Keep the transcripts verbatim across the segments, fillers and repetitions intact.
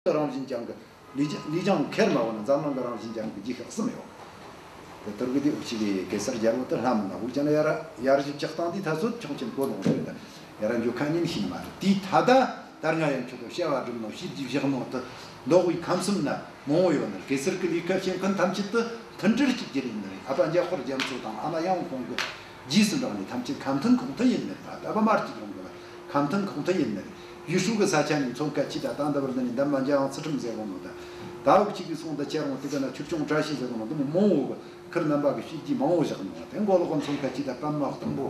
གི་རང་བཞིན་ཅན་གི་ལུས་ལུས་ཀྱང་ཁེར་མ་བོ་ན་འཛམ་གླིང་གི་རང་བཞིན་ཅན་གི་རྗེས་ཤུལ་གསུམ་ཡོད། དེ་ལྟར་གི་དེ་འུ་ཅག་གི་གེ་སར་རྒྱལ་པོ་དེ་ལྷ་མིན་ན་འུ་ཅག་ན་ཡར་ཡར་ཞིབ་ཆགས་སྟངས་དེ་ཐ་ཚོད་ཆུང་ཆེན་གོ་ལོང་རེད། ད་ཡར་འཇུག་ཁ་ཉིན་ཤིན་མ་རེད། དེའི་ཐ་ད་ད་སྔ་ཡན་ཆོད་དུ་བྱ་བ་སྒྲུབ་ནོ་བྱས་རྗེས་བཞག་ནོ་དེ་མདོ་དབུས་ཁམས་གསུམ་ན་མང་བོ་ཡོད་ནི། གེ་སར་གི་ལས་ཀ་བྱེད་མཁན་ཐམས་ཅད་དེ་མཐུན་སྒྲིལ་གཅིག་གྱུར་ཡིན་ནི་རེད། ཨ་ཕ་འཇམ་དཔལ་རྒྱ་མཚོ་དང་ཨ་མ་ཡང་ཁོང་གི་རྗེས་སུ་འབྲངས་ནས་ཐམས་ཅད་ཁ་མཐུན་ཁོག་མཐུན་ཡིན་ནི་རེད། ད་ལྟ་བ་མར་གཅིག་རུང་གི་ཁ་མཐུན་ཁོག་མཐུན་ཡིན་ནི་རེད། ཡུལ་ཤུལ་གི་ས་ཆ་ནས་མཚོན་ཁ་ཆེ་ད་ད་འདི་བར་འདི་ནས་འདམ་མ་འཇའ་ཡང་ཚུལ་ཁྲིམས་ཟེར་གོ་ནོ་ད། ད་འུ་ཅག་གི་སོང་ད་ཁྱེར་འོང་དེ་ག་ན་ཆུ་སྐྱོང་བཀྲ་ཤིས་ཟེར་གོ་ནོ་འདི་མོ་མང་བོ་གི་ཁུར་རྣམ་པ་གི་བྱས་རྗེས་མང་བོ་བཞག་ནོ། དེ་མགོ་ལོག་མཚོན་ཁ་ཆེ་ད་པདྨ་སྟོང་པོ་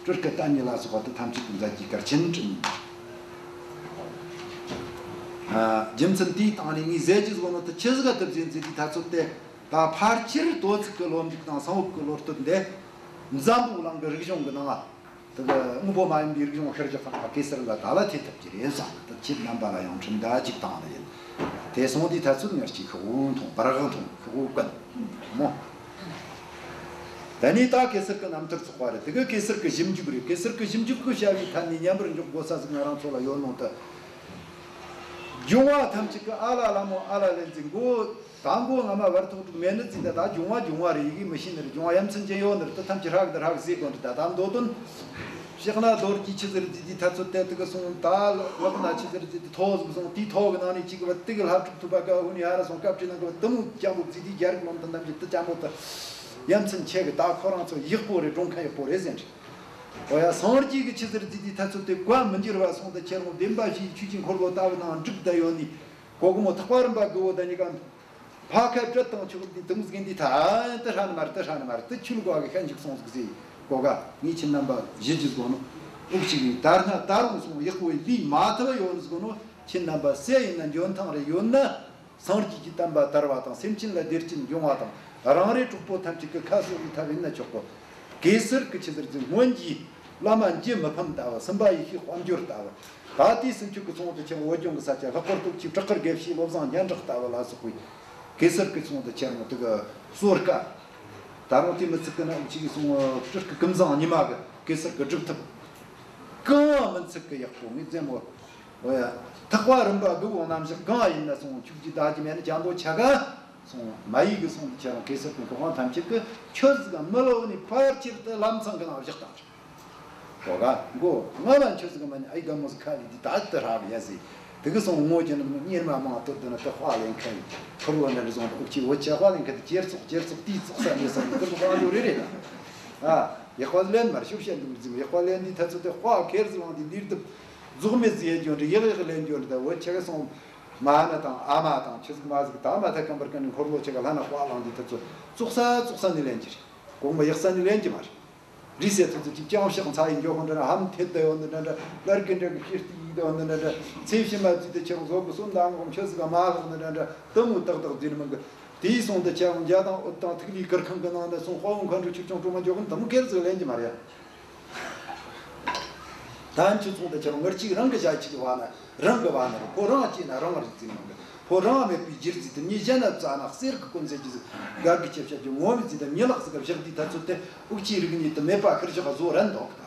སྤྲུལ་སྐུ་བསྟན་གཉིས་ལ་སོགས་པ་དེ་ཐམས་ཅད་དུ་མཛད་རྒྱུའི་གལ་ཆེན་དྲན། ཨ། རྒྱུ་མཚན་དེའི་སྟེང་ནས་ངས་ཟེར་རྒྱུ་ཟེར་གོ་ནོ་དེ་ཆི་ཟིག་ག་དེ་ཟེར་ཟེར་དུས་ཐ་ཚོད་དེ། ད་ཕལ་ཆེར་དོ་ཚིགས་ཀྱི་ལོ་མཇུག་དང་གསང་བབ་ཀྱི་ལོ་སྟོད་འདི་འཛམ་བུ་གླིང་གི་རིག་གཞུང་གི་ནང་ང་དེ་གི་དངོས་པོ་མ་ཡིན་པའི་རིག་གཞུང་ཤར་རྒྱག་གི་ནང་གེ་སར་ལ་ད་ལ་ཐེ་ཐུབ་ཀྱི་རེད་བསམ། དེ་ཁྱེད་རྣམ་པ་ལ་ཡང་འཕྲིན་བརྡ་ཅིག་བཏང་ནི་ཡིན། དེ་སོང་དུས་ཐ་ཚོད་ངར་གྱི་ཤོག་བུ་མཐོང་བར་གང་མཐོང་ཤོག་བུ་ཀུན་མོ། ད་ནི་ད་གེ་སར་གི་རྣམ་ཐར་ཚོགས་པ་རེད། དེ་གི་གེ་སར་གི་ཞིབ་འཇུག་རེད། གེ་སར་གི་ཞིབ་འཇུག་གི་བྱ་བའི་ཐད་ནས་མཉམ་པར་འཇོག་དགོས་ས་ཟིག་ང་རང་ཚོ་ལ་ཡོད་ནོ་དེ། སྦྱོང་བ་ཐམས་ཅད་ཀྱི་ཨ་ལ་ལ་མོ་ཨ་ལ་ལན་ཟིག་མགོ། ད་མགོ་རྔ་མ་བར་ཐོག་དྲུག་མེད་ནི་ཟིག་ད་ད་སྦྱོང་བ་སྦྱོང་བ་རེད། ཡི་གེ་མི་ཤེས་ནི་རེད། སྦྱོང་བ་ཡ་མཚན་ཅན་ཡོད་ནི་རེད། ད་ཐམས་ཅད་ཧྲག་དེ་ཧྲག་ཟེར་དགོས་ནི་རེད། ད་ད་མདོ་དོན་ཕྱག་ན་རྡོ་རྗེ་ཆི་ཟེར་ཟིག་དེ་ཐ་ཚོད་དེ་དེ་གི་སོང་། ད་ལག་ན་ཆི་ཟེར་ཟིག་དེ་ཐོ་ཟིག་སོང་། དེའི་ཐོ་གི་ནང་ནས་གཅིག་གི་བ་དེ་གི་ལྷ་དྲུག་ཐུབ་པ་ག་འུ་ནི་ཧ་ར་སོང་སྐབས་ཅི་ནང་གི་བ་དེ་མོ་སྐྱ་འབོ་ཟིག་དེ་རྒྱ་རིགས་མང་དུ་རྣམས་ཀྱི་དེ་སྐྱ་འབོ་དེ་ཡ་མཚན་ཆེ་གི། ད་ཁོ་རང་ཚོ་ཡག་པོ་རེད། གྲོང་ཁ་ཡག་པོ་རེད་ཟེར་ནི་རེད། འོ་ཡ། སངས་རྒྱས་ཀྱི་ཆི་ཟེར་ཟིག་དེ་ཐ་ཚོད་དེ་བཀའ་མི་འགྱུར་བ་སོང་དུ་ཁྱེར་འོང་བདེན་པ་བཞིའི་ཆོས་ཀྱི་འཁོར་ལོ་ལྟ་བུ་ནང་འགྲིག་བསྡད་ཡོད་ནི། གོ་གི་མོ་ཐེག་པ་རིམ་པ་དགུ་བོ་ད་གཉིས་ཀ་ཕ་ཁ་བྲལ་དང་ཆོག་འདི་དུམ་ཟིག་འདི་ཐ་དེ་ཧྲ་ནི་མ་རེད། དེ་ཧྲ་ནི་མ་རེད། དེ་ཆོས་ལུགས་པ་གི་ཤན་ཞིག་སོང་ཟིག་ཟེར་གོ་ག། ངས་ཁྱེད་རྣམ་པ་ཞུ་རྒྱུ་གོ་ནོ། འུ་ཅག་གིས་ད་སྔ་ད་རུང་སོང་ཡག་པོ་ལས་མ་ཐུབ་ཡོད་ནི་ཟིག་གོ་ནོ། ཁྱེད་རྣམ་པ་སུ་ཡིན་ན་འཇོན་ཐང་རེ་ཡོད་ན། སངས་རྒྱས་ཀྱི་བསྟན་པ་དར་བ་དང་སེམས་ཅན་ལ་བདེ་སྐྱིད་འབྱུང་བ་དང་། རང་རེ་གྲོགས་པོ་ཐམས་ཅད་ཀྱི་ཁ་གསོ་བའི་ཐབས་ཡིན་ན་ཆོག་གོ། གེ་སར་གྱི་ཆི་ཟེར་གྱི་སྔོན་གྱི་བླ་མ་འཇུ་མི་ཕམ་ལྟ་བུ། སུམ་པ་ཡེ་ཤེས་དཔལ་འབྱོར་ལྟ་བུ། ད་ལྟའི་སུམ་ཅུ་གི་ཚོགས་དུ་ཆེན་བོད་ལྗོངས་ཀྱི་ས་ཆ་ལྷག་པར་དུ་ཆེ་བྲག་དཀར་དགེ་བཤེས་བློ་བཟང་སྙན་གྲགས་ལྟ་བུ་ལ་སོགས་པའི་གེ་སར་གྱི་ཚོགས་དུ་ཆེན་མོ་དེ་གི་གསོལ་ཁ། ད་རུང་དེ་མི་ཚིག་གི་ན་འུ་ཅག་གིས་སོང་སྤྲུལ་སྐུ་ཀུན་བཟང་ཉི་མ་གི་གེ་སར་གྱི་སྒྲུབ་ཐབས་གང་མི་ཚིག་གི་ཡག་པོ་ངས་རྩེད་མོ། འོ་ཡ། ཐེག་པ་རིམ་པ་དགུ་བོ་རྣམ་གཞག་གང་ཡིན་ན་སོང་ཆུག་ཅི་ད་ཅི་མེད་ན་ཅང་པོ་ཆ་ག་སོང་མ་ཡིག་གི་སོང་དུ་ཁྱེད་རང་གེ་སར་གྱི་གོ་འཕང་ཐམས་ཅད་ཀྱི་ཆོས་ཟིག་ག་མི་ལོ་ནི་ཕལ་ཆེར་དུ་ལམ་སང་གི་ནང་བཞག་བཏང་ཞིག་གོ་ག་མགོ་ང་ལ་ཆོས་ཟིག་ག་མ་ནི་ཨའི་ག་མོ་ཟིག་ཁ་ལི་དི་ད་དུ་རག་ཡ་ཟིག་དེ་གི་སོང་ངོ་ཅན་གཉེར་མ་མང་དོ་དུ་ན་དུ་དཔའ་ལེན་ཁ་ཡི་ཁུར་བོ་ན་རི་སོང་དུ་ཨུག་ཅི་བོ་ཆ་དཔའ་ལེན་ཁ་དི་ཅེར་ཙོག་ཅེར་ཙོག་དི་ཙོག་ས་ནི་སོང་དུ་དུ་དཔའ་ཡོད་རེ་རེ་ད། ཨ། ཡག་པ་ལེན་མར་ཤུབ་བཤད་འདུག་ཟིག་ཡག་པ་ལེན་དུས་ཐ་ཚོད་དེ་དཔའ་ཁེར་ཟིག་ལང་དུས་འདིར་དུ་རྫོགས་མེད་ཟིག་ཡེད་རྒྱུ་འདྲ་ཡག་ཡག་ལེན་རྒྱུ་འདྲ་ད་བོད་ཆ་ག་སོང་མ་ན་དང་ཨ་མ་དང་ཆི་ཟིག་མ་ཟིག་ད་མ་ཐ་ཀམ་པར་ཀ་ནི་འཁོར་ལོ་ཆ་ག་ལྷ་ན་དཔའ་ལང་དུས་ཐ་ཚོད་བཙོག་ས་བཙོག་ས་ནི་ལེན་གྱི་རེད། གོང་མ་ཡག་ས་ནི་ལེན་གྱི་མ་རེད། རི་སེ་ཐུ་ཚོད་ཅིག་ཅང་ཕྱག་འཚལ་ཡིན་རྒྱུ་ཧོན་འདྲ་ན་ཧམ་ཐེད་ད་ཡོད་འདི་འདྲ་འདྲ་ལར་གི་འདྲ་གི་ཤེར་ཏི་ཡིད་ད་ཡོད་འདི་འདྲ་འདྲ་ཚེ་ཕྱི་མ་ཚུད་དེ་ཆ་ག་བཟོ་གི་སོ་མདའ་ངོ་ཆི་ཟིག་མ་ལྷག་འདི་འདྲ་འདྲ་དུ་མོ་ཏག་ཏག་འཛིན་མི་གི། དེའི་སོང་དུ་ཁྱེད་རང་རྒྱ་དང་ཨུད་དང་ཐིག་ལེའི་གུར་ཁང་གི་ནང་དུ་སོང་དཔའ་བོ་མཁའ་འགྲོ་ཆོས་སྐྱོང་སྒྲོལ་མ་འཇོག་གིན་དུ་མོ་ཁེར་ཟིག་ལེན་གྱི་མ་རེད། ད་ཁྱོད་སོང་དུ་ཁྱེད་རང་ངར་གཅིག་རང་གི་ཞལ་གཅིག་བ་ན་རང་གི་བ་ན་རེད། ཁོ་རང་གཅིག་ན་རང་རིག་ཟིན་མང་གི། ཁོ་རང་མེད་པའི་རྒྱུ་རྫི་དུ་མྱི་གཞན་ན་བཙལ་ན་གསེར་གི་ཀུན་ཟེར་གྱི་ཟིག་དགའ་གི་ཆེ་བྱ་རྒྱུ་ངོ་མི་ཟིན་དུ་མྱི་ལག་ཟིག་ག་བཞག་དུས་ཐ་ཚོད་དེ་དབུགས་ཀྱི་རིག་ཉིད་དུ་མེད་པ་ཁིར་བཞག་བཟོ་རན་འདུག་ད།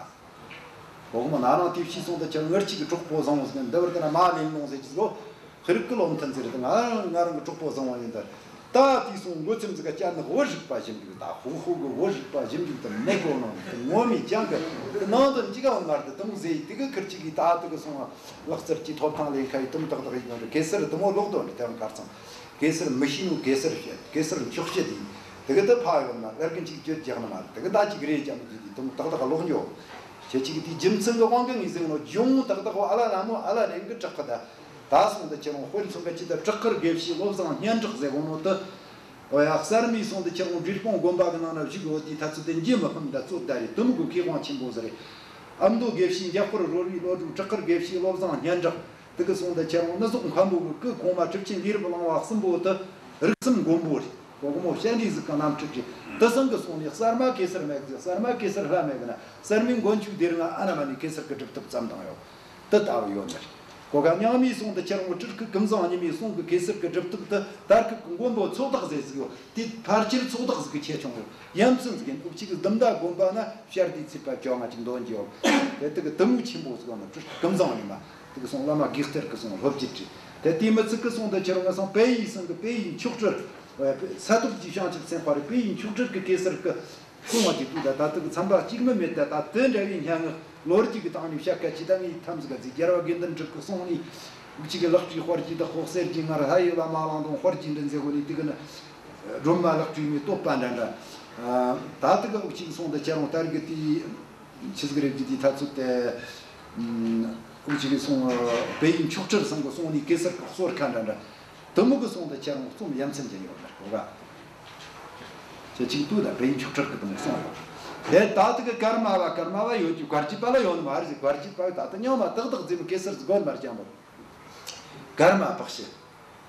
གོང་མ་ན་རང་དེ་ཕྱིས་སོང་དུ་ཁྱེད་ངར་གཅིག་གི་གྲོགས་པོ་བཟང་བོ་ཟིག་འདི་བར་དུ་ན་མ་ལེན་ལོང་ཟེར་གྱི་ཟིག་ཧི་རིག་གི་བློ་མཐུན་ཟེར་དུ་ང་རང་ང་རང་གི་གྲོགས་པོ་བཟང་བོ་ཡིན་ད། ད་དེ་སོང་མགོ་ཚིམ་ཟིག་ག་བསྐྱལ་ནི་བོད་རིག་པ་ཞིབ་འཇུག་ད་ཧུ་ཧུ་གི་བོད་རིག་པ་ཞིབ་འཇུག་དུ་མེད་གོ་ནོ་དུ་ངོ་མི་ཅང་གི་དུ་ནང་དུ་འཇིག་ག་བ་མར་དུ་དུ་མོ་ཟེར་དེ་གི་ཁིར་གཅིག་གིས་ད་དུ་གི་སོང་ལག་རྩལ་གྱི་ཐོབ་ཐང་ལེན་ཁ་ཡི་དུ་མོ་ཏག་ཏག་ཡིན་ནོ་རེད། གེ་སར་དུ་མོ་ལོག་དོ་འདི་དེ་བ་གར་ཚང་གེ་སར་མི་ཤེས་ནོ་གེ་སར་བཤད་གེ་སར་འཁྱོག་བཤད་ཡིན། དེ་གི་དུ་ཕ་ཡོད་ན་ལར་གི་འཇིག་བརྗོད་རྒྱག་ནི་མ་རེད། དེ་གི་ད་ཅིག་རེད་ཅང་མི་འཇིག་དུ་མོ་ཏག་ཏག་ལོག་འགྱོ། ཁྱེད་ཅིག་གི་དེའི་རྒྱུ་མཚན་གི་དབང་གིས་ངས་ཟེར་ནོ་ཇོང་ཏག་ཏག་བ་ཨ་ལ་ན་མོ་ཨ་ལ་རེང་གི་བྲག་གི་ད། ད་སོང་དུ་ཁྱེད་རང་དཔེར་མཚོན་ག་ཅི་ད་བྲག་དཀར་དགེ་བཤེས་བློ་བཟང་སྙན་གྲགས་ཟེར་གོ་ནོ་དུ། འོ་ཡ་གསར་མའི་སོང་དུ་ཁྱེད་རང་འབྲས་སྤུངས་དགོན་པ་གི་ནང་ན་བཞུགས་ཡོད་དུས་ཐ་ཚོད་དུ་འཇུ་མི་ཕམ་ད་རྩོད་ད་རེད། དུ་མོ་གི་མཁས་དབང་ཆེན་པོ་ཟིག་རེད། ཨ་མདོ་དགེ་བཤེས་འཇམ་དཔལ་རོལ་བའི་བློ་གྲོས། བྲག་དཀར་དགེ་བཤེས་བློ་བཟང་སྙན་གྲགས། དེ་གི་སོང་དུ་ཁྱེད་རང་ནི་ཟོག་མཁན་པོ་གི་སྐུ་གོང་མ་གྲུབ་ཆེན་ལས་རབ་གླིང་བ་གསུམ་པོ་དུ་རིགས་གསུམ་མགོན་པོ་རེད། གོ་གི་མོ་སྤྱན་རས་གཟིགས་གི་རྣམ་འཕྲུལ་གྱི་དུ་སང་གི་སོང་ནས་གསར་མ་གེ་སར་མེད་གི་གསར་མ་གེ་སར་ལྷ་མེད་གི་ན་གསར་མའི་མགོན་ཆུ་སྡེ་རིང་ཨ་ན་མ་ནས་གེ་སར་གི་སྒྲུབ་ཐབས་བརྩམས་བཏང་ཡོད། དུ་ལྟ་བུ་ཡོད་ནི་རེད། གོ་ག་རྙིང་མའི་སོང་དུ་ཁྱེད་རང་སྤྲུལ་སྐུ་ཀུན་བཟང་ཉི་མའི་སོང་གི་གེ་སར་གི་སྒྲུབ་ཐབས་དུ་དར་ཁུག་གི་མགོན་པོ་ཚོགས་བདག་ཟེར་ཟིག་ཡོད། དེ་ཕལ་ཆེར་ཚོགས་བདག་ཟིག་གི་ཆེ་ཆུང་ཡོད། ཡ་མཚན་ཟིག་ཡིན། འུ་ཅག་གི་ཟླུམ་ཟླ་དགོན་པ་ན་བཤད་དུས་ཚིག་པ་བཅོ་ལྔ་ཅིག་འདོན་གྱི་ཡོད། དེ་དུ་གི་དུ་མོ་ཆེན་པོ་ཟིག་ཡོད་ན་སྤྲུལ་སྐུ་ཀུན་བཟང་ཉི་མ། དེ་གི་སོང་བླ་མ་དགེ་གཏེར་གི་སོང་སློབ་བརྒྱུད་ཀྱི། དེ་དེ་མི་ཚིག་གི་སོང་དུ་ཁྱེར་འོང་སོང་པེ་ཡི་སང་གི་པེ་ཡི་མཆོག་སྤྲུལ། ས་ཐོབ་ཀྱི་བྱང་ཆུབ་སེམས་དཔའ་རེད། པེ་ཡི་མཆོག་སྤྲུལ་གི་གེ་སར་གི་སོང་བ་ཅིག་ཏུ་ད་ད་དུ་གི་ཚན་པ་གཅིག་མི་མེད། ད་ད་དེ་འདྲ་བའི་སྙན་ངག་ལོ་རྒྱུས་ཀྱི་སྟེང་ནས་བཤད་ཁ་ཅིག་ད་ངས་ཐམས་ཀ་ཟིག་རྒྱལ་བ་དགེ་འདུན་གྲུབ་གི་སོང་ནས་གཅིག་གི་ལག་བྲིས་དཔལ་གྱི་བདག་པོ་གསེར་གྱི་ངར་ལྷ་ཡི་བླ་མ་གླང་དང་དཔལ་གྱི་མགྲིན་ཟེར་གོ་ནས་དེ་གི་ནི་སྒྲོལ་མ་ལག་བྲིས་མའི་བསྟོད་པ་འདྲ་འདྲ། ད་དུ་གི་འུ་ཅིག་སོང་དུ་ཁྱེར་འོང་ལྟར་གི་དེའི་ཆི་ཟིག་རེད་ཀྱི་དེའི་ཐ་ཚོད་དེ། འུ་ཅིག་གི་སོང་པེ་ཡི་མཆོག་སྤྲུལ་སང་གི་སོང་ནས་གེ་སར་གི་གསོལ་ཁ་འདྲ་འདྲ། དུ་མོ་གི་སོང་དུ་ཁྱེར་འོང་རྩོམ་ཡ་མཚན་ཅན་ཡོད་ནི་གོ་ག་ཁྱེད་ཅིག་ཏུ་ད་པེ་ཡི་མཆོག་སྤྲུལ་གི་དུ་མོ་སོང་ཡོད། དེ་ད་དུ་གི་ཀརྨ་པ་ཀརྨ་པ་ཡོད་ཀྱི་བཀའ་བརྒྱུད་པ་ལ་ཡོད་ནི་མ་རེད་ཟིག་བཀའ་བརྒྱུད་པ་ད་ལྟ་སྙིང་མ་ཏག་ཏག་ཟིག་མི་གེ་སར་ཟིག་དགོན་མར་ཀྱང་བབ། ཀརྨ་པཀྵི།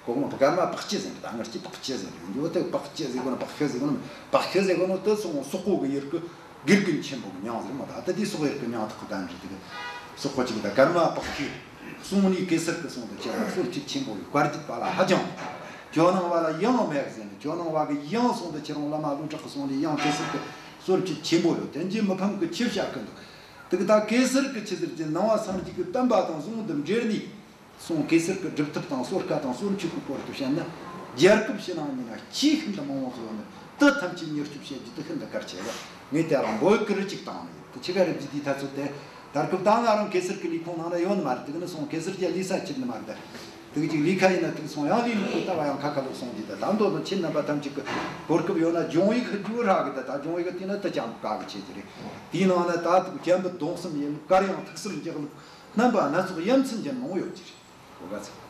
གོང་མ་ཀརྨ་པཀྵི་ཟེར་ནི་ད་ངར་གྱི་པཀྵི་ཟེར་ནི་འདི་བོ་དེ་པཀྵི་ཟེར་གོ་ནོ་པཀྵི་ཟེར་གོ་ནོ་པཀྵི་ཟེར་གོ་ནོ་དེ་སོང་སོག་པོ་གི་ཡུལ་གི་དགེ་རྒན་ཆེན་པོ་གི་མྱིང་ཟེར་མོ། ད་ལྟ་དེ་སོག་ཡུལ་གི་མྱིང་ཐོག་གི་གདན་རེད། དེ་གི་སོག་པོ་ཅིག་ད་ཀརྨ་པཀྵི་སོང་ནས་གེ་སར་གི་སོང་དུ་ཁྱེར་བ་སོར་ཆུད་ཆེན་པོ་ཡོད། བཀའ་བརྒྱུད་པ་ལ་ཧ་ཅང་། ཇོ་ནང་བ་ལ་ཡང་མེད་ཟེར་ནི་ཇོ་ནང་བ་གི་ཡང་སོང་དུ་ཁྱེར་འོང་བླ་མ་ཀླུ་བྲག་གི་སོང་ནས་ཡང་གེ་སར་གི་སོར་ཆུད་ཆེན་པོ་ཡོད། དེ་འཇི་མི་ཕམ་གི་ཆི་བཤད་གི་འདུག་དེ་གི་ད་གེ་སར་གི་ཆི་ཟེར་གྱི་ནང་བ་སངས་རྒྱས་གི་བསྟན་པ་དང་ཟུང་དུ་འབྲེལ་ནས། སོང་གེ་སར་གི་སྒྲུབ་ཐབས་དང་གསོལ་ཁ་དང་གསོལ་མཆོད་ཀྱི་སྐོར་དུ་བཤད་ན། རྒྱལ་ཁབ་ཕྱི་ནང་གཉིས་ན་ཆེས་ཤིན་ཏུ་མང་བོ་ཟིག་ཡོད་ནི་དེ་ཐམས་ཅད་མྱུར་སྐྱོབ་བྱེད་རྒྱུ་དེ་ཤིན་ཏུ་གལ་ཆེ་བ། ངས་དེ་རང་འབོད་སྐུལ་ཅིག་བཏང་ནི་ཡོད། དེ་ཆི་ག་རེད་ཟེར་དུས་ཐ་ཚོད་དེ། ད་སྐབས་ད་ང་རང་གེ་སར་གི་ལས་ཁུངས་ནང་ན་ཡོད་ནི་མ་རེད། དེ་གི་ནི་སོང་གེ་སར་གྱི་ལས་ས་ཁྱེར་ནི་མ་རེད། དེ་གི་ཅིག་ལས་ཁ་ཡིན་ན་དེ་གི་སོང་ཡང་ལས་ལུགས་ཀྱི་ལྟ་བ་ཡང་ཁ་ཁ་ལོག་སོང་རྒྱུ་ད། ད་མདོ་ནི་ཁྱེད་རྣམ་པ་ཐམས་ཅད་ཀྱི་གོ་སྐབས་ཡོད་ན་སྦྱོང་ཡིག་ཧི་རྒྱུ་ར་གི་ད། ད་སྦྱོང་ཡིག་དེ་ན་དེ་ཅང་དཀའ་གི་ཆེ་རྒྱུ་རེད། དེའི་ནང་ན་ད་དུ་སྐྱེམས་པ་སྡོང་གསུམ་ཡིན་ལུགས། གར་ཡང་ཐུགས་སྲས་འཇོག་ལུགས། རྣམ་པ་སྣ་ཚོགས་ཡ་མཚན་ཅན་མང་བོ་ཡོད་ཀྱི་རེད། གོ་ག་ཚོད།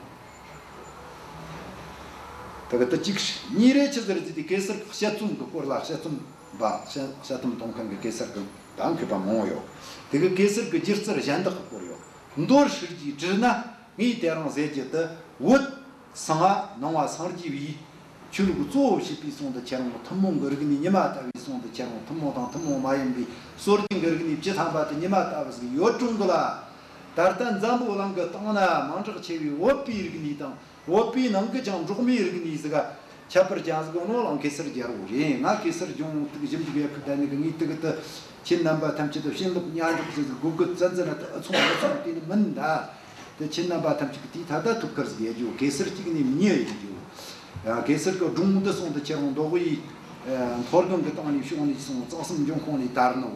ད་གི་དེ་གཅིག་རེད། གཉིས་རེད། ཆི་ཟེར་ཟེར་དུས་གེ་སར་དཔྱད་རྩོམ་གི་སྐོར་ལ་དཔྱད་རྩོམ་པ་དཔྱད་དཔྱད་རྩོམ་གཏོང་མཁན་གི་གེ་སར་གི་ད་མཁས་པ་མང་བོ་ཡོད། དེ་གི་གེ་སར་གི་སྒྱུ་རྩལ་གཞན་དག་གི་སྐོར་ཡོད། མདོར་ཧྲིལ་གྱིས་དྲིལ་ན་ངས་དེ་རིང་ཟེར་རྒྱུ་དེ་བོད་གསང་བ་ནང་བ་སངས་རྒྱས་པའི་ཆོས་ལུགས་གཙོ་བོ་བྱས་པའི་སོང་དུ་ཁྱེར་འོང་ཐུན་མོང་གི་རིག་གནས་ཉི་མ་ལྟ་བུའི་སོང་དུ་ཁྱེར་འོང་ཐུན་མོང་དང་ཐུན་མོང་མ་ཡིན་པའི་སྲོལ་རྒྱུན་གྱི་རིག་གནས་བཅུ་ཐམ་པ་དེ་ཉི་མ་ལྟ་བུ་ཟིག་ཡོད་རུང་གི་ལ། ད་ལྟ་འཛམ་བུ་གླིང་གི་སྟེང་ན་མིང་གྲགས་ཆེ་བའི་བོད་པའི་རིག་གནས་དང་བོད་པའི་ནང་གི་ཀྱང་འབྲོག་མིའི་རིག་གནས་ཟིག་ཁྱད་པར་ཅན་ཟིག་ནོ་ལ་གེ་སར་རྒྱལ་པོ་རེད། ང་གེ་སར་ལྗོངས་དུ་ཞིབ་འཇུག་ཡག་གི་ད་ནི་གི་ངས་དུ་གི་དུ་ཁྱེད་རྣམ་པ་ཐམས་ཅད་དུ་བྱིན་རླབས་མཉམ་འཇོག་ཟིག་གི་གུ་གུ་ཙན་ཙན་ན་དུ་ཨ་ཚོང་ཨ་ཚོང་དེ་ནི་མིན་ད། དེ་ཁྱེད་རྣམ་པ་ཐམས་ཅད་ཀྱི་དེའི་ཐ་ད་ཐུགས་ཁུར་ཟིག་ཡེད་རྒྱུ། གེ་སར་གཅིག་ནས་མི་ཉེ་ཡེད་རྒྱུ། ཡང་གེ་སར་གི་སྒྲུང་འདི་སོང་དུ་ཁྱེད་རང་མདོ་དབུས་མཐོ་སྒང་གི་སྟེང་ནས་བྱུང་ནས་སོང་གཙང་གསུམ་འབྱུང་ཁུངས་ནས་དར་ནོ།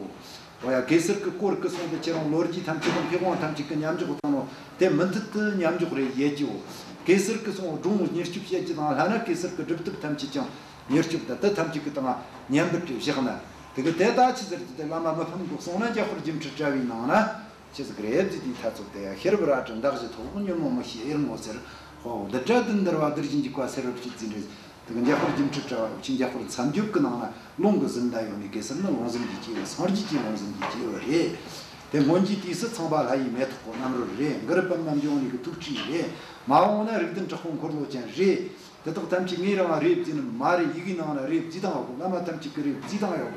འོ་ཡ་གེ་སར་གི་སྐོར་གི་སོང་དུ་ཁྱེད་རང་ལོ་རྒྱུས་ཐམས་ཅད་དང་མཁས་དབང་ཐམས་ཅད་ཀྱི་མཉམ་འཇོག་བཏང་ནོ་དེ་མུ་མཐུད་དུ་མཉམ་འཇོག་རེ་ཡེད་རྒྱུ། གེ་སར་གི་སོང་སྒྲུང་མྱུར་སྐྱོབ་བྱེད་རྒྱུ་དང་ལྷ་ན་གེ་སར་གི་སྒྲུབ་ཐབས་ཐམས་ཅད་ཀྱང་མྱུར་སྐྱོབ་དང་དེ་ཐམས་ཅད་ཀྱི་སྟེང་མཉམ་པར་བཞག་ན། དེ་གི་དེ་ད་ཆི་ཟེར་དུ་དེ་བླ་མ་མི་ཕམ་གི་གསུང་ན་འཇམ་དཔལ་སྒྱུ་འཕྲུལ་དྲ་བའི་ནང་ན། ཆི་ཟིག་རེད་ཟེར་དུས་ཐ་ཚོད་དེ། ཤེས་རབ་རལ་གྲི་མདའ་བཞི་ཐོགས། ཉོན་མོངས་མིག་ཤེས་གཡུལ་ངོ་སེལ། དཔའ་བོ་བདུད་དགྲ་བདུད་འདུལ་བ། བདུད་བཞི་འཇིགས་པ་སེལ་བར་བྱེད་ཟེར་རེད། དེ་གི་འཇམ་དཔལ་སྒྱུ་འཕྲུལ་དྲ་བ་འུ་ཆེན་འཇམ་དཔལ་མཚན་བརྗོད་ཀྱི་ནང་ན་ལུང་གི་ཟིན་ད་ཡོད་ནི་གེ་སར་ནི་ལུང་ཟིན་གྱི་སྐྱེས་བུ། སངས་རྒྱས་ཀྱི་ལུང་ཟིན་གྱི་སྐྱེས་བུ་རེད། དེ་སྔོན་གྱི་དུས་སུ་ཚངས་པ་ལྷ་ཡི་མེ་ཏོག་གི་རྣམ་རོལ་རེད། གུ་རུ་པདྨ་འབྱུང་གནས་ཀྱི་ཐུགས་ཁྲིད་རེད། མ་འོངས་ན་རིགས་ལྡན་དྲག་པོ་འཁོར་ལོ་ཅན་རེད། དེ་དག་ཐམས་ཅད་ངས་རང་རེད་བརྩིས་ནི་མ་རེད། ཡི་གེའི་ནང་ན་རེད་བརྩིས་བཏང་ཡོད་གི། བླ་མ་ཐམས་ཅད་ཀྱི་རེད་བརྩིས་བཏང་ཡོད་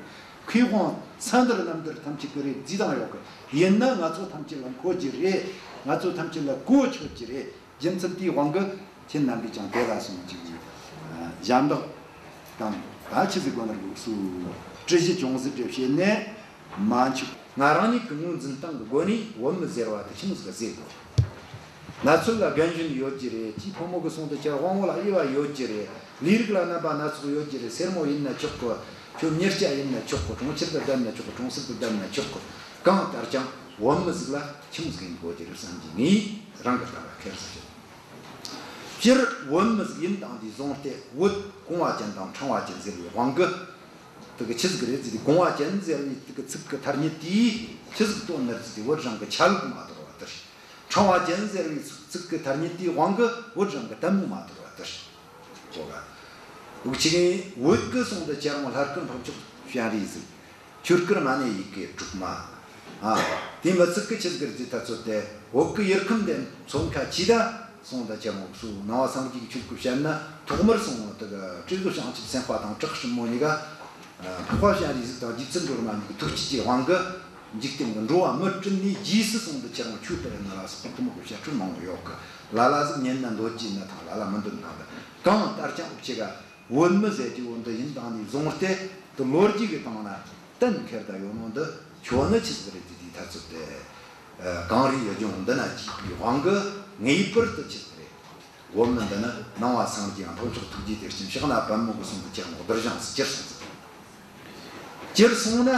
གི། མཁས་དབང་ཚད་འདིར་རྣམ་འདིར་ཐམས་ཅད་ཀྱི་རེད་བརྩིས་བཏང་ཡོད་གི། ཡིན་ན་ང་ཚོ་ཐམས་ཅད་ལ་མཁོ་རྒྱུ་རེད། ང་ཚོ་ཐམས་ཅད་ལ་གོ་ཆོད་རྒྱུ་རེད། རྒྱུ་མཚན་དེའི་དབང་གིས་ཁྱེད་རྣམ་པས་ཀྱང་དེ་ལ་སོང་ཅིག་ཞབས་འདེགས་དང་ད་ཆི་ཟིག་དགོས་ན་རུ་སུ་བཀྲི་གཞི་ཅུང་ཟད་རེ་བྱས་ནས། མ་འཆུག་ང་རང་ཉིད་ཀྱི་ངོས་འཛིན་སྟངས་ཀྱི་སྒོ་ནས་བོད་མི་ཟེར་བ་དེ་ཆི་མོ་ཟིག་ག་ཟེར་དགོས། ན་ཚོད་ལ་རྒན་གཞོན་ཡོད་ཀྱི་རེད། སྐྱེས་ཕོ་མོ་གི་སོང་དུ་ཁྱེར་དབང་བོ་ལ་དབྱེ་བ་ཡོད་ཀྱི་རེད། ལས་རིགས་ལ་རྣམ་པ་སྣ་ཚོགས་ཡོད་ཀྱི་རེད། སེར་མོ་ཡིན་ན་ཆོག་གི། ཁྱོད་མྱི་སྐྱ་ཡིན་ན་ཆོག་གི། གྲོང་ཁྱེར་དུ་བསྡད་ན་ཆོག་གི། གྲོང་གསེབ་ཏུ་བསྡད་ན་ཆོག་གི། གང་ལྟར་ཀྱང་བོད་མི་ཟིག་ལ་ཆི་མོ་ཟིག་ཡིན་དགོས་ཀྱི་རེད་བསམ་གྱི། ངས་རང་གི་ལྟ་བ་ཁེར་སོ་བཤད། སྤྱིར་བོད་མི་ཟིག་ཡིན་དང་དེ་བཟུང་སྟེ་བོད་གོང་བ་ཅན་དང་ཕྲེང་བ་ཅན་ཟེར་བའི་དབང་གིས། དེ་གི་ཆི་ཟིག་རེད་ཟེར་དུས་གོང་བ་ཅན་ཟེར་བའི་དེ་གི་ཚིག་གི་ཐ་སྙད་དེས་ཆི་ཟིག་སྟོན་ནི་རེད་ཟེར་དུས་བོད་རང་གི་ཆ་ལུགས་མ་དོར་བ་དེ་རེད། ཕྲེང་བ་ཅན་ཟེར་བའི་ཚིག་གི་ཐ་སྙད་དེའི་དབང་གིས་བོད་རང་གི་ལྟད་མོ་མ་དོར་བ་དེ་རེད། གོ་ག་འུ་ཆི་ངས་བོད་གི་སོང་དུ་ཁྱེར་འོང་ལྷ་སྐུ་འཕགས་མཆོག་སྤྱན་རས་གཟིགས། ཆོས་སྐུར་མ་ཎི་ཡི་གེ་དྲུག་མ། ཨ། དེ་མི་ཚིག་གི་ཆི་ཟིག་རེད་ཟེར་དུས་ཐ་ཚོད་དེ། བོད་གི་ཡུལ་ཁམས་འདི་མཚོན་ཁ་ཆེ་ད་སོང་དུ་ཁྱེར་འོང་སུ་ནང་བ་སངས་རྒྱས་ཀྱི་ཆོས་སྐུ་བཤད་ན། ཐོག་མར་སོང་དུ་གི་སྤྲུལ་སྐུ་བྱང་ཆུབ་སེམས་དཔའ་དང་བྲག་སྲིན་མོ་གཉིས་ཀ། ཨ། འཕགས་པ་སྤྱན་རས་གཟིགས་དང་རྗེ་བཙུན་སྒྲོལ་མ་གཉིས་ཀྱི་ཐུགས་བསྐྱེད་ཀྱི་དབང་གིས། འཇིག་རྟེན་གྱི་འགྲོ་བ་མི་བཀྲུས་ནས་རྗེས་སུ་སོང་དུ་ཁྱེར་འོང་ཆོས་སྟེར་ནི་ལ་སོགས་པ་དེ་མོ་གི་བཤད་སྲོལ་མང་བོ་ཡོད་གི། ལ་ལ་ཟིག་ཉན་ན་འདོད་ཀྱི་ཡིན་ན་ཐང་། ལ་ལ་མི་འདོད་ན་ཐང་། གང་ལྟར་ཀྱང་འུ་ཆི་ག་བོད་མི་ཟེར་གྱི་བོ་འདི་ཡིན་དང་ནས་བཟུང་སྟེ་དེ་ལོ་རྒྱུས་ཀྱི་སྟེང་ན་གཏན་འཁེལ་ད་ཡོད་ནོ་འདི་ཁྱོད་ནི་ཆི་ཟིག་རེད་ཟེར་དུས་ཐ་ཚོད་དེ། ཨ། གངས་རིའི་ལྗོངས་འདི་ན་སྐྱེས་པའི་དབང་གིས་ངེས་པར་དུ་ཆི་ཟིག་རེད། བོད་མི་འདི་ནི་ནང་པ་སངས་རྒྱས་དང་ལྷོ་ཕྱོགས་ཐུགས་རྗེ་དེ་སྤྱིན་ཕྱག་ན་པདྨོ་གི་སོང་དུ་ཁྱེར་ནོ་གདུལ་ཞིང་སུ་གྱུར་སོང་ཟིག། གྱུར་སོང་ན་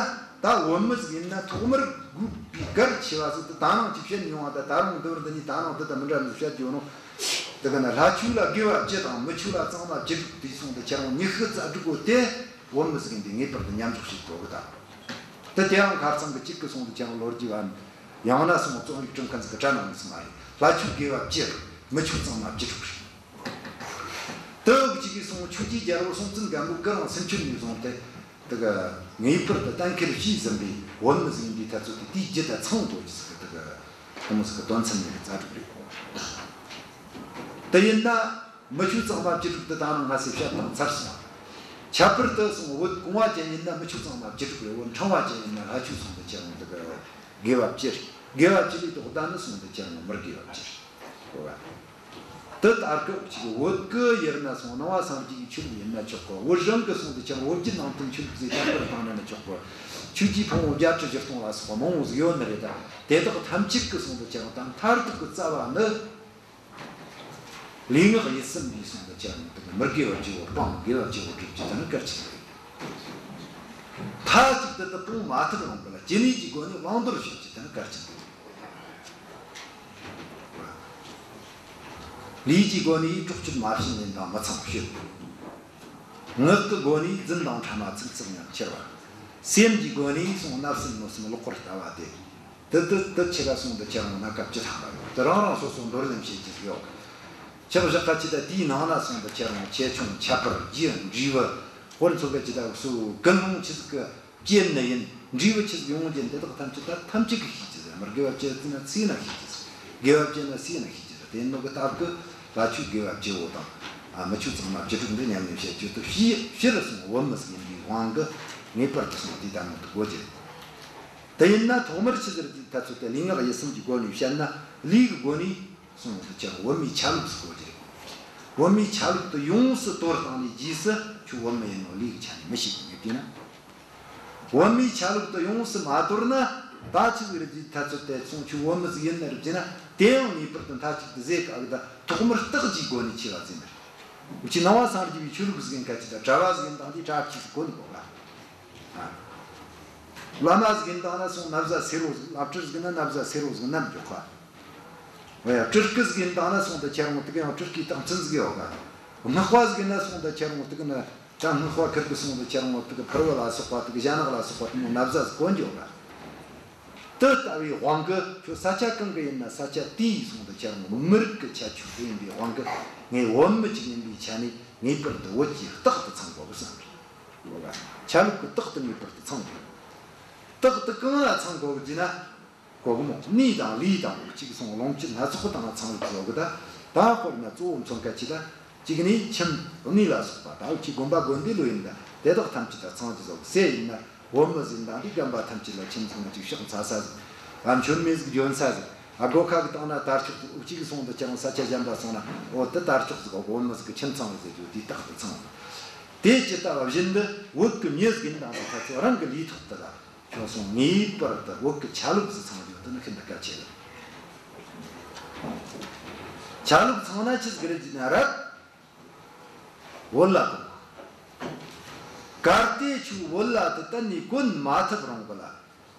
ད་བོད་མི་ཟིག་ཡིན་ན་ཐོག་མར་དགོས་པའི་གལ་ཆེ་བ་ཟིག་དེ་ད་ནང་གི་བཤད་མྱོང་བ་ད་ད་རུང་འདི་བར་འདི་ནས་ད་ནང་འདི་དང་མི་འདྲ་མི་བཤད་རྒྱུ་ནོ། དེ་ག་ན་ལྷ་ཆོས་ལ་དགེ་བ་བཅུ་དང་མི་ཆོས་ལ་གཙང་མ་བཅུ་དྲུག་དེ་སོང་དུ་ཁྱེར་ནོ་ཉི་ཤུ་རྩ་དྲུག་གོ་དེ་བོད་མི་ཟིག་ཡིན་དུས་ངེས་པར་དུ་མཉམ་འཇོག་བྱེད་དགོས་གི་ད། དེ་དེའང་ཁ་རྩང་གི་གཅིག་གི་སོང་དུ་ཁྱེར་ནོ་ལོ་རྒྱུས་བ་ཡང་ན་སོང་རྩོམ་རིག་སྤྲིངས་མཁན་ཟིག་གི་དྲ་ནང་ནས་སོང་མ་རེད། ལྷ་ཆོས་དགེ་བ་བཅུ་མི་ཆོས་གཙང་མ་བཅུ་དྲུག་རེད། དེ་གཅིག་གིས་སོང་ཆོས་རྒྱལ་རྒྱལ་པོ་སྲོང་བཙན་སྒམ་པོ་གི་རིང་སུམ་ཅུ་ནས་བཟུང་སྟེ་དེ་ག་ངེས་པར་དུ་གཏན་འཁེལ་བྱས་ཟིན་པའི་བོད་མི་ཟིག་ཡིན་དུས་ཐ་ཚོད་དེ་དེའི་རྒྱུད་ད་ཚང་དགོས་ཀྱི་ཟིག་གི་དེ་ག་ཁོང་ཟིག་གི་དོན་ཚན་ཉི་ཤུ་རྩ་དྲུག་རེད། དེ་ཡིན་ན་མི་ཆོས་གཙང་མ་བཅུ་དྲུག་དེ་ད་ནང་ང་སེ་བཤད་དང་ཚར་སོང་། ཁྱད་པར་དུ་སོང་བོད་གོང་བ་ཅན་ཡིན་ན་མི་ཆོས་གཙང་མ་བཅུ་དྲུག་རེད། བོད་ཕྲེང་བ་ཅན་ཡིན་ན་ལྷ་ཆོས་སོང་དུ་ཁྱེར་ནོ་དེ་ག་དགེ་བ་བཅུ་རེད། དགེ་བ་བཅུ་ལས་ལྡོག་ད་ནི་སོང་དུ་ཁྱེར་ནོ་མི་དགེ་བ་བཅུ་རེད། གོ་བ། དེ་ལྟར་གི་ཅིག་བོད་གི་ཡུལ་ན་སོང་ནང་པ་སངས་རྒྱས་ཀྱི་ཆོས་ལུགས་ཡིན་ན་ཆོག་གི། བོད་རང་གི་སོང་དུ་ཁྱེར་བོད་བརྒྱུད་ནང་བསྟན་ཆོས་ལུགས་ཟེར་ཁྱད་པར་བཏང་ན་ནི་ཆོག་གི། ཆོས་ཀྱི་ཕུང་པོ་བརྒྱད་ཁྲི་བཞི་སྟོང་ལ་སོགས་པ་མང་བོ་ཟིག་ཡོད་ནི་རེད་ད། དེ་དག་ཐམས་ཅད་ཀྱི་སོང་དུ་ཁྱེར་ད་མཐར་ཐུག་གི་རྩ་བ་ནི། ལུས་ངག་ཡིད་གསུམ་པའི་སོང་དུ་ཁྱེར་ནོ་དེ་གི་མི་དགེ་བ་བཅུ་བོ་སྤང་། དགེ་བ་བཅུ་བོ་སྒྲུབ་རྒྱུ་དེ་ནི་གལ་ཆེན་པོ་རེད། མཐའ་གཅིག་ཏུ་དེ་སྤོང་མ་ཐུབ་རུང་གི་ལ་ཇི་སྙེད་ཀྱི་སྒོ་ནས་བླང་དོར་བྱེད་རྒྱུ་དེ་ནི་གལ་ཆེན་པོ་རེད། ལུས་ཀྱི་སྒོ་ནས་སྲོག་གཅོད་མ་བྱིན་ལེན་དང་མི་ཚངས་སྤྱོད། ངག་གི་སྒོ་ནས་རྫུན་དང་ཕྲ་མ་ཚིག་རྩུབ་ཉམས་ཁྱེར་བ། སེམས་ཀྱི་སྒོ་ནས་སོང་བརྣབ་སེམས་གནོད་སེམས་ལོག་པར་ལྟ་བ་དེ། དེ་དེ་དེ་ཆེ་ག་སོང་དུ་ཁྱེར་འོང་ན་སྐབས་ཅི་ཐང་ལ་ཡོད། དེ་རང་རང་སོ་སོ་འདོར་ལེན་བྱེད་ཀྱི་ཡོད། ཆག་བཞག་ག་ཅི་ད་དེའི་ནང་ན་སོང་དུ་ཁྱེར་འོང་ཆེ་ཆུང་ཁྱད་པར་རྒྱུ་འབྲས་བུ། དཔེར་མཚོན་ག་ཅི་ད་སུ་ཀུན་སློང་ཆི་ཟིག་གི་སྐྱེ་ནི་ཡིན། འབྲས་བུ་ཆི་ཟིག་ཡོང་རྒྱུ་འདི་དག་ཐམས་ཅད་ད་ཐམས་ཅད་ཀྱིས་ཤེས་ཀྱི་ཟེར། མི་དགེ་བ་བཅུ་ཟིན་ན་སུ་ཡིན་ན་ཤེས་ཀྱི་ཟེར། དགེ་བ་བཅུ་ན་སུ་ཡིན་ན་ཤེས་ཀྱི་ཟེར། དེ་ནོ་གི་སྟབས་ཀྱིས་ལྷ་ཆོས་དགེ་བ་བཅུ་བོ་དང་། ཨ་མི་ཆོས་གཙང་མ་བཅུ་དྲུག་འདི་ཉམས་ལེན་བྱེད་རྒྱུ་དེ་ཕྱི་ཕྱི་རུ་སོང་བོད་མི་ཟིག་ཡིན་པའི་དབང་གིས་ངེས་པར་དུ་སོང་དེ་ལྟ་མོ་དེ་དགོས་ཀྱི་རེད། དེ་ཡིན་ན་ཐོག་མར་ཆི་ཟེར་དུས་ཐ་ཚོད་དེ་ལུས་ངག་ཡིད་གསུམ་གྱི་སྒོ་ནས་བཤད་ན་ལུས་ཀྱི་སྒོ་ནས་སོང་དུ་ཁྱེར་བོད་མིའི་ཆ་ལུགས་སུ་དགོས་ཀྱི་རེད། བོད་མིའི་ཆ་ལུགས་དེ་ཡོངས་སུ་དོར་བཏང་ནས་རྗེས་སུ་ཁྱོད་བོད་མི་ཡིན་ནོ་ལུས་ཀྱི་ཆ་ནས་མི་ཤེས་ཀྱི་ཡོད་དུས་ན། བོད་མིའི་ཆ་ལུགས་དེ་ཡོངས་སུ་མ་དོར་ན་ད་ཆི་ཟིག་རེད་ཟེར་ཐ་ཚོད་དེ་སོང་ཁྱོད་བོད་མི་ཟིག་ཡིན་ནི་རེད་ཟེར་ན། དེ་ཡང་ངེས་པར་དུ་མཐའ་གཅིག་ཏུ་ཟེར་དཀའ་གི། ད་ཐོག་མར་རྟགས་ཀྱི་སྒོ་ནས་ཆེ་བ་ཟེར་ནི་རེད། འུ་ཅི་ནང་པ་སངས་རྒྱས་པའི་ཆོས་ལུགས་ཟིག་ཡིན་ཁ་ཅིག་ད་གྲྭ་བ་ཟིག་ཡིན་དང་དེ་གྲྭ་བ་གཅིག་ཟིག་གོ་ནི་གོ་ག། ཨ། བླ་མ་ཟིག་ཡིན་དང་ན་སོང་ན་བཟའ་སེར་བོ་ཟིག། བླ་སྤྲུལ་ཟིག་ཡིན་ན་ན་བཟའ་སེར་བོ་ཟིག་བསྣམས་འཇོག་ག། འོ་ཡ། སྤྲུལ་སྐུ་ཟིག་ཡིན་དང་ན་སོང་དུ་ཁྱེར་འོང་དེ་གི་ཡང་སྤྲུལ་སྐུའི་རྟགས་མཚན་ཟིག་ཡོད་ག། སྔགས་པ་ཟིག་ཡིན་ན་སོང་དུ་ཁྱེར་འོང་དེ་གི་ན་ད་སྔགས་པ་ཁིར་གི་སོང་དུ་ཁྱེར་འོང་དེ་གི་ཕུར་བུ་ལ་སོགས་པ་དེ་གི་ཞྭ་ནག་ལ་སོགས་པ་དེ་མོ་ན་བཟའ་ཟིག་གོན་འཇོག་ག། དེ་ལྟ་བུའི་དབང་གིས་ཁྱོད་ས་ཆ་གང་གི་ཡིན་ན་ས་ཆ་དེའི་སོང་དུ་ཁྱེར་འོང་མི་རིགས་ཀྱི་ཁྱད་ཆོས་དེ་ཡིན་པའི་དབང་གིས་ངས་བོད་མི་གཅིག་ཡིན་པའི་ཆ་ནས་ངེས་པར་དུ་བོད་ཀྱི་རྟགས་དེ་ཚང་དགོས་གི་བསམ་གི། ཆ་ལུགས་ཀྱི་རྟགས་དེ་ངེས་པར་དུ་ཚང་དགོས། རྟགས་དེ་གང་ལ་ཚང་དགོས་གི་ཟེར་ན། གོ་གི་མོ། གནས་དང་ལུས་དང་གཅིག་སོང་ལོངས་སྤྱོད་སྣ་ཚོགས་དང་ཚང་ལུགས་བཟོ་གི། ད་ད་དཔེར་ན་གཙོ་བོ་མཚོན་སྐད་ཆ་ད་གཅིག་ནས་ཁྱིམ་གནས་ལ་སོགས་པ་ད་འུ་ཅི་དགོན་པ་དགོན་སྡེ་ལོ་ཡིན་ད་དེ་དག་ཐམས་ཅད་ད་ཚང་གི་བཟོ་གི། སུ་ཡིན་ན་བོད་མི་ཟིག་ད་འདི་དགོན་པ་ཐམས་ཅད་ལ་ཁྱིམ་ཚང་ན་ཅིག་ཕྱག་འཚལ་ས་ཟིག། ཨ་མཆོད་མེ་ཟིག་བརྒྱུག་ས་ཟིག། ཨ་སྒོ་ཁ་གི་སྟེང་ན་དར་ལྕོག་ཟིག། འུ་ཅི་གི་སོང་དུ་ཁྱེར་འོང་ས་ཆ་གཞན་པ་སོང་ན་འོ་དེ་དར་ལྕོག་ཟིག་བོད་མི་ཟིག་གི་ཁྱིམ་ཚང་རེད་ཟེར་རྒྱུ་དེ་རྟགས་དེ་ཚང་། དེ་ཇི་ལྟ་བ་བཞིན་དུ་བོད་ཀྱི་མྱི་ཟིག་ཡིན་དང་ཟིག་ཁ་ཚོ་རང་གི་ལུས་ཐོག་དེ་ལ། ཁྱོད་སོང་ངེས་པར་དུ་བོད་ཀྱི་ཆ་ལུགས་སུ་ཚང་རྒྱུ་དེ་ནི་ཤིན་ཏུ་གལ་ཆེ་གི། ཆ་ལུགས་ཚང་ན་ཆི་ཟིག་རེད་ཟེར་ན་རབ། བོད་ལ་གོ། གལ་ཏེ་ཁྱོད་བོད་ལ་དེ་གཏན་ནས་གོན་མ་ཐུབ་རུང་གི་ལ།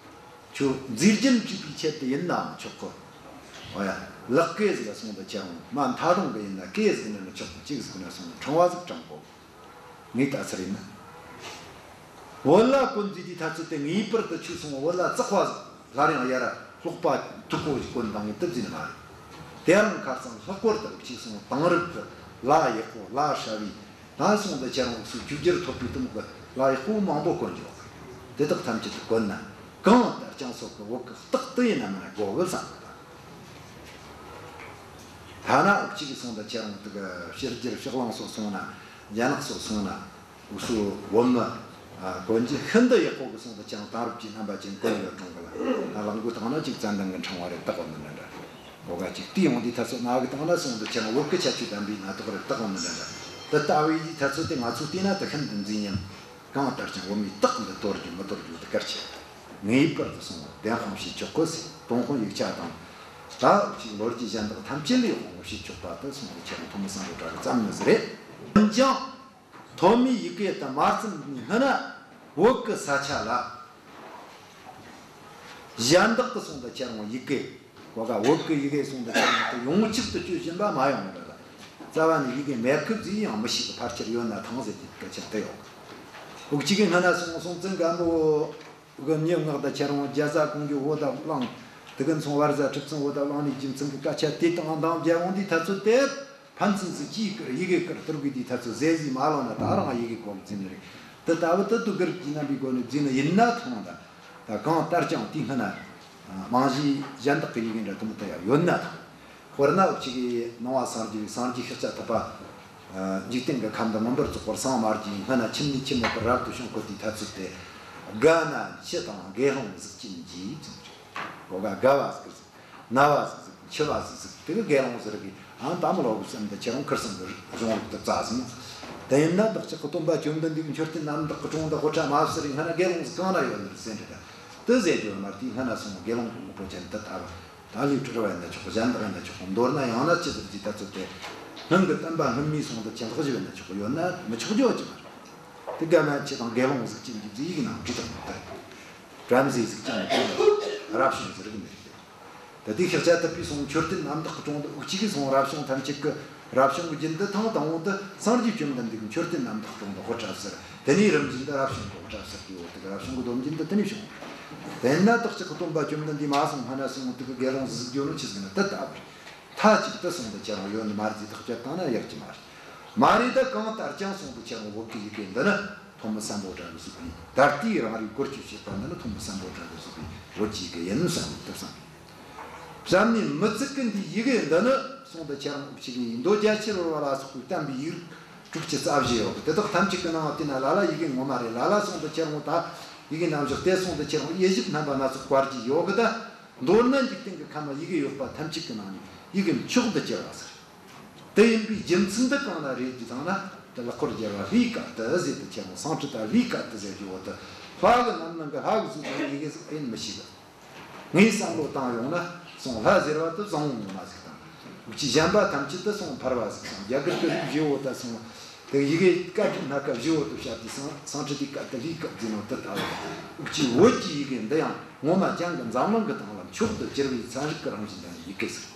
ཁྱོད་མཛེས་རྒྱན་སྤྲས་པའི་ཆེད་དུ་ཡིན་ནའང་ཆོག་གི། འོ་ཡ། ལག་སྐེ་ཟིག་ལ་སོང་དུ་ཁྱེར་འོང་མ་མཐའ་སྒྲུང་གི་ཡིན་ན་སྐེ་ཟིག་ན་ནི་ཆོག་གི། གཅིག་ཟིག་ན་སོང་ཕྲེང་བ་ཟིག་དྲངས་གོ། ངས་ལྟ་ཚར་ཡིན་ན། བོད་ལ་གོན་ཟེར་དུས་ཐ་ཚོད་དེ་ངེས་པར་དུ་ཁྱོད་སོང་བོད་ལ་བཙག་པ་ཟིག་སླར་ཡང་ཡར་ར་སློག་པ་མཐུག་པོ་ཞིག་གོན་བཏང་ཡིན་དུ་བཟིན་མ་རེད། དེ་རང་ཁ་སང་ལྷག་པར་དུ་ཁྱོད་སོང་དེང་རབས་ཀྱི་ལ་ཡག་པོ་ལ་ཧྲ་བའི་ད་སོང་དུ་ཁྱེར་འོང་སུ་རྒྱུ་རྒྱུར་ཐོབ་པའི་དུམ་གི་ལ་ཡག་པོ་མང་པོ་གོན་རྒྱུ་ཡོད་གི། དེ་དག་ཐམས་ཅད་དུ་གོན་ན་གང་ལྟར་ཀྱང་སོགས་ཀྱི་བོད་ཀྱི་རྟགས་དེ་ཡིན་ན་མིན་ན་དགོས་གི་བསམ་གི། ཐ་ན་འུ་ཅག་གིས་སོང་དུ་ཁྱེར་འོང་དུ་གི་ཕྱི་རྒྱལ་ཕྱི་གླིང་སོགས་སོང་ན་རྒྱ་ནག་སོགས་སོང་ན། འུ་ཚོ་བོད་མི་ཨ་གོན་རྒྱུ་ཤིན་ཏུ་ཡག་པོ་གི་སོང་དུ་ཅང་དེང་རབས་ཀྱི་རྣམ་པ་ཅན་གོན་ཡོད་རུང་གི་ལ། ཨ་ལག་མགོ་བཏང་ན་ཅིག་ཙན་དན་གི་ཕྲེང་བ་རེ་བཏགས་བ་མི་འདྲ་འདྲ། གོ་ག་ཅིག་དེ་ཡོང་དུས་ཐ་ཚོད་ང་གི་བཏང་ན་སོང་དུ་ཅང་བོད་གི་ཁྱད་ཆོས་ལྡན་པའི་སྣ་ཐོག་རེ་བཏགས་བ་མི་འདྲ་འདྲ། དེ་ལྟ་བུའི་དུས་ཐ་ཚོད་དེ་ང་ཚོ་བལྟས་ན་དེ་ཤིན་ཏུ་མཛེས་སྙམ། གང་ལྟར་ཀྱང་བོད་མིའི་རྟགས་འདི་དོར་རྒྱུ་མི་དོར་རྒྱུ་དེ་གལ་ཆེ། ངེས་པར་དུ་སོང་བདེན་དཔང་བྱེད་ཆོག་གི་ཟེར། ཏུན་ཧོང་ཡིག་ཆ་དང་། ད་ཅིག་ལོ་རྒྱུས་གཞན་དག་ཐམས་ཅད་ལས་དབང་བྱེད་ཆོག་པ་དེ་སོང་ནས་ཁྱེད་རང་ཐོན་མི་སམ་བྷོ་ཊ་གིས་བརྩམས་ནི་ཟིག་རེད། འོན་ཀྱང་ཐོན་མིའི་ཡི་གེ་དེ་མ་བརྩམས་ནས་སྔོན་ན་བོད་ཀྱི་ས་ཆ་ལ་གཞན་དག་གི་སོང་དུ་ཁྱེད་རང་ཡི་གེ། གོ་ག་བོད་ཀྱི་ཡི་གེ་སོང་དུ་ཁྱེད་རང་དེ་ཡོངས་ཁྱབ་ཏུ་སྤྱོད་བཞིན་པ་མ་ཡོང་བ་རེད། རྩ་བ་ནས་ཡི་གེ་མེད་གི་ཟིག་ཡང་མི་ཤེས་གི། ཕལ་ཆེར་ཡོད་ན་ཐང་ཟེར་གྱི་སྐད་ཆ་དེ་ཡོད། འུ་ཅག་གི་སྔ་ན་སོང་སྲོང་བཙན་སྒམ་པོ་གི་མྱི་མངགས་ད་ཁྱེད་རང་རྒྱ་བཟའ་གོང་གི་བོད་ད་བླངས། དེ་གི་མཚུངས་བར་བཟའ་གྲུབ་ཚང་བོད་ད་བླངས་ནས་རྒྱུ་མཚན་གི་སྐད་ཆ་དེ་དང་འདང་རྒྱག་ཡོང་དུས་ཐ་ཚོད་དེ། ཕན་ཚུན་ཟིག་ཅིག་གི་ཡི་གེ་ཀར་ཐུར་གི་དེ་ཐ་ཚོད་ཟེ་ཟི་མ་ལོ་ན་ད་རང་ཡི་གེ་གོ་བརྩིས་ནི་རེད། དེ་ལྟ་བུ་དེ་དུ་གར་གྱི་རྣམ་པའི་སྒོ་ནས་བརྩིས་ནི་ཡིན་ན་ཐང་ད། ད་གང་ལྟར་ཀྱང་དེའི་སྔ་ན་རྨང་གཞི་གཞན་དག་གི་ཡི་གེ་འདྲ་དུ་མི་ལྟ་ཡ་ཡོད་ན་ཐང་། དཔེར་ན་འུ་ཅག་གི་ནང་པ་སངས་རྒྱས་པའི་སངས་རྒྱས་ཤཱཀྱ་ཐུབ་པ། འཇིག་རྟེན་གྱི་ཁམས་འདི་མངོན་པར་རྫོགས་པར་སངས་མ་རྒྱས་སྔ་ན་ཁྱིམ་ནས་ཁྱིམ་མེད་པར་རབ་ཏུ་བྱུང་ཁོ་དེའི་ཐ་ཚོད་དེ། དགའ་ན་འཆི་དང་དགེ་སློང་གཟུགས་ཅན་གྱི་ཟེར་གྱི་རེད། གོ་ག་དགའ་བ་ཟིག་གི་ཟིག་ན་བ་ཟིག་ཟིག་འཆི་བ་ཟིག་ཟིག་དེ་གི་དགེ་སློང་ཟེར་གི། ཨང་ད་མི་ལོ་གི་བསམ་དུ་ཁྱེད་རང་ཁུར་སང་གི་གཞུང་ལུགས་དེ་རྩ་ཟིན། དེ་ཡིན་ན་བདག་ཅག་གི་སྟོན་པ་བཅོམ་ལྡན་འདས་ཀྱི་མཆོད་རྟེན་རྣམ་དག་གི་དྲུང་དུ་དབུ་སྐྲ་མ་ཟུར་རིང་ཧ་ན་དགེ་སློང་ཟིག་གང་ན་ཡོད་ནི་ཟེར་འདྲི་ད། དེ་ཟེར་རྒྱུ་མ་དེའི་སྔ་ན་སོང་དགེ་སློང་གི་དངོས་པོ་ཅན་དེ་ལྟ་བུ། ད་ལུས་སྲོག་བ་ཡིན་ན་ཆོག་གི། གཞན་དག་ཡིན་ན་ཆོག་གི། མདོར་ན་ཡང་ན་ཅི་ཟེར་གྱི་ཐ་ཚོད་དེ། སྔོན་གྱི་བསྟན་པ་སྔོན་མའི་སོང་དུ་ཅི་ལྷག་ཞིག་ཡིན་ན་ཆོག་གི་ཡོད་ན་མི་ཆོག་རྒྱུ་ཅི་མ་རེད། དེ་དགའ་ན་འཆི་དང་དགེ་སློང་གཟུགས་ཅན་གྱི་ཟེར་ཡིག་ནང་བྲིས་དང་མི་ལྟར། བྲམ་ཟེ་གཟུགས་ཅན་གྱི་རབ་བྱུང་ཟེར་གི་མི་རེད། ད་དེ་ཤཱཀྱ་ཐུབ་པའི་སོང་མཆོད་རྟེན་རྣམ་དག་གི་དྲུང་དུ་འུ་ཅག་གི་སོང་རབ་བྱུང་ཐམས་ཅད་ཀྱི་རབ་བྱུང་གི་རྒྱུན་དུ་ཐང་དང་པོ་དུ་སངས་རྒྱས་བཅོམ་ལྡན་འདས་ཀྱི་མཆོད་རྟེན་རྣམ་དག་དྲུང་དུ་དབུ་སྐྲ་ཟུར། དེ་ནས་རིམ་བཞིན་དུ་རབ་བྱུང་གི་དབུ་སྐྲ་ཟུར་གྱི་འོག་ཏུ་རབ་བྱུང་གི་སྡོམ་རྒྱུན་དུ་དེ་ནས་བྱུང་། དེ་ན་བདག་ཅག་གི་སྟོན་པ་བཅོམ་ལྡན་འདས་མ་སོང་སྔ་ན་སོང་དུ་གི་དགེ་སློང་གཟུགས་རྒྱུ་ནི་ཆི་ཟིག་ན་དེ་ལྟ་བུར། མཐའ་གཅིག་ཏུ་སོང་དུ་ཁྱེད་རང་ཡོད་ནི་མ་རེད། ཐག་བཅད་བཏང་ན་ཡག་གི་མ་རེད། མ་རེད་ད་གང་ལྟར་ཀྱང་སོང་དུ་ཁྱེད་རང་བོད་ཀྱི་ཡི་གེ་འདི་ནི་ཐོན་མི་སམ་བྷོ་ཊ་གིས་བཟོས་པའི་ད་ལྟའི་རང་རེའི་བཀོལ་སྤྱོད་བྱེད་པ་འདི་ནི་ཐོན་མི་སམ་བྷོ་ཊ་གིས་བཟོས་པའི་བོད་ཀྱི་ཡི་གེ་ཡིན་བསམ་ནས་དེ་བསམ། བསམ་ནས་མི་ཚིག་གི་འདིའི་ཡི་གེ་འདི་ནི་སོང་དུ་ཁྱེད་རང་འུ་ཅག་གི་མདོ་རྒྱ་ཆེར་བར་བ་ལ་སོགས་པའི་བསྟན་པའི་ཡིག་དྲུག་ཅུ་རྩ་བཞི་ཡོད་གི། དེ་དག་ཐམས་ཅད་ཀྱི་ནང་བལྟས་ན་ལ་ལ་ཡི་གེ་ངོ་མ་རེད། ལ་ལ་སོང་དུ་ཁྱེད་རང་ད་ཡི་གེ་རྣམ་གཞག་དེ་སོང་དུ་ཁྱེད་རང་དབྱེ་ཞིབ་རྣམ་པ་སྣ་ཚོགས་བཀར་གྱི་ཡོད་གི། ད་མདོར་ན་འཇིག་རྟེན་གྱི་ཁམས་ན་ཡི་གེ་ཡོད་པ་ཐམས་ཅད་ཀྱི་ནང་ནས་ཡི་གེ་མཆོག་ཏུ་གྱུར་བ་ཟེར། དེ་ཡིན་པའི་རྒྱུ་མཚན་འདི་གང་ན་རེད་ཅེས་བཏང་ན། དེ་ལ་འཁོར་རྒྱལ་བ་ལྷའི་བཀའ་དེ་ཟེར་དུ་ཁྱེད་རང་སང་ཁྲི་ད་ལྷའི་བཀའ་དེ་ཟེར་རྒྱུ་བོ་དེ། ལྷ་གི་རྣམ་སྣང་གི་ལྷ་གིས་བཟོས་པའི་ཡི་གེ་ཟིག་ཡིན་མི་ཤེས་གི། ངས་བསམ་བློ་བཏང་ཡོང་ན་སོང་ལྷ་ཟེར་བ་དེ་བཟང་བོ་ངོ་མ་ཟིག་དང་། འུ་ཅག་གཞན་པ་ཐམས་ཅད་དེ་སོང་ཕལ་བ་ཟིག་སོང་རྒྱ་གར་གྱི་རིགས་བཞི་བོ་དེ་སོང་། དེ་ཡི་གེ་བཀའ་བརྒྱུད་སྣ་ཁ་བཞི་བོ་དེ་བཤད་དུས་སང་སང་ཁྲི་དེའི་བཀའ་དེ་ལྷའི་བཀའ་བཟོས་ནོ་དེ་ལྟ་བུ། འུ་ཅག་བོད་ཀྱི་ཡི་གེ་འདི་ཡང་ངོ་མ་ཅང་གི་འཛམ་གླིང་གི་སྟེང་ལ་མཆོག་ཏུ་གྱུར་པའི་ཚན་རིག་གི་རང་བཞིན་ལྡན་པའི་ཡི་གེ་ཟིག།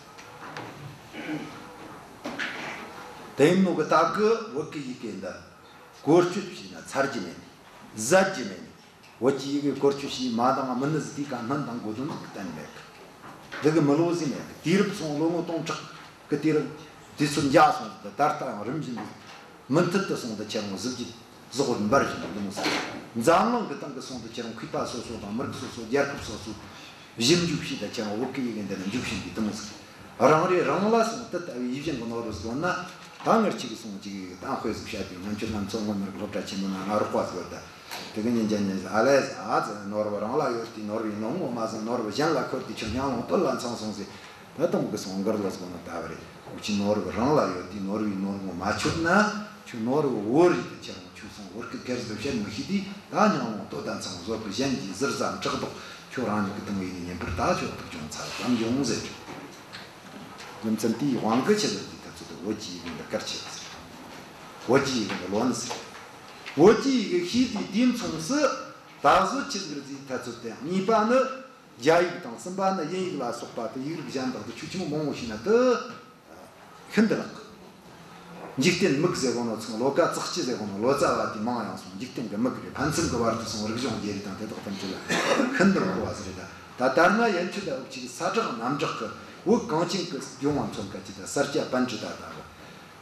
དེ་ཡིན་ནོ་གི་སྟབས་ཀྱིས་བོད་ཀྱི་ཡི་གེ་འདི་བཀོལ་སྤྱོད་བྱས་ན་ཚར་རྒྱུ་མེད་ནི། ཟད་རྒྱུ་མེད་ནི། བོད་ཀྱི་ཡི་གེ་བཀོལ་སྤྱོད་བྱས་མ་འདང་མིན་ནི་ཟིག་དེའི་ཀ་སྨན་དང་གོ་དོན་ཟིག་གཏན་མེད་གི། འདི་གི་མི་ལོ་ཟིག་མེད་གི། དུས་རབས་སོང་ལོ་ངོ་སྟོང་ཕྲག་གི་དུས་རབས་དུས་ཚོད་འཇག་སོང་ཟིག་ད་ད་ལྟ་ཡང་རིམ་བཞིན་དུ་མུ་མཐུད་དུ་སོང་དུ་ཁྱེད་རང་གཟི་བརྗིད་གཟི་འོད་འབར་བཞིན་དུ་ལོངས་སོ། འཛམ་གླིང་གི་སྟེང་གི་སོང་དུ་ཁྱེད་རང་མཁས་པ་སོ་སོ་དང་མི་རིགས་སོ་སོ་རྒྱལ་ཁབ་སོ་སོ་ཞིབ་འཇུག་བྱས་ད་ཁྱེད་རང་བོད་ཀྱི་ཡི་གེ་འདི་ནི་འཇུག་བཞིན་པའི་དེ་མོ་ཟིག། རང་རེ་རང་ལ་སོང་དུ་ལྟ་བུའི་ཡིད་བཞིན་གྱི་ནོར་བུ་ཟིག་ཡོད་ན། ད་ངར་ཅིག་གི་སོང་ཅིག་གི་གཏམ་དཔེ་ཟིག་བཤད་དུས་ང་ཚོ་ནམ་མཚོ་སྔོན་མི་རིགས་སློབ་གྲྭ་ཆེན་མོ་ན་ང་རོགས་པ་ཟིག་ཡོད་ད། དེ་གི་ཉིན་རྒྱ་ཉིན་ཨ་ལས་ཨ་ཙི་ནོར་བུ་རང་ལ་ཡོད་དེ་ནོར་བུའི་ནོར་ངོ་མ་ཟིན། ནོར་བུ་གཞན་ལ་འཁོར་དེ་ཁྱོད་སྙིང་རླུང་སྟོད་ལ་འཚང་སོང་ཟེར། ད་དུང་གི་སོང་གར་ལ་སོང་ན་ད་བ་རེད། འུ་ཅག་ནོར་བུ་རང་ལ་ཡོད་དེ་ནོར་བུའི་ནོར་ངོ་མ་ཆོད་ན། ཁྱོད་ནོར་བུ་བོར་རེད་དེ་ཁྱེད་རང་ཁྱོད་སོང་བོར་གི་སྒེར་དུ་བཤད་མི་ཤེས་དེ། ད་སྙིང་རླུང་སྟོད་ལ་འཚང་བཟོ་གི་གཞན་གྱིས་ཟུར་ཟ་ཕྲག་དོག་ཁྱོད་རང་ཉིད་ཀྱི་དུང་བའི་ཉིན་པར་ད་ཁྱོད་ཐུག་ཅུང་ཚ་ཙམ་ཡོང་ཟེར། རྒྱུ་མཚན་དེའི་དབང་གིས་ཆི་ཟེར་དེ་ད་ཚོད་དུ་བོད་ཀྱི་ཡི་གེ་འདི་གར་ཆེ་བ་ཟེར། བོད་ཀྱི་ཡི་གེ་འདི་ལོ་ནི་ཟེར། བོད་ཀྱི་ཡི་གེ་ཤེས་དུས་དུས་མཚུངས་སུ་ད་གཟོད་ཆི་ཟེར་ཟིག་ད་ཚོད་དེ། གཉིས་པ་ནི་རྒྱ་ཡིག་དང་གསུམ་པ་ནི་དབྱིན་ཡིག་ལ་སོགས་པ་དེ་ཡིག་རིགས་གཞན་དག་ཏུ་ཆོས་ཆི་མོ་མང་བོ་ཤེས་ན་དེ་ཤིན་ཏུ་ལེགས། འཇིག་རྟེན་མིག་ཟེར་གོ་ནོ་ཚང་ལོ་ཀ་ཙག་ཅི་ཟེར་གོ་ནོ་ལོ་ཙཱ་བ་དེ་མང་ཡང་སོང་འཇིག་རྟེན་གི་མིག་རེད། ཕན་ཚུན་གི་བར་དུ་སོང་རིག་གཞུང་བརྗེ་རེས་དང་དེ་དག་ཐམས་ཅད་ལ་ཤིན་ཏུ་མཁོ་བ་ཟིག་རེད་ད། ད་ལྟར་ན་ཡན་ཆོད་ད་འུ་ཅག་གི་ས་གྲགས་གནམ་གྲགས་གི་བོད་གངས་ཅན་གི་ལྗོངས་བ་མཚོན་ཁ་ཅིག་ད་ས་སྐྱ་པཎྜི་ཏ་ལྟ་བུ།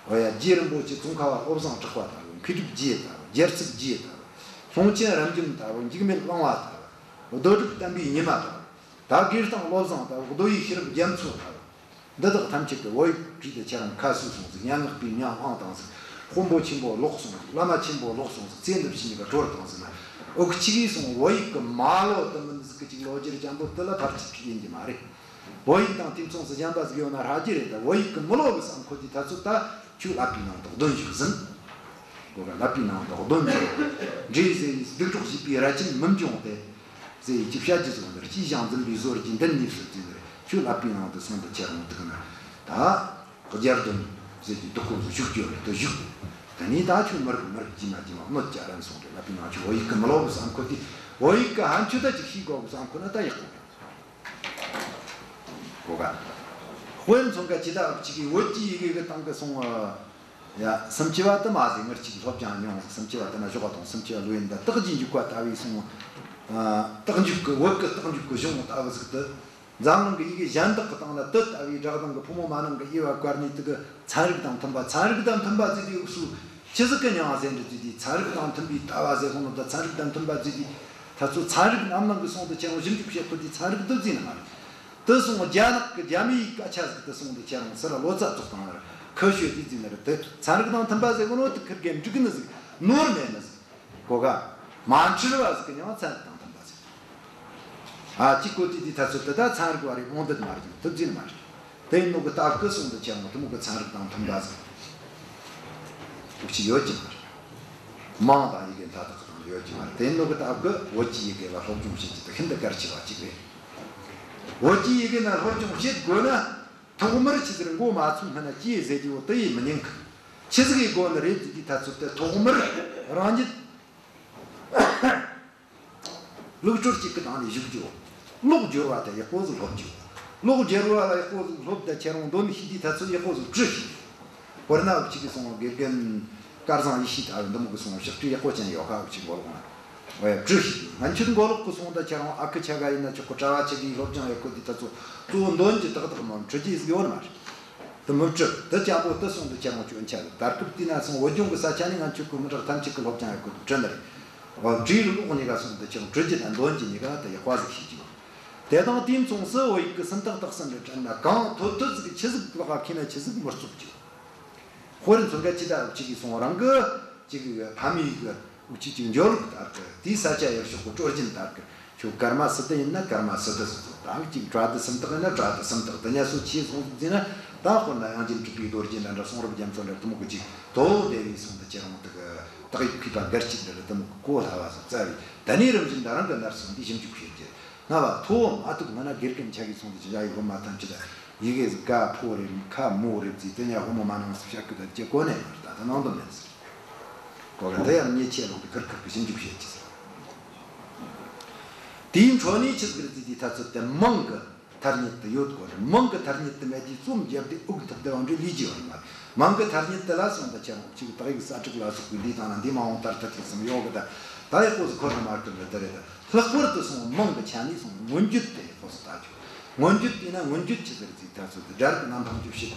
འོ་ཡ་རྗེ་རིན་པོ་ཆེ་ཙོང་ཁ་པ་བློ་བཟང་གྲགས་པ་ལྟ་བུ། མཁས་གྲུབ་རྗེ་ལྟ་བུ། རྒྱལ་ཚབ་རྗེ་ལྟ་བུ། ལྷུན་ཆེན་རབ་འབྱམས་ལྟ་བུ། འཇིགས་མེད་གླིང་པ་ལྟ་བུ། རྡོ་གྲུབ་བསྟན་པའི་ཉི་མ་ལྟ་བུ། ད་དགེ་བསྟན་བློ་བཟང་ལྟ་བུ། རྡོ་ཡི་ཤེས་རབ་རྒྱ་མཚོ་ལྟ་བུ། འདི་དག་ཐམས་ཅད་ཀྱི་བོད་ཡིག་བྲིས་ཏེ་ཁྱེད་རང་ཁ་གསོས་སོང་ཟིག། སྙན་ངག་པའི་མྱིང་བླངས་བཏང་ཟིག། དཔོན་པོ་ཆེན་པོ་ལོག་སོང་ཟིག། བླ་མ་ཆེན་པོ་ལོག་སོང་ཟིག། ཚེ་འདི་ཕྱི་གཉིས་ཀ་གྲོལ་བཏང་ཟིག་ན། འུ་ཅག་གིས་སོང་བོད་ཡིག་གི་མ་ལོ་དུ་མིན་ཟིག་གི་ཅིག་ལོ་རྒྱུས་འཇམ་པོ་དེ་ལ་ཕར་ཅིག་ཡིན་གྱི་མ་རེད། བོད་ཡིག་དང་དུས་མཚུངས་སུ་གཞན་པ་ཟིག་ཡོད་ན་ཧྲ་རྒྱུ་རེད། ད་བོད་ཡིག་གི་མི་ལོ་གི་བསམ་ཁོ་དེ་ད་ཚོད་ད་ཁྱོད་ཀླད་པའི་ནང་དུ་གདོན་ཞིག་ཟིན། གོ་ག་ཀླད་པའི་ནང་དུ་གདོན་ཞིག་འདྲེས་ཟེར་ཡིས་སྡིག་གྲོགས་བྱས་པའི་རལ་གཅིན་མི་འབྱུང་སྟེ། ཟེར་ཡིས་ཅི་བཤད་རྒྱུ་ཟིག་འདིར་སྐྱེས་ཤིང་འཛིན་པའི་བཟོ་རྒྱུ་འདི་ནས་སུ་འཛིན་རེད། ཁྱོད་ཀླད་པའི་ནང་དུ་སོང་དུ་ཁྱེར་འོང་དུག་ན། ད་རྒྱལ་དོན་ཟེར་གྱི་སྡུག་གོ་བཞུགས་རྒྱུ་རེད་དུ་བཞུགས། དེ་ནས་ད་ཁྱོད་མི་རིགས་མི་རིགས་ཀྱི་མ་ཀྱི་མ་གནོད་ཀྱི་རན་སོང་རེད། ཀླད་པའི་ནང་ཁྱོད་བོད་ཡིག་གི་མི་ལོབས་བསམ་ཁོ་དེ། བོད་ཡིག་གི་ཕན་ཆོད་ད་ཅིག་ཤེས་དགོས་བསམ་ཁོ་ན་ད་ཡག་པོ་རེད། གོ་ག་དཔེར་མཚོན་ག་ཅི་ད་ཅིག་གི་བོད་ཀྱི་ཡི་གེ་གི་སྟེང་གི་སོང་ཡ། སུམ་ཅུ་བ་དུ་མ་ཟེར། ངར་ཅིག་སློབ་སྦྱང་མྱོང་། སུམ་ཅུ་བ་དུ་ན་ཞོགས་པ་དང་སུམ་ཅུ་བ་ལོ་ཡིན་ད། རྟགས་ཀྱི་འཇུག་པ་ལྟ་བུའི་སོང་། རྟགས་འཇུག་གི་བོད་ཀྱི་རྟགས་འཇུག་གི་གཞུང་ལྟ་བུ་ཟིག་ཏུ། འཛམ་གླིང་གི་ཡི་གེ་གཞན་དག་གི་སྟེང་ན་དུ་ལྟ་བུའི་སྒྲ་གདངས་ཀྱི་ཕོ་མོ་མ་ནིང་གི་དབྱེ་བ་བཀར་ནས་དུ་གི་ཚན་རིག་དང་མཐུན་པ། ཚན་རིག་དང་མཐུན་པ་ཟེར་དུས་འུ་སུ་ཆི་ཟིག་གི་མྱིང་ཟེར་འདྲི་དུས་དེ། ཚན་རིག་དང་མཐུན་པའི་ལྟ་བ་ཟེར་གོ་ནོ་ད་ཚན་རིག་དང་མཐུན་པ་ཟེར་དུས། ད་ཚོ་ཚན་རིག་རྣམ་སྣང་གི་སོང་དུ་ཁྱེར་འོང་ཞིབ་འཇུག་བྱེད་ཁོ་དེ་ཚན་རིག་དུ་ཟེར་ནི་མ་རེད། དུ་སོང་རྒྱ་ནག་གི་རྒྱ་མིའི་སྐད་ཆ་ཟིག་དུ་སོང་དུ་ཁྱེར་འོང་ཟེར་ལོ་ཙཱ་ཙོག་དང་ཁ་ཤོད་དེ་ཟེར་ནི་རེད། དུ་ཚན་རིག་དང་མཐུན་པ་ཟེར་གོ་ནོ་དུ་ཁིར་གེ་འགྲིག་ནི་ཟིག་ནོར་མེད་ནི་ཟིག་གོ་ག་མ་འཁྲུལ་བ་ཟིག་གི་མྱིང་ཚན་རིག་དང་མཐུན་པ་ཟེར། ཨ་ཅིག་གོ་དུས་དེ་ད་ཚོད་དུ་ད་ཚན་རིག་བ་རེད་འོང་དུ་མ་རེད། དུ་འཛིན་མ་རེད། དེ་ཡིན་ནོ་གི་སྟབས་ཀི་སོང་དུ་ཁྱེར་འོང་དུ་མོ་གི་ཚན་རིག་དང་མཐུན་པ་ཟིག་འུ་ཅི་ཡོད་ཀྱི་མ་རེད། མིང་དང་ཡི་གེ་མཐའ་དག་དང་ཡོད་ཀྱི་མ་རེད། དེ་ཡིན་ནོ་གི་སྟབས་ཀི་བོད་ཀྱི་ཡི་གེ་ལ་སློབ་སྦྱོང་བྱེད་ཀྱི་དུ་ཤིན་ཏུ་གལ་ཆེ་བ་ཅིག་རེད། བོད་ཀྱི་ཡི་གེ་ན་སློབ་སྦྱོང་བྱེད་དགོས་ན། ཐོག་མར་ཆི་ཟེར་མགོ་མ་ཚོས་སྔ་ན་ཅི་ཟེར་རྒྱུ་བོ་དེ་ཡིས་མི་ཉན་གི། ཆི་ཟིག་གི་སྒོ་ནས་རེད་ཟེར་དུས་ད་ཚོད་དེ་ཐོག་མར་རང་ཉིད་ལུགས་སྲོལ་གཅིག་གི་སྟེང་ནས་བཞུགས་རྒྱུ། ལོག་སྦྱོར་བ་དེ་ཡག་པོ་ཟིག་སློབ་རྒྱུ། ལོག་སྦྱོར་བ་ལ་ཡག་པོ་ཟིག་སློབ་ད་ཁྱེར་འོང་དོན་ཤེས་དུས་ད་ཚོད་ཡག་པོ་ཟིག་བྲི་ཤེས། དཔེར་ན་འུ་ཅག་གི་སོང་དགེ་རྒན་སྐལ་བཟང་ཡེ་ཤེས་ལྟ་བུ་འདི་མོ་གི་སོང་ཕྱག་བྲིས་ཡག་པོ་ཅན་ཡོད་ཁ། འུ་ཅག་མགོ་ལོག་ན། ཨོ་ཡ་བྲི་ཤེས། ང་ཚོའི་མགོ་ལོག་གི་སོང་ད་ཁྱེར་འོང་ཨ་ཁུ་ཆ་ག་ཡིན་ན་ཆོག་གི། གྲྭ་བ་ཆ་གི་སློབ་སྦྱོང་ཡག་པོ་དེ་ད་ཚོད་གཙོ་བོ་འདོན་གྱི་ཏག་ཏག་མ་འབྲི་རྒྱུ་ཟིག་ཡོད་ནི་མ་རེད། དུ་མི་བྲི། དུ་ཅག་པོ་དུ་སོང་དུ་ཁྱེར་འོང་སྐྱོན་ཆ་རེད། ད་སྐབས་དེ་ན་སོང་བོད་ལྗོངས་གི་ས་ཆ་ནས་ང་ཚོའི་གི་མི་དྲག་ཐམས་ཅད་གི་སློབ་སྦྱོང་ཡག་པོ་དེ་བྲི་ནི་རེད། འོ་བྲིས་ལོག་གཉིས་ཀ་སོང་དུ་ཁྱེར་འོང་བྲི་རྒྱུ་དང་འདོན་རྒྱུ་གཉིས་ཀ་དུ་ཡག་པ་ཟིག་ཤེས་རྒྱུ། དེ་དང་དེའི་མཚུངས་སུ་བོད་ཡིག་གི་སུམ་རྟགས་དག་གསུམ་རེ་བྲིས་ན་གང་ཐོད་ཐོད་ཟིག་ཆི་ཟིག་ལག་ཁ་ཁེལ་ན་ཆི་ཟིག་མི་བཙོག་རྒྱུ། དཔེར་མཚོན་ག་ཅི་ད་འུ་ཅག་གི་སོང་རང་གི་ཅིག་ཕ་མེས་གི་འུ་ཅག་ཅིག་འཇོལ་ལུགས་ལྟར་གི་དེའི་ས་ཆ་ཡར་ཕྱོགས་གི་སྲོལ་རྒྱུན་ལྟར་གི་ཁྱོད་ཀརྨ་སི་ཏུ་ཡིན་ན་ཀརྨ་སི་ཏུ་ཟེར་ཚོ། ད་ཅིག་བྲ་ཏི་སུམ་རྟགས་ཡིན་ན་བྲ་ཏི་སུམ་རྟགས། དེ་ཉ་སོ་ཆེ་སོང་ཟིག་ཟེར་ན་ད་དཔེར་ན་དབྱངས་ཅན་གྲུབ་པའི་རྡོ་རྗེ་འདྲ་འདྲ་གསུང་རབ་རྒྱ་མཚོ་འདྲ་དུ་མོ་གི་ཅིག་དོ་བདེ་བའི་སོང་དུ་ཁྱེར་འོང་དུ་གི་དག་ཡིག་མཁས་པ་སྒེར་གཅིག་འདྲ་ལ་དུ་མོ་གི་གོ་སླ་བ་སོ་རྩ་བའི་ད་ནས་རིམ་བཞིན་ད་རང་གི་ནར་སོང་དུས་ཞིབ་འཇུག་བྱེད་རྒྱུ། ང་བ་ཐོ་མ་ཐུག་ང་ན་དགེ་རྒན་ཆ་གི་སོང་དུ་ཅི་ཡ་ཡི་ཧོ་མ་ཐམས་ཅད་ཡི་གེ་ཟིག་ག་ཕོ་རེ་ཁ་མོ་རེ་བརྩིས་དེ་ཉ་ཧོ་མོ་མ་ནང་སུ་བཤད་གི་ད་ཅེ་གོ་ནས་མར་ད་ད་ནང་དུ་མེད་ཟེར། གོ་ག་དེ་ཡང་ཉེ་ཆེ་ལོག་གི་ཁིར་ཁིར་གི་ཞིབ་འཇུག་བྱེད་ཀྱི་ཟེར། དེའི་འཕྲོ་ནས་ཆི་ཟིག་རེད་ཟེར་དུས་ད་ཚོད་དེ་མིང་གི་ཐ་སྙད་དུ་ཡོད་གོ་རེད། མིང་གི་ཐ་སྙད་དུ་མེད་དུས་རྩོམ་རྒྱབ་དུས་དབུགས་ཐུབ་དེ་བང་འདྲེ་ལུས་ཀྱི་ཡོད་མ་རེད། མིང་གི་ཐ་སྙད་དུ་ལ་སོང་ད་ཁྱེད་རང་ཅིག་དག་ཡིག་གསལ་བསྒྲགས་ལ་སོགས་པའི་འདི་དང་ན་འདི་མ་འོངས་ལྟར་ཐད་ཐད་སམ་ཡོང་གི་ད། ད་ཡག་པོ་ཟིག་ཁོ་རང་མ་བསྐུར་ནི་དེ་རེད་ད། ལྷག་པར་དུ་སོང་མིང་གི་ཆ་ནས་སོང་མངོན་བརྗོད་དེ་ཡག་པོ་ཟིག་ལྟ་རྒྱུ། མངོན་བརྗོད་དེ་ན་མངོན་བརྗོད་ཆི་ཟེར་ཟིག་ད་ཚོད་དུ་སྒྲ་རིག་རྣམ་འཕངས་ཀྱི་བྱེད་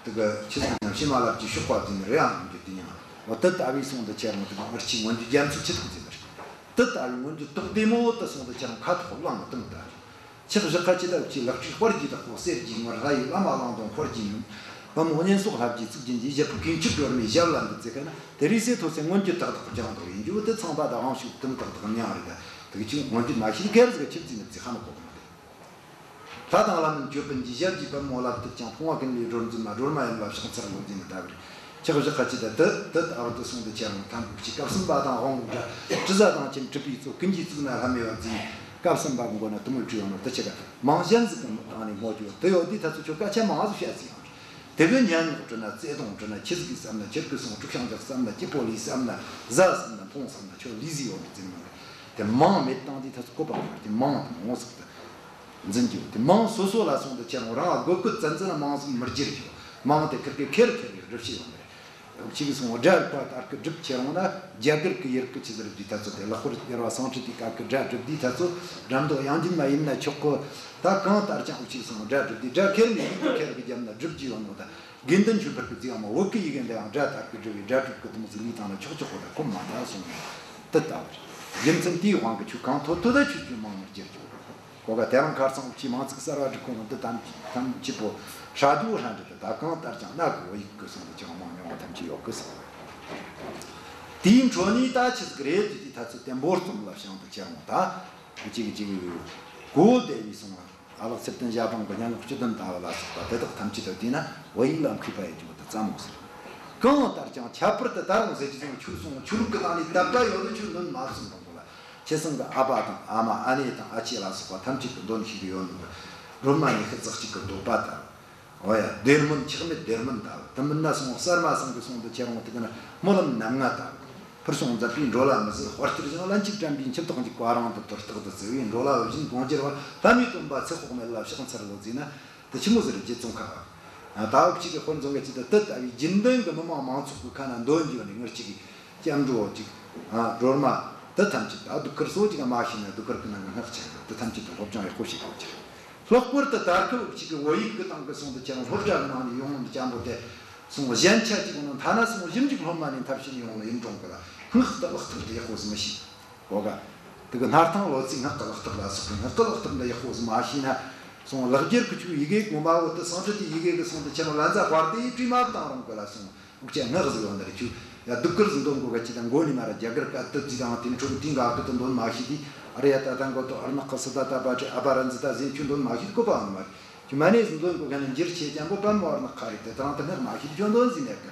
དུ་གི་ཆི་ཟིག་ཉམས་ཤེས་མ་ལབ་ཀྱི་ཤོག་པ་ཟིན་རེད་ཨང་། མངོན་བརྗོད་དེ་ཉམས་འོ་དེ་ལྟ་བུའི་སོང་དུ་ཁྱེད་རང་དུ་གི་ངར་ཆེའི་མངོན་བརྗོད་རྒྱ་མཚོ་ཆི་ཟིག་ཟིན་རེད། དེ་ལྟ་བུའི་མངོན་བརྗོད་དོག་བདེ་མོ་དུ་སོང་དུ་ཁྱེད་རང་ཁ་ཐོག་བླངས་བཏང་ད། ཕྱག་བཞག་ཁ་ཅི་ལ་ཀྱི་ལག་ཁྲིག་དཔལ་གྱི་བདག་པོ་གསེར་གྱི་ངོར་ལྷ་ཡི་བླ་མ་གླང་གདོང་དཔལ་གྱི་ཡུམ། བུ་མོ་གཉེན་སོགས་ལྷ་བརྒྱའི་གཙུག་རྒྱན་གྱི་ཞབས་པུ་གིང་ཆུ་སྒྲོལ་མའི་ཞབས་ལ་འདུད་ཚེ་ཀ་ན་དེ་རིང་སྲས་ཐོ་སེ་མངོན་བརྗོད་ཏག་ཏག་སྦྱང་དོ་ཡིན་རྒྱུ་དེ་ཚངས་པ་དང་དབང་ཕྱུག་དུམ་ཏག་ཏག་མྱང་རེད་ད། དེ་གི་ཅིག་མངོན་བརྗོད་མ་ཤེས་ཁེར་ཟིག་ཆིབས་རྩིས་ནི་རྩིས་ཁ་མ་གོ་གི་མ་རེད། ལྷ་དང་ལྷ་མིན་ཅོད་པན་གྱི་ཞབས་ཀྱི་པད་མོ་ལ་བཏུད་ཅིང་སྤོང་བ་ཀུན་ལས་སྒྲོལ་འཛིན་མ་སྒྲོལ་མ་ཡིན་ལ་ཕྱག་འཚལ་ལོ་འཛིན་ནི་ལྟ་བུ་རེད། ཕྱག་བཞག་ཁ་ཅི་ད་དུ་དུ་ཨ་བ་དུ་སོང་དུ་ཁྱེད་རང་ཐམས་ཅད་སྐབས་གསུམ་པ་དང་དབང་དྲ་དྲི་ཟ་དང་ཆེན་གྲུབ་པའི་གཙོ་ཀུན་གྱི་གཙུག་ན་ལྷམ་མེ་བ་འཛིན། སྐབས་གསུམ་པ་གི་མགོ་ན་དུ་མོ་བྲིས་ཡོང་ནོ་དུ་ཆེ་ག་མང་གཞན་ཟིག་གི་སྟེང་ནས་ངོ་རྒྱུ་དུ་ཡོད་དུས་ད་ཚོ་ཁྱོད་སྐད་ཆ་མང་ཟིག་བཤད་ཟིག་ཡོང་། དེ་གི་སྙན་ངག་བྲི་ན་བརྩེ་དུང་བྲི་ན་ཆི་ཟིག་གི་བསམ་ན་ཁྱེད་ཀྱི་སོང་དཀྲུག་ཤིང་རྒྱག་བསམ་ན་སྐྱིད་པོ་ལས་བསམ་ན་ཟ་བསམ་ན་འཐུང་བསམ་ན་ཁྱོད་ལས་ཟིག་ཡོང་དུ་འཛིན་མ་རེད། དེ་མང་མེད་བཏང་དུས་ད་ཚོ་གོ་པ་མ་རེད། དེ་མང་དང་ངོ་ཟིག་ཏུ་འཛིན་རྒྱུ་དེ་མང་སོ་སོ་ལ་སོང་དུ་ཁྱེད་རང་རང་ལ་དགོས་མཁོ་ཙན་ཙན་ན་མང་ཟིག་མི་བསྒྱུར་རྒྱུ། མང་དེ་ཁིར་གི་ཁེར་ཁེར་གི་སྒྲུབ་བྱེད་ཡོང་ནི་རེད། གཅིག་གིས་སོང་སྒྲ་རིག་པ་ལྟར་གི་སྒྲུབ་ཁྱེར་འོང་ན་རྒྱ་གར་གི་ཡི་གེ་ཆི་ཟིག་རེད་དུས་ད་ཚོད་དེ་ལྷག་པར་གཉེར་བ་སང་ཁྲིད་དེ་ག་གི་སྒྲ་སྒྲུབ་དུས་ད་ཚོད་སྒྲ་མདོ་དབྱངས་ཅན་མ་ཡིན་ན་ཆོག་གི། ད་གང་ལྟར་ཀྱང་འུ་ཅིག་སོང་སྒྲ་སྒྲུབ་དུས་སྒྲ་ཁེར་མི་ཡིག་གི་ཁེར་གི་རྒྱབ་ན་སྒྲུབ་རྒྱུ་ཡོད་ནོ་ད། དགེ་འདུན་ཆོས་འཕེལ་གི་རྩིས་ཡང་མ་བོད་ཀྱི་ཡི་གེ་འདི་ཡང་སྒྲ་ལྟར་གི་སྒྲུབ་པའི་སྒྲ་སྒྲུབ་གི་དུམ་ཟིག་ལུས་དང་ན་ཆོག་ཆོག་གོ་ད་ཁོམ་མ་ད་སོང་ནས་དུ་ལྟ་བར། རྒྱུ་མཚན་དེའི་དབང་གི་ཆོས་གང་ཐོབ་ཐོབ་ད་ཆོས་ཀྱི་མང་མི་བསྒྱུར་རྒྱུ། གོ་ག་དེ་རིང་ཁར་སང་འུ་ཅིག་མང་ཚིག་གསར་བ་སྒྲིག་གོ་ནོ་འདི་ཐམས་ཅད་ཐམས་ཅད་པོ་ཧྲ་རྒྱུ་ཧྲ་འདྲི་དེ་ད་གང་ལྟར་ཀྱང་གནའ་གི་བོད་ཡིག་གི་སོང་དུ་ཅང་མང་མྱོང་བ་ཐམས་ཅད་ཡོད་གི་སོང་། དེའི་འཕྲོ་ནས་ད་ཆི་ཟིག་རེད་དེ་དེ་ད་ཚོད་དེ་འབོར་གསུམ་ལ་བྱང་དུ་ཁྱེར་འོང་ད། འུ་ཅིག་གི་ཅིག་གོ་བདེ་བའི་སོང་བ། ཨ་ལགས་ཚེ་བརྟན་ཞྭ་སྦྲང་གི་སྙན་ངག་སྤྱི་དོན་ལྟ་བ་ལ་སོགས་པ་དེ་དག་ཐམས་ཅད་དུ་བལྟས་ན་བོད་ཡིག་ལ་མཁས་པ་ཡོད་རྒྱུ་དེ་ཙམ་མོ་ཟེར། གང་ལྟར་ཀྱང་ཁྱད་པར་དུ་ད་རུང་ཟེར་གྱི་སོང་ཆོས་སོང་ཆོས་ལུགས་ཀྱི་སྟེང་ནས་དད་པ་ཡོད་ན་ཆོས་འདོན་མ་གསུངས་རུང་གོ་ལ། ཁྱེད་ཚང་གི་ཨ་ཕ་དང་ཨ་མ་ཨ་ནེ་དང་ཨ་ཅེ་ལ་སོགས་པ་ཐམས་ཅད་ཀྱི་འདོན་ཤེས་ཀྱི་ཡོད་ནོ་གི། སྒྲོལ་མ་ཉི་ཤུ་རྩ་གཅིག་གི་བཟློག་པ་དང་། འོ་ཡ། སྡེ་སྨོན་ཆག་མེད་སྡེ་སྨོན་དང་། དེ་མིན་ན་སོང་གསར་མ་ཚང་གི་སོང་དུ་ཁྱེར་འོང་དུ་གི་ན་སྨོན་ལམ་རྣམ་ལྔ་དང་། ཕུར་སོང་མཛད་པའི་འགྲོ་ལ་མི་བཟོད། དཔལ་སྟེར་ཞིང་ལན་གཅིག་དྲན་པའི་འཆི་བདག་འཇིགས་པ་རང་དུ་དོར། རྟག་ཏུ་བརྩེ་བའི་འགྲོ་ལ་བུ་བཞིན་དགོངས་འགྱུར་བ། པདྨའི་སྟོན་པ་ཚེ་དཔག་མེད་ལ་ཕྱག་འཚལ་ལོ་ཟེར་ན། དེ་ཆི་མོ་ཟེར་རྒྱུ་ཙོང་ཁ་བ། ད་འུ་ཅག་གི་དཔོན་རྫོང་གི་ཅི་ད་དེ་ལྟ་བུའི་རྒྱུན་ལྡན་གྱི་མི་མང་མང་ཚོགས་ཀྱི་ཁ་ན་འདོན་རྒྱུ་ནི་ངར་གཅིག་གི་སྐྱབས་འགྲོ་ཅིག་ཨ། སྒྲོལ་མ་དེ་ཐམས་ཅད་ད་གདུགས་དཀར་སོགས་ཅིག་མ་ཤེས་ན་གདུགས་དཀར་གྱི་ནང་གི་སྔགས་ཆེན་དེ་ཐམས་ཅད་དུ་སློབ་སྦྱོང་ཡག་པོ་བྱེད་དགོས་ཀྱི། ལྷག་པར་དུ་ད་སྐབས་འུ་ཅག་གི་བོད་ཡིག་གི་སྟེང་གི་སོང་དུ་ཁྱེར་སློབ་གྲྭ་གི་ནང་ནས་ཡོང་ནི་སྐྱབས་འགྲོ་དེ་སོང་གཞན་ཆ་ཅིག་ནང་ཐ་ན་སོང་ཞིབ་འཇུག་སློབ་མ་ནས་མཐར་ཕྱིན་ཡོང་ནི་ཡིན་རུང་གི་ལ་སྔགས་དེ་ལག་ཐོག་དེ་ཡག་པོ་ཟིག་མི་ཤེས། གོ་ག་དེ་གི་སྣར་ཐང་ལོ་ཙཱའི་སྔགས་ཀྱི་ལག་ཐོག་ལ་སོགས་པའི་སྔགས་ཀྱི་ལག་ཐོག་འདི་ཡག་པོ་ཟིག་མ་ཤེས་ན། སོང་ལེགས་སྦྱར་གྱི་ཆོས་ཡི་གེ་ངོ་མ་བོ་དེ་སཾ་སྐྲྀ་ཏའི་ཡི་གེ་གི་སོང་དུ་ཁྱེར་ལན་ཙ་དཔར་དེ་ཡི་བྲིས་མ་བཏང་རུང་གི་ལ་སོང་འུ་ཅག་སྔགས་ཟིག་ཡོད་འདིར་ཁྱོད་ཡ་གདུགས་དཀར་ཟིག་འདོན་དགོས་ག་ཅི་དང་མགོ་ནས་མར་རྒྱ་གར་བཀའ་བཏུ་ཟིག་དང་དེ་འཕྲོ་དེ་འགའ་ཀི་དུ་འདོན་མ་ཤེས་དུས། ཨ་རེ་ཡ་ད་ད་མགོ་ཏོ་ཨར་ནག་གི་སི་ད་ད་པ་ཏྲེ་ཨ་པ་ར་འཛི་ད་ཟེར་ཁྱོད་འདོན་མ་ཤེས་དུས་གོ་པ་འོང་མ་རེད། ཁྱོད་མ་ནས་ཟིག་འདོན་དགོས་ག་ན་འགྱུར་ཆེ་ཅན་པོ་པདྨ་ཨར་ནག་ཁ་རེད་དེ། དེ་རིང་དེ་སྔགས་མ་ཤེས་དུས་ཁྱོད་འདོན་ཟིག་མེད་གི།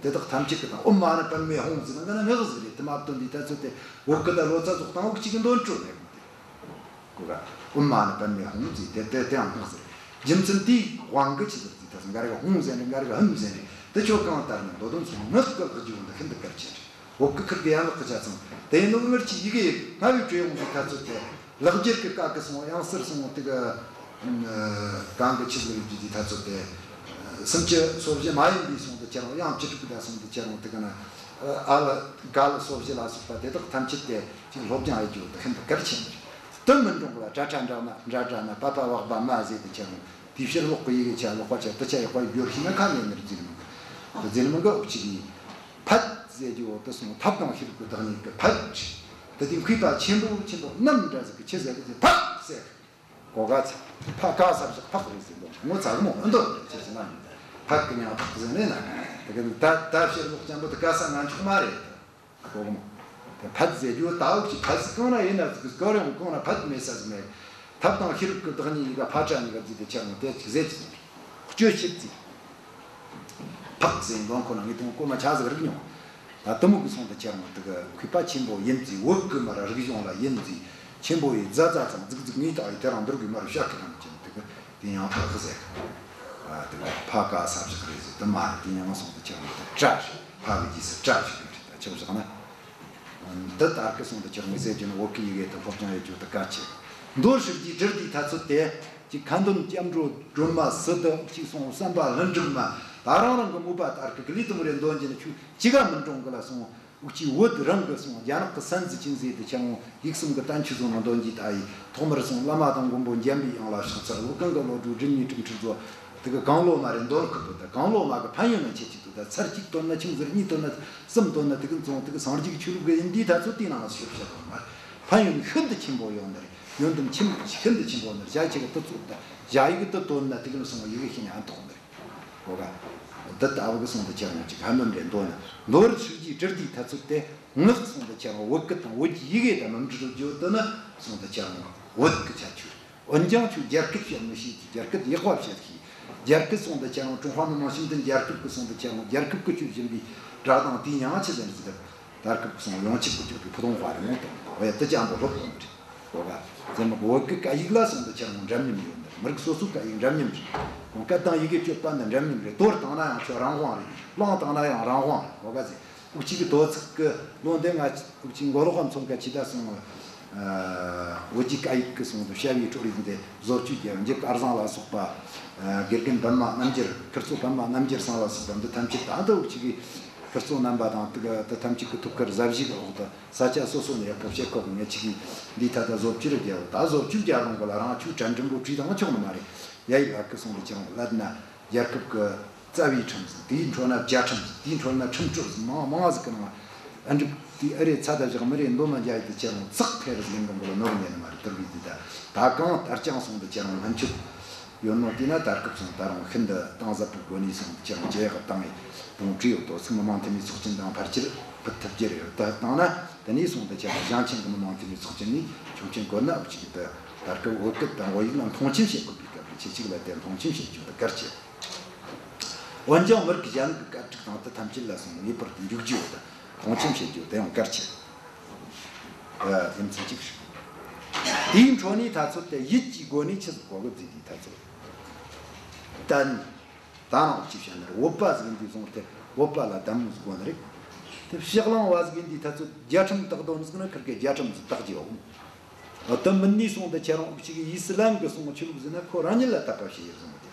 དེ་དག་ཐམས་ཅད་ཀྱི་དང་ཨོཾ་མ་ཎི་པདྨེ་ཧཱུྃ་ཟེར་ན་འདི་ན་སྔགས་ཟིག་རེད། དེ་མ་བཏོན་དུས་ད་ཚོད་དེ་བོད་སྐད་ད་ལོ་ཙཱ་ཚོགས་སྟངས་འུ་ཅག་གི་འདོན་སྤྲོད་མེད་གི། གོ་ག་ཨོཾ་མ་ཎི་པདྨེ་ཧཱུྃ་ཟེར་དེ་དེ་དེའང་སྔགས་ཟེར། རྒྱུ་མཚན་དེའི་དབང་གིས་ཆི་ཟེར་ཟེར་ད་སོང་འགའ་རེ་ག་ཧཱུྃ་ཟེར་རེད། འགའ་རེ་ག་ཧུམ་ཟེར་རེད། དེ་ཁྱོད་གང་ལྟར་ནི་མདོ་དོན་སོང་སྔགས་ཀྱི་ལག་རྒྱུ་འདི་ཤིན་ཏུ་གལ་ཆེ་རེད། བོད་ཀྱི་ཁུར་གི་ཡན་ལག་གི་ཆ་ཚང་དེ་ཡིན་ནོ་ངར་གྱི་ཡི་གེ་སྔ་བའི་བྲིས་ཡོང་གི་ད་ཚོད་དེ། ལེགས་སྦྱར་གྱི་བཀའ་གི་སོང་དབྱངས་གསལ་སོང་དེ་གི་གང་གི་ཆི་ཟིག་རེད་ཀྱི་དེ་ད་ཚོད་དེ། སུམ་ཅུ་སོ་བཞི་མ་ཡིན་པའི་སོང་དུ་ཁྱེར་འོང་དབྱངས་བཅུ་དྲུག་གི་ད་སོང་དུ་ཁྱེར་འོང་དེ་གི་ན། ཨ་ལ་ག་ལ་སོ་བཞི་ལ་སོགས་པ་དེ་དག་ཐམས་ཅད་དེ་ཅིག་སློབ་སྦྱོང་ཡེད་རྒྱུ་དེ་ཤིན་ཏུ་གལ་ཆེན་པོ་རེད། དེ་མིན་འགྲོ་གི་ལ་གྲྭ་ཁྲ་འདྲ་ན་འདྲ་འདྲ་ན་པ་པ་བག་པ་མ་ཟེར་དུ་ཁྱེར་འོང་དེའི་ཕྱིར་ལོག་གི་ཡི་གེ་ཆ་ལོག་པ་ཆ་དུ་ཆ་ཡག་པ་ཡོད་ཤེས་ན་ཁ་མེད་ནི་རྫུན་མིན་གི། རྫུན་མིན་གི་འུ་ཅག་གི་ཕཊ་ཟེར་རྒྱུ་བོ་དེ་སོང་ཐབས་དང་ཤེས་རབ་ཀྱི་བདག་ཉིད་ཀྱི་ཕཊ། དེ་དེ་མཁས་པ་ཆེན་པོ་ཆེན་པོ་རྣམ་འདྲ་ཟིག་གི་ཆི་ཟེར་གི་ཟེར་ཕཊ་ཟེར། གོ་ག་ཚ། ཕ་ག་ས་བཞག་ཕག་རེད་ཟེར་འདུག་ངོ་ཚ་གི་མོ་ཨ་འདོད་ཅེས་ཟེར་ན། ཕག་གི་མྱིང་ཕག་ཟེར་ནས་ན། དེ་གི་ད་ད་ཕྱིར་ལོག་ཅན་པོ་དེ་ག་ས་ང་མཆོག་མ་རེད། གོ་གི་མོ། དེ་ཕཊ་ཟེར་རྒྱུ་ད་འུ་ཅག་ཕཊ་ཟིག་གང་ན་ཡིན་ན་ཟིག་གི་ག་རེ་ཡང་གང་ན་ཕཊ་མེད་ས་ཟིག་མེད། ཐབས་དང་ཤེས་རབ་ཀྱི་བདག་ཉིད་ཡི་ག་ཕ་ཊ་ཉིད་ག་བརྩིས་ཏེ་ཁྱེར་འོང་དེ་ཅིག་ཟེར་གི་ཟེར། སྤྱོད་བྱེད་ཅིག་ཕག་ཟེར་འདོན་ཁོ་ན་ངས་དེ་སྔོན་སྐོར་མ་ཆ་ཟིག་རིག་མྱོང་། ད་དེ་མོ་གི་སོང་དུ་ཁྱེར་འོང་དེ་གི་མཁས་པ་ཆེན་པོ་ཡིན་ཟིག་བོད་གི་མར་རིག་གཞུང་ལ་ཡིན་ཟིག་ཆེན་པོ་ཡི་རྫ་རྫ་ཙང་རྫིག་རྫིག་ངས་ད་ཡི་དེ་རང་འདིར་གི་མར་བཤད་གི་རང་ཅན་དེ་གི་དེ་ཡང་ཕག་གི་ཟེར། ཨ་དེ་གི་ཕ་ག་ས་བཞག་རེད་ཟེར་དེ་མ་རེད། དེ་ཡང་སོང་དུ་ཁྱེར་འོང་དེ་བཀྲ་ཕ་གི་རྗེས་སུ་བཀྲ་ཞིག་རེད། ད་ཆི་བཞག་ན། འདི་ལྟར་གི་སོང་དུ་ཁྱེར་འོང་ཟེར་རྒྱུ་ནི་བོད་ཀྱི་ཡི་གེ་དང་སློབ་སྦྱོང་ཡེད་རྒྱུ་དེ་གལ་ཆེ། མདོར་བསྡུས་ཀྱི་དྲིལ་དེའི་ཐ་ཚོད་དེ་ཅིག་ཁ་འདོན་སྐྱབས་འགྲོ་སྒྲོལ་མ་སི་ཏུ་ཅིག་སོང་བསམ་པ་ལྷུན་གྲུབ་མ་ད་རང་རང་གི་མོས་པ་ལྟར་གི་གི་ལི་དུམ་རེ་འདོན་རྒྱུ་ནི་ཆོས་ཅི་ག་མི་འགྲོང་གི་ལ་སོང་འུ་ཅི་བོད་རང་གི་སོང་རྒྱ་ནག་གི་སན་ཙི་ཅིན་ཟེར་དུ་ཁྱེར་འོང་ཡིག་གསུམ་གི་བསྟན་བཅོས་བཟོ་ནང་འདོན་རྒྱུ་ད་ཡི་ཐོག་མར་སོང་བླ་མ་དང་མགོན་པོ་འཇམ་པའི་དབྱངས་ལ་ཕྱག་འཚལ་ལོ། གང་གི་བློ་གྲོས་སྒྲིབ་གཉིས་གྲིབ་འཁྲུལ་རྫོགས། དེ་གི་གང་བློ་མ་རེད་འདོན་ཁུལ་དུ་ད་གང་བློ་མ་གི་ཕན་ཡོན་ན་ཁྱད་ཅིག་ཏུ་ད་ཚར་གཅིག་བཏོན་ན་ཆུང་ཟེར། གཉིས་བཏོན་ན་གསུམ་བཏོན་ན་དེ་གི་མཚུངས། དེ་གི་སངས་རྒྱས་ཀྱི་ཆོས་ལུགས་གི་ཡིན་དེའི་ཐ་ཚོད་དེའི་ནང་ལ་ཞིབ་བཤད་དང་མ་རེད། ཕན་ཡོན་ཤིན་ཏུ་ཆེན་པོ་ཡོད་ནི་རེད། ཡོན་ཏན་ཆེན་ཤིན་ཏུ་ཆེན་པོ་ནི་རེད། བྱ་ཁྱེད་ཀྱི་དུ་ཚོད་ད་བྱ་ཡི་གི་དུ་བཏོན་ན་དེ་གི་མཚུངས་ཡི་གེ་ཤེས་ནས་ཨ་ཐོག་ནི་རེད། གོ་ག་འདི་ལྟ་བུ་གི་སོང་དུ་ཁྱེར་ཡོང་ཅིག་ཕན་ནོ་འདྲེ་འདོན་ན་མདོར་བསྡུས་ཀྱི་དྲིལ་དེའི་ཐ་ཚོད་དེ་སྔགས་སོང་དུ་ཁྱེར་ཡོང་བོད་སྐད་དང་བོད་ཀྱི་ཡི་གེ་དང་མི་འབྲལ་རྒྱུ་དེ་ནི་སོང་དུ་ཁྱེར་ཡོང་བོད་ཀྱི་ཁྱད་ཆོས། འོན་ཀྱང་ཁྱོད་རྒྱ་སྐད་བཤད་མི་ཤེས་ཀྱི། རྒྱ་སྐད་ཡག་པ་བཤད་ཤེས། རྒྱ་སྐད་སོང་དུ་ཁྱེར་ཡོང་ཀྲུང་ཧྭ་མི་དམངས་སྤྱི་མཐུན་རྒྱལ་ཁབ་ཀྱི་སོང་དུ་ཁྱེར་ཡོང་རྒྱལ་ཁབ་ཀྱི་སྤྱོད་བཞིན་པའི་སྒྲ་གདངས་དེའི་མྱིང་ང་ཆི་ཟེར་ཟེར། ད་སྐབས་སོང་ཡོང་ཆེད་ཀྱི་སྤྱོད་པའི་ཕུ་ཐུང་དཔའ་རི་མོ་དང་བས་དུ་ཅང་པོ་སློབ་དགོས་ནི་རེད། གོ་ག་ཟེར་མ་བོད་ཀྱི་སྐད་ཡིག་ལ་སོང་དུ་ཁྱེར་ཡོང་འདྲ་མཉམ་ཡོད་ནི་རེད། མི་རིགས་སོ་སོའི་སྐད་ཡིག་འདྲ་མཉམ་རེད། གོང་སྐད་དང་ཡི་གེ་སྤྱོད་པ་འདི་འདྲ་མཉམ་རེད། དོར་བཏང་ན་ཡང་ཁྱོད་རང་དབང་རེད། བླངས་བཏང་ན་ཡང་རང་དབང་རེད། གོ་ག་ཟེར། འུ་ཅག་གི་དོ་ཚིགས་ཀྱི་ལོ་འདི་ང་འུ་ཅག་མགོ་ལོག་ག་མཚོན་ག་ཅི་ད་སོང་། ཨ་བོད་ཀྱི་སྐད་ཡིག་གི་སོང་དུ་བྱ་བའི་ཁྲོད་རིག་འདི་བཟོ་བཅོས་རྒྱབ། འཇིགས་སྐལ་བཟང་ལ་སོགས་པ། ཨ་དགེ་རྒན་པདྨ་རྣམ་རྒྱལ། ཁིར་ཚོ་པདྨ་རྣམ་རྒྱལ་ཚང་ལ་སོགས་པ་འདི་ཐམས་ཅད་ད་འདི་འུ་ཅག་གི་ཁིར་ཚོ་རྣམ་པ་དང་དེ་ག་དེ་ཐམས་ཅད་ཀྱི་ཐུགས་ཁུར་ཟབ་ཞུགས་འོག་ཏུ་ས་ཆ་སོ་སོ་ནས་ཡག་པོ་བྱེད་དགོས་གི། ངེད་ཅག་གིས་འདིའི་ཐད་ད་བཟོ་བཅོས་རྒྱབ། ད་བཟོ་བཅོས་རྒྱབ་རུང་གི་ལ་རང་ཆོས་གྲལ་འགྲིམ་པོ་བྲིས་དང་ཆོག་ནི་མ་རེད། ཡ་ཡི་ལ་ཀི་སོང་དུ་ཁྱེར་ཡོང་ལབ་ན་རྒྱལ་ཁབ་ཀྱི་རྩ་བའི་ཁྲིམས་ཟིག་དེའི་འཕྲོ་ན་བཅའ་ཁྲིམས་ཟིག་དེའི་འཕྲོ་ན་ཁྲིམས་སྲོལ་ཟིག་མང་མང་ཟིག་གི་ནང་ཨ་འགྲིག་དེ་ཨ་རེ་ཚ་ད་བཞག་མི་རེ་འདོན་མ་རྒྱ་ཡི་དུ་ཁྱེར་ཡོང་ཚགས་ཐེ་རུ་ལེན་གང་གི་ལ་ནོར་ཉན་ནི་མ་རེད། དུར་བའི་དུས་ད་ད་གང་ལྟར་ཀྱང་སོང་དུ་ཁྱེར་ཡོང་སྔོན་ཆད་ཡོད་ནོ་དེས་ན་ད་སྐབས་སོང་ད་རུང་ཤིན་ཏུ་གཏིང་ཟབ་པོའི་སྒོ་ནས་སོང་དུ་ཁྱེར་ཡོང་ཇེ་ཡག་བཏང་ངེ་དང་བྲིས་ཡོད་དོ་ཚིག་མི་མང་འཐུས་མི་ཚོགས་ཆེན་དང་ཕལ་ཆེར་ཕུད་ཐུབ་རྒྱུ་རེད། ད་བཏང་ན་དེ་ནས་སོང་དུ་ཁྱེར་ཡོང་ཞིང་ཆེན་གྱི་མི་མང་འཐུས་མི་ཚོགས་ཆེན་ནས་ཆོག་མཆན་བཀོད་ན་འུ་ཅག་གི་ད་ད་སྐབས་བོད་སྐད་དང་བོད་ཡིག་ལ་མཐོང་ཆེན་བྱེད་དགོས་པའི་སྐབས་ཀྱི་ཆེ་ཆིག་ལ་དེ་མཐོང་ཆེན་བྱེད་རྒྱུ་དེ་གལ་ཆེ། འོན་ཀྱང་མི་རིགས་གཞན་གྱི་སྐད་སྒྲིག་སྟངས་དེ་ཐམས་ཅད་ལ་སོང་ངེས་པར་དུ་འཇུག་རྒྱུ་ཡོད། མཐོང་ཆེན་བྱེད་རྒྱུ་དེ་ཡང་གལ་ཆེ། ཨ་དེ་མཚན་གཅིག་ཞིག་དེའི་འཕྲོ་ནས་ད་ཚོད་དེ་ཡིད་ཀྱི་སྒོ་ནས་ཆི་ཟིག་གོ་གི་བརྩིས་དུས་ད་ཚོད། ད་ནི། ད་རང་ཅི་བཤད་ན་རེད། བོད་པ་ཟིག་ཡིན་དུས་སོང་དེ་བོད་པ་ལ་ལྡན་མོ་ཟིག་དགོས་ནི་རེད། དེ་ཕྱག་ལང་བ་ཟིག་ཡིན་དུས་ད་ཚོད་རྒྱ་ཁྲིམས་དག་དོན་ཟིག་ན་ཁིར་གི་རྒྱ་ཁྲིམས་ཟིག་དག་རྒྱུ་ཡོད། ཨ་དེ་མིན་ནས་སོང་དེ་ཁྱེད་རང་འུ་ཅག་གི་ཨི་སི་ལམ་གི་སོང་ཆོས་ལུགས་ཟིག་ན་ཁོ་རང་ཉིད་ལ་དད་པ་བྱེད་ཡོད་སོང་དེ།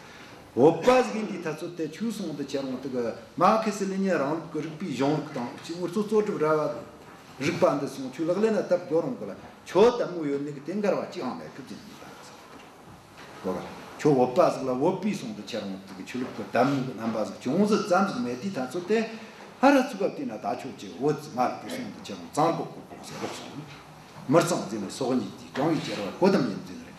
བོད་པ་ཟིག་ཡིན་དུས་ད་ཚོད་དེ་ཁྱོད་སོང་དེ་ཁྱེད་རང་དེ་གི་མར་ཁེ་སི་ལེ་ནིན་རིང་ལུགས་ཀྱི་རིག་པའི་གཞུང་ལུགས་དང་འུ་ཅག་ངོ་ཚོ་གཙོ་སྒྲུབ་ར་བ་རིག་པ་འདི་སོང་ཁྱོད་ལག་ལེན་ན་བསྟར་དགོས་རུང་གི་ལ་ཁྱོད་ལྡན་མོ་ཡོད་ནི་གི་དེ་འགལ་བ་ཅི་ཡང་མེད་གི་བརྩིས་ཡིན་ད། གོ་ག་ཁྱོད་བོད་པ་ཟིག་ལ་བོད་པའི་སོང་དུ་ཁྱེད་རང་དུ་གི་ཆོས་ལུགས་ཀྱི་ལྡན་མོ་གི་རྣམ་པ་ཟིག་ཅུང་ཟད་ཙམ་ཟིག་མེད་དུས་ད་ཚོད་དེ། ཧ་ར་ཚུགས་པ་བལྟས་ན་ད་ཁྱོད་ཀྱི་བོད་ཟིག་མ་རེད་དེ། སོང་དུ་ཁྱེད་རང་གཙང་པོ་གོ་གོ་ཟེར་ལོག་སོང་། མི་གཙང་ཟེར་ནས་སྲོག་ཉིད་དེ་གང་བའི་སྐྱེ་བ་གོ་དམ་ཡིན་ཟེར་ནི་རེད།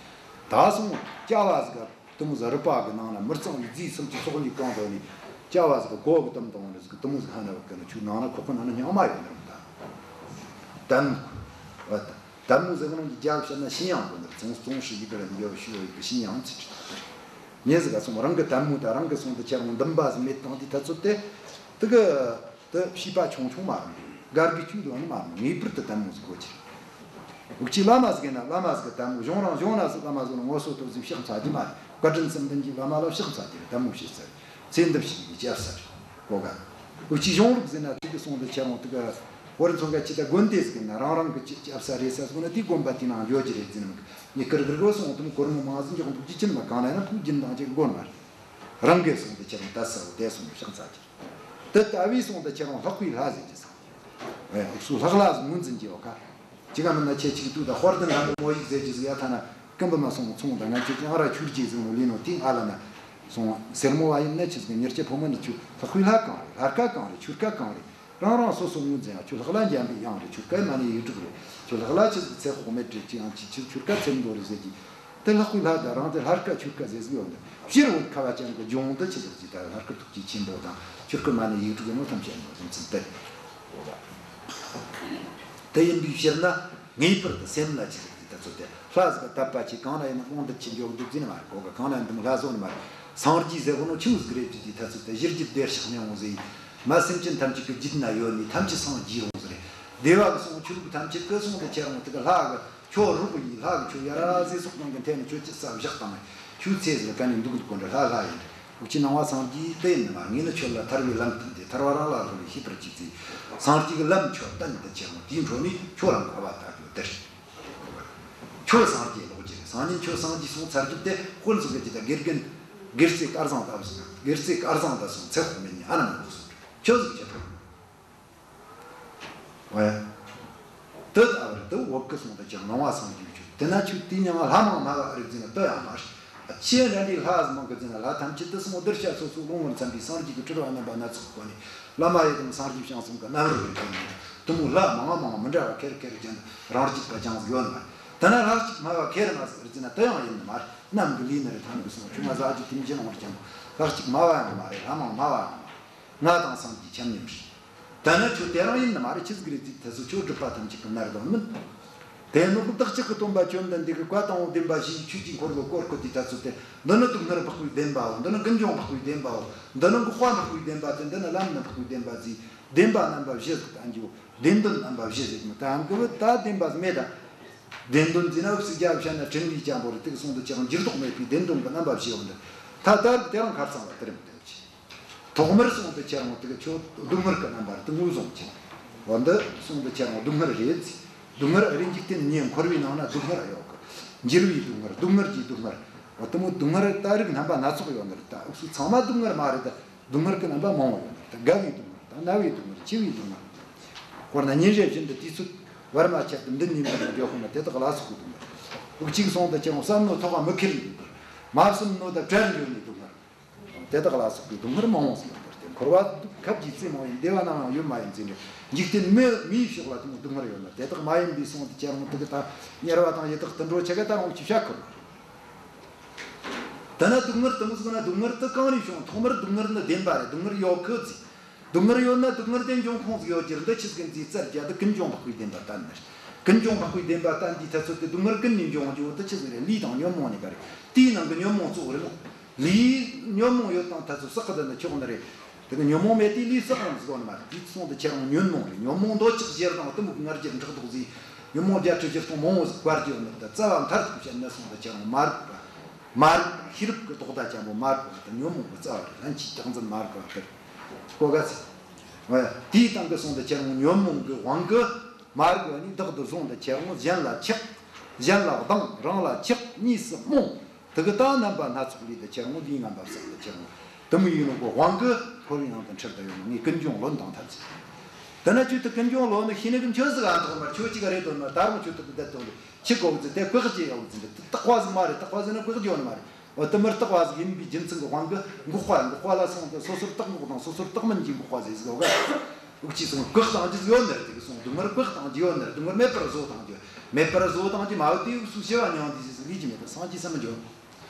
ད་སོང་སྐྱ་བ་ཟིག་ག་དུ་མོ་ཟིག་རུས་པ་གི་ནང་ན་མི་གཙང་བའི་རྫས་སུམ་ཅུ་སྲོག་ཉིད་གང་བ་ནས་སྐྱ་བ་ཟིག་ག་གོ་གི་དམ་དང་བ་ནི་ཟིག་དུ་མོ་ཟིག་ཧ་ན་བ་གི་ན་ཁྱོད་ནང་ན་ཁོག་གི་ནང་ན་སྙིང་མ་ཡོད་ནི་རེད། ད་དམ་བ་ད། ལྟད་མོ་ཟེར་གི་རང་གི་རྒྱབ་བཤད་ན་ཤིང་ཡང་དགོས་ནི་རེད། ཙོང་ཙོང་ཧྲི་ཡི་གི་ར་འཇོ་ཤུ་ཡི་གི་ཤིང་ཡང་ཚིག་ཁྲི་ཐག་རེད། ཉེ་ཟིག་ག་སོང་རང་གི་ལྟད་མོ་དང་རང་གི་སོང་དུ་ཁྱེད་རང་འདུན་པ་ཟིག་མེད་བཏང་དུས་ད་ཚོད་དེ། དེ་གི་དེ་བྱིས་པ་ཆུང་ཆུང་མ་རུང་། དགའ་གི་ཅུང་དོ་ནི་མ་རུང་། ངེས་པར་དུ་ལྟད་མོ་ཟིག་དགོས་ཀྱི། འུ་ཅག་བླ་མ་ཟིག་ཡིན་ན་བླ་མ་ཟིག་གི་ལྟད་མོ། གཞུང་རང་གཞུང་ན་ཟིག་བླ་མ་ཟིག་ལ་ངོ་སོ་དོ་ཟིག་ཕྱག་འཚལ་རྒྱུ་མ་རེད། བཀའ་དྲིན་གསུམ་ལྡན་གྱི་བླ་མ་ལ་ཕྱག་འཚལ་རྒྱུ་རེད། ལྟད་མོ་བྱེད་ས་རེད། ཚེ་འདི་ཕྱི་གི་སྐྱབས་ས་རེད། གོ་ག་འུ་ཅག་གཞུང་ལུགས་ཟེར་ན་དེ་གི་སོང་དུ་ཁྱེད་རང་དེ་ག་ཧོར་ཚོ་ག་ཅི་ད་དགོན་སྡེ་ཟིག་ཡིན་ན་རང་རང་གི་ཅི་སྐྱབས་ས་རེད་ས་ཟིག་ན་དེའི་དགོན་པ་དེ་ནང་འཇོག་རྒྱུ་རེད་ཟེར་ནི་མི་གི་ཉི་ཁར་གི་རྒོ་སོང་དུ་གོར་མོ་མང་ཟིག་འཇོག་འདུག་རྒྱུ་ཅི་ནི་མ་གང་ན་ཡིན་ན་ཕུགས་རྒྱུན་དང་ཅིག་དགོན་མ་རེད། རང་གི་སོང་དུ་ཁྱེད་རང་ད་ས་བོ་དེ་སོང་ཕྱག་འཚལ་རྒྱུ། དེ་ལྟ་བུའི་སོང་དུ་ཁྱེད་རང་ལྷག་པའི་ལྷ་ཟེར་རྒྱུ་ཟིག་ཨེ་འུ་ཚོ་ལྷག་ལྷ་ཟིག་ངོས་འཛིན་རྒྱུ་ཡོད་ཀ་ཅི་ག་མིན་ན་ཁྱེད་ཅིག་ཏུ་ད་དཔལ་ལྡན་ལྷ་མོ་མོ་ཡིག་ཟེར་གྱི་ཟིག་ཡ་ཐ་ན་ཀུན་པ་མ་སོང་ཚོང་དང་ང་ཁྱེད་ཀྱང་ར་ཆུར་རྒྱས་ཟིག་མོ་ལི་ནོ་ཏིང་ཨ་ལ་ན་སོང་སེར་མོ་བ་ཡིན་ན་ཆི་ཟིག་མྱུར་སྐྱེ་ཕོ་མོ་ནི་ཆུ་ལྷག་པའི་ལྷ་གང་རེད། ལྷ་སྐལ་གང་རེད། ཆུ་སྐལ་གང་རེད། རང་རང་སོ་སོ་ངོས་འཛིན་ཡང་ཆུ་ལྷག་ལ་འཇམ་པའི་དབྱངས་རེད། ཆུ་སྐལ་མ་ནི་ཡིག་དྲུག་རེད། ཆུ་ལྷག་ལ་ཆི་ཟིག་ཚེ་དཔག་མེད་རེད། ཅི་ཡང་ཅི་ཆུ་ཆུ་སྐལ་ཚེ་མདོ་རེད་ཟེར་གྱི། དེ་ལྷག་པའི་ལྷ་དང་རང་དེ་ལྷ་སྐལ་ཆུ་སྐལ་ཟེར་ཟིག་ཡོད་འདི་ཕྱིར་བོད་ཁ་བ་ཅན་གྱི་ལྗོངས་འདི་ཆི་ཟིག་ཅི་ད་ལྷ་སྐལ་ཐུགས་རྗེ་ཆེན་པོ་དང་ཆུ་སྐལ་མ་ནི་ཡིག་དྲུག་ཡོད་ནོ་ཐམས་ཅད་ཡིན་ནོ་རྒྱུ་མཚན་དེ་རེད། དེ་ཡིན་པའི་ཕྱིར་ན། ངེས་པར་དུ་སེམས་ལ་ཅི་ཟེར་དེ་ད་ཚོད་དེ་ལྷ་ཟིག་ག་དད་པ་ཆེ་གང་ན་ཡིན་ན་རྨོངས་དད་ཆེ་འཇོག་འདུག་ཟེར་ནི་མ་རེད། གོ་ག་གང་ན་ཡིན་དུ་ལྷ་བཟོ་ནི་མ་རེད། སངས་རྒྱས་ཟེར་གོ་ནོ་ཆི་མོ་ཟིག་རེད་ཅི་དེ་ད་ཚོད་དེ་གཞི་རྒྱུད་བདེར་གཤེགས་མྱོང་ཟེར། མ་སེམས་ཅན་ཐམས་ཅད་ཀྱི་རྒྱུད་ན་ཡོད་ནི་ཐམས་ཅད་སངས་རྒྱས་རུང་ཟེར་རེད། སྡེ་བ་གི་སོང་ཆོས་ལུགས་ཐམས་ཅད་ཀྱི་སོང་དེ་ཁྱེད་རང་དེ་ག་ལྷ་གི་ཁྱོད་རོགས་ཡིན། ལྷ་གི་ཁྱོད་ཡ་ར་ཟེ་སོགས་ནང་གི་འཐེན་ནི་ཁྱོད་ཅི་ས་བཞག་བཏང་ནས་ཁྱོད་ཚེ་ཟིག་ག་ནས་འདུག་འདུག་གོ་འདྲ་ལྷ་ལྷ་ཡིན། འུ་ཅག་ནང་བ་སངས་རྒྱས་དེ་ཡིན་ནི་མ་ངས་ནི་ཁྱོད་ལ་ཐར་བའི་ལམ་སྟོན་ཏེ་ཐར་བ་རང་ལ་རག་ལས་ཤེས་པར་གྱིས་ཚེ། སངས་རྒྱས་ཀྱི་ལམ་ཁྱོད་བསྟན་དུ་ཁྱེར་འོང་དེའི་འཕྲོ་ནས་ཁྱོད་རང་ག་བ་ད་གི་དེར། ཁྱོད་སངས་རྒྱས་ལོག་རྒྱུ་རེད། སང་ཉིན་ཁྱོད་སངས་རྒྱས་སོང་ཚར་རྒྱུ་དེ་དཔོན་ཚོ་གི་ཅི་ད་དགེ་རྒན་དགེ་རྩེ་དཀར་བཟང་ད་སོང་དགེ་རྩེ་དཀར་བཟང་ད་སོང་ཚེ་དཔག་མེད་ནི་ཨ་ན་མ་གོ་སོང་ཁྱོད་ཟིག་ཁྱེད་ཐོག་ཨོ་ཡ། དེ་ལྟ་བུར་དུ་བོད་ཀྱི་སོང་དུ་ཀྱང་ནང་བ་སངས་རྒྱས་ཆོས་དེ་ན་ཆོས་དེ་མྱང་ལྷ་མང་མ་བ་རིག་འཛིན་ལ་ལྟོས་ཡང་མ་རེད། ཁྱེད་འདྲ་འདྲའི་ལྷ་ཟིག་མང་གི་འཛིན་ལྷ་ཐམས་ཅད་དུ་སོང་གདུལ་བྱ་སོ་སོ་ལོང་བར་འཚམ་པའི་སངས་རྒྱས་ཀྱི་སྤྲུལ་བ་རྣམ་པ་སྣ་ཚོགས་ཀྱི་སྒོ་ནས་བླ་མ་ཡི་དམ་སངས་རྒྱས་བྱང་སེམས་ཀྱི་རྣམ་རོལ་རེ་བྱུང་ནས་དུ་མོ་ལྷ་མང་མང་མི་འདྲ་བ་ཁེར་ཁེར་ཀྱང་རང་རྒྱུད་པ་ཅང་ཟིག་ཡོད་ནི་མ་རེད། དེ་ན་ལྷ་གཅིག་སྨྲ་བ་ཁེར་མ་ཟིག་རིག་འཛིན་ལ་དེ་ཡང་ཡིན་ནི་མ་རེད། ནམ་གི་ལུས་ནི་རེད། ཐང་གི་སོང་ཆུང་མ་ཟ་རྒྱུ་དེ་མི་ཅི་ནང་བར་ཀྱང་ལྷ་གཅིག་སྨྲ་བ་ཡང་མ་རེད། ལྷ་མང་སྨྲ་བ་ཡང་མ་རེད། ང་དང་སངས་རྒྱས་ཁྱབ་མཉམ་རེད། ད་ནི་ཁྱོད་དེ་རང་ཡིན་ནི་མ་རེད། ཆི་ཟིག་རེད་ཟིག་ཐད་སོ་ཁྱོད་སྒྲུབ་པ་ཐམས་ཅད་ཀྱི་ནར་དོན་མིན། དེ་ནོ་གི་བདག་ཅག་གི་སྟོན་པ་བཅོམ་ལྡན་འདས་ཀྱི་བཀའ་དང་པོ་བདེན་པ་བཞིའི་ཆོས་ཀྱི་འཁོར་ལོ་བསྐོར་བསྐོར་དུས་ཐད་སོ་དེ། འདི་ནི་སྡུག་བསྔལ་འཕགས་པའི་བདེན་པའོ། འདི་ནི་ཀུན་འབྱུང་འཕགས་པའི་བདེན་པའོ། འདི་ནི་འགག་པ་འཕགས་པའི་བདེན་པ་སྟེ། འདི་ནི་ལམ་ནི་འཕགས་པའི་བདེན་པ་ཟེར། བདེན་པ་རྣམ་པ་བཞི་ཟིག་ད་འགྱོ། བདེན་དོན་རྣམ་པ་བཞི་ཟེར་མི་ད་འགི་བུ་ད་བདེན་པ་མེད་ད། བདེན་དོན་ཟེར་ན་འུ་ཚོ་རྒྱ་བཤད་ན་དྲིན་ལས་ཅན་པོ་རེད། དེ་གི་སོང་དུ་ཅང་འགྱུར་ལྡོག་མེད་པའི་བདེན་དོན་གྱི་རྣམ་པ་བཞི་ཡོད་འདི། ད་ལྟ་དེ་རང་ཁར་ཚང་བ་དེ་རིམ་བསྟན་ཅི། ཐོག་མར་སོང་དུ་ཁྱེད་རང་དེ་གི་ཆོས་སྡུག་བསྔལ་གྱི་རྣམ་པར་དེ་ངོས་བཟུང་ཅི། འོ་འདི་སོང་དུ་ཁྱེད་རང་སྡུག་བསྔལ་རེད། སྡུག་བསྔལ་རེད། འཇིག་རྟེན་ཉིད་འཁོར་བའི་ནང་ན་སྡུག་བསྔལ་ཡོད་གི། འགྱུར་བའི་སྡུག་བསྔལ། སྡུག་བསྔལ་གྱི་སྡུག་བསྔལ། འོ་དེ་མོ་སྡུག་བསྔལ་ད་རིགས་རྣམ་པ་སྣ་ཚོགས་ཡོད་འདི་རེད། ད་འུ་ཚོ་ཚང་མ་སྡུག་བསྔལ་མ་རེད་ད། སྡུག་བསྔལ་གྱི་རྣམ་པ་མང་བོ་ཡོད་ནི་རེད། དགའ་བའི་སྡུག་བསྔལ་དང་ན་བའི་སྡུག་བསྔལ། སྐྱིད་པའི་སྡུག་བསྔལ། དཔེར་ན་ཉིན་རེ་བཞིན་དུ་དུས་ཚོད་བར་མ་ཆད་དུ་འདི་ཉིན་འདི་ནས་འགྱོ་ཁོ་ན་དེ་དག་ལ་སོགས་པའི་སྡུག་བསྔལ། འུ་གཅིག་སོང་དུ་ཅི་རུང་བསམ་ནོ་ཐོག་མི་ཁེལ་བའི་སྡུག་བསྔལ། མ་བསམ་ནོ་དང་བྲལ་འགྱོ་ནི་སྡུག་བསྔལ། དེ་དག་ལ་སོགས་པའི་སྡུག་བསྔལ་མང་བོ་ཟིག་ཡོད་པར་བརྟེན། འཁོར་བ་སྡུག་ཁབ་ཀྱི་རྩེ་མོ་ཡིན། བདེ་བ་ནའང་ཡོད་མ་ཡིན་ཟེར་ནས། འཇིག་རྟེན་མི་མིའི་ཕྱོགས་ལ་དེ་མོ་སྡུག་བསྔལ་ཡོད་ན། དེ་དག་མ་ཡིན་པའི་སོང་དུ་ཅི་རུང་དེ་གི་ད་དམྱལ་བ་དང་ཡི་དྭགས་དུད་འགྲོ་ཆ་ག་ད་རུང་ཅི་བྱ་ཁོ་ན། དེ་ན་སྡུག་བསྔལ་དེ་མོ་ཟིག་ན་སྡུག་བསྔལ་དེ་གང་རེ་བྱུང་། ཐོག་མར་སྡུག་བསྔལ་ནི་བདེན་པ་རེད། སྡུག་བསྔལ་ཡོད་གི་ཟིག་སྡུག་བསྔལ་ཡོད་ན་སྡུག་བསྔལ་དེ་འབྱུང་ཁུངས་ཟིག་ཡོད་རྒྱུ་རེད། འདི་ཆི་ཟིག་ཡིན་ཟེར་ད་དེ་ཀུན་འབྱུང་འཕགས་པའི་བདེན་པ་བསྟན་ནི་རེད། ཀུན་འབྱུང་འཕགས་པའི་བདེན་པ་བསྟན་དུས་ཐད་ཚོད་དེ་སྡུག་བསྔལ་ཀུན་ནས་འབྱུང་རྒྱུ་བོ་དེ་ཆི་ཟིག་རེད། ལུས་དང་ཉོན་མོངས་གཉིས་ཀ་རེད། དེའི་ནང་གི་ཉོན་མོངས་གཙོ་བོ་རེད་མོ། ལུས་ཉོན་མོངས་ཡོད་དང་ཐད་ཚོད་བསགས་གི་བསྡད་ན་ཆོག་ནི་རེད། དེ་གི་ཉོན་མོངས་མེད་དུས་ལུས་བསགས་རུང་ཟིག་གོ་ནི་མ་རེད། དེ་སོང་དུ་ཁྱེད་རང་ཉོན་མོངས་རེད། ཉོན་མོངས་འདོད་ཆགས་ཞེ་སྡང་གཏི་མུག་ང་རྒྱལ་ཕྲག་དོག་ཟེར། ཉོན་མོངས་བརྒྱད་ཁྲི་བཞི་སྟོང་མང་བོ་ཟིག་བཀར་གྱི་ཡོད་ནི་རེད། ད་རྩ་བ་མཐར་ཐུག་བཤད་ན་སོང་ད་ཁྱེད་རང་མ་རིག་པ། མ་རིག་པ་ཤེས་རབ་ཀྱི་ལྡོག་ཟླ་ཅན་པོ་མ་རིག་པ་དང་ཉོན་མོངས་ཀྱི་རྩ་བ་རེད། ལྷན་སྐྱེས་རྟག་འཛིན་མ་རིག་པ་དེ་གོ་ག་ཚེ། དེའི་སྟེང་གི་སོང་ད་ཁྱེད་རང་ཉོན་མོངས་ཀྱི་དབང་གིས་མ་རིག་པ་ནི་བདག་ཏུ་བཟུང་ད་ཁྱེད་རང་གཞན་ལ་ཆགས། གཞན་ལ་སྡང་། རང་ལ་ཆགས། གཉིས་སུ་རྨོངས། དེ་གི་ད་རྣམ་པ་སྣ་ཚོགས་ལས་ད་ཁྱེད་རང་ལུས་ངན་པ་བསགས་ད་ཁྱེད་རང་དེ་མོ་ཡིན་ནོ་གི་དབང་གིས་འཁོར་བའི་ནང་དུ་འཁྲིད་ད་ཡོད་ནོ། ངས་ཀུན་འབྱུང་ལོན་དང་ཐམས་ཅད། དེ་ན་ཁྱོད་དེ་ཀུན་འབྱུང་ལོན་ནི་ཤེས་ནི་གི་ཁྱོད་ཟིག་ཨ་ཐོག་མར་ཁྱོད་ཅིག་རེད་དོ་ན་ད་རུང་ཁྱོད་དེ་བསྡད་དོ་ལེ་ཁྱི་གོ་ཟིག་དེ་བཀག་ཅེས་ཡོད་ཟིག་འདི་བརྟག་པ་ཟིག་མ་རེད། བརྟག་པ་ཟིག་ནི་བཀག་རྒྱུ་ནི་མ་རེད། འོ་དེ་མོ་བརྟག་པ་ཟིག་ཡིན་པའི་རྒྱུ་མཚན་གི་དབང་གིས་འགོག་པ། འགོག་པ་ལ་སོང་སྟེ་སོ་སོར་བརྟག་འགོག་དང་སོ་སོར་བརྟག་མིན་གྱི་འགོག་པ་ཟེར་ཟིག་ཡོད་ག་འུག་ཅི་སོང་བཀག་བཏང་རྒྱུ་ཟིག་ཡོད་ནི་རེད། དེ་གི་སོང་སྡུག་བསྔལ་བཀག་བཏང་རྒྱུ་ཡོད་ནི་རེད། སྡུག་བསྔལ་མེད་པར་བཟོ་བཏང་རྒྱུ། མེད་པར་བཟོ་བཏང་རྒྱུ་མ་ཡོད་དེ་འུག་སུ་ཞི་བ་མྱང་འདས་ཟེར་ཟིག་ལས་ཀྱི་མེད་དོ། སངས་རྒྱས་སུ་མི་འགྱུར།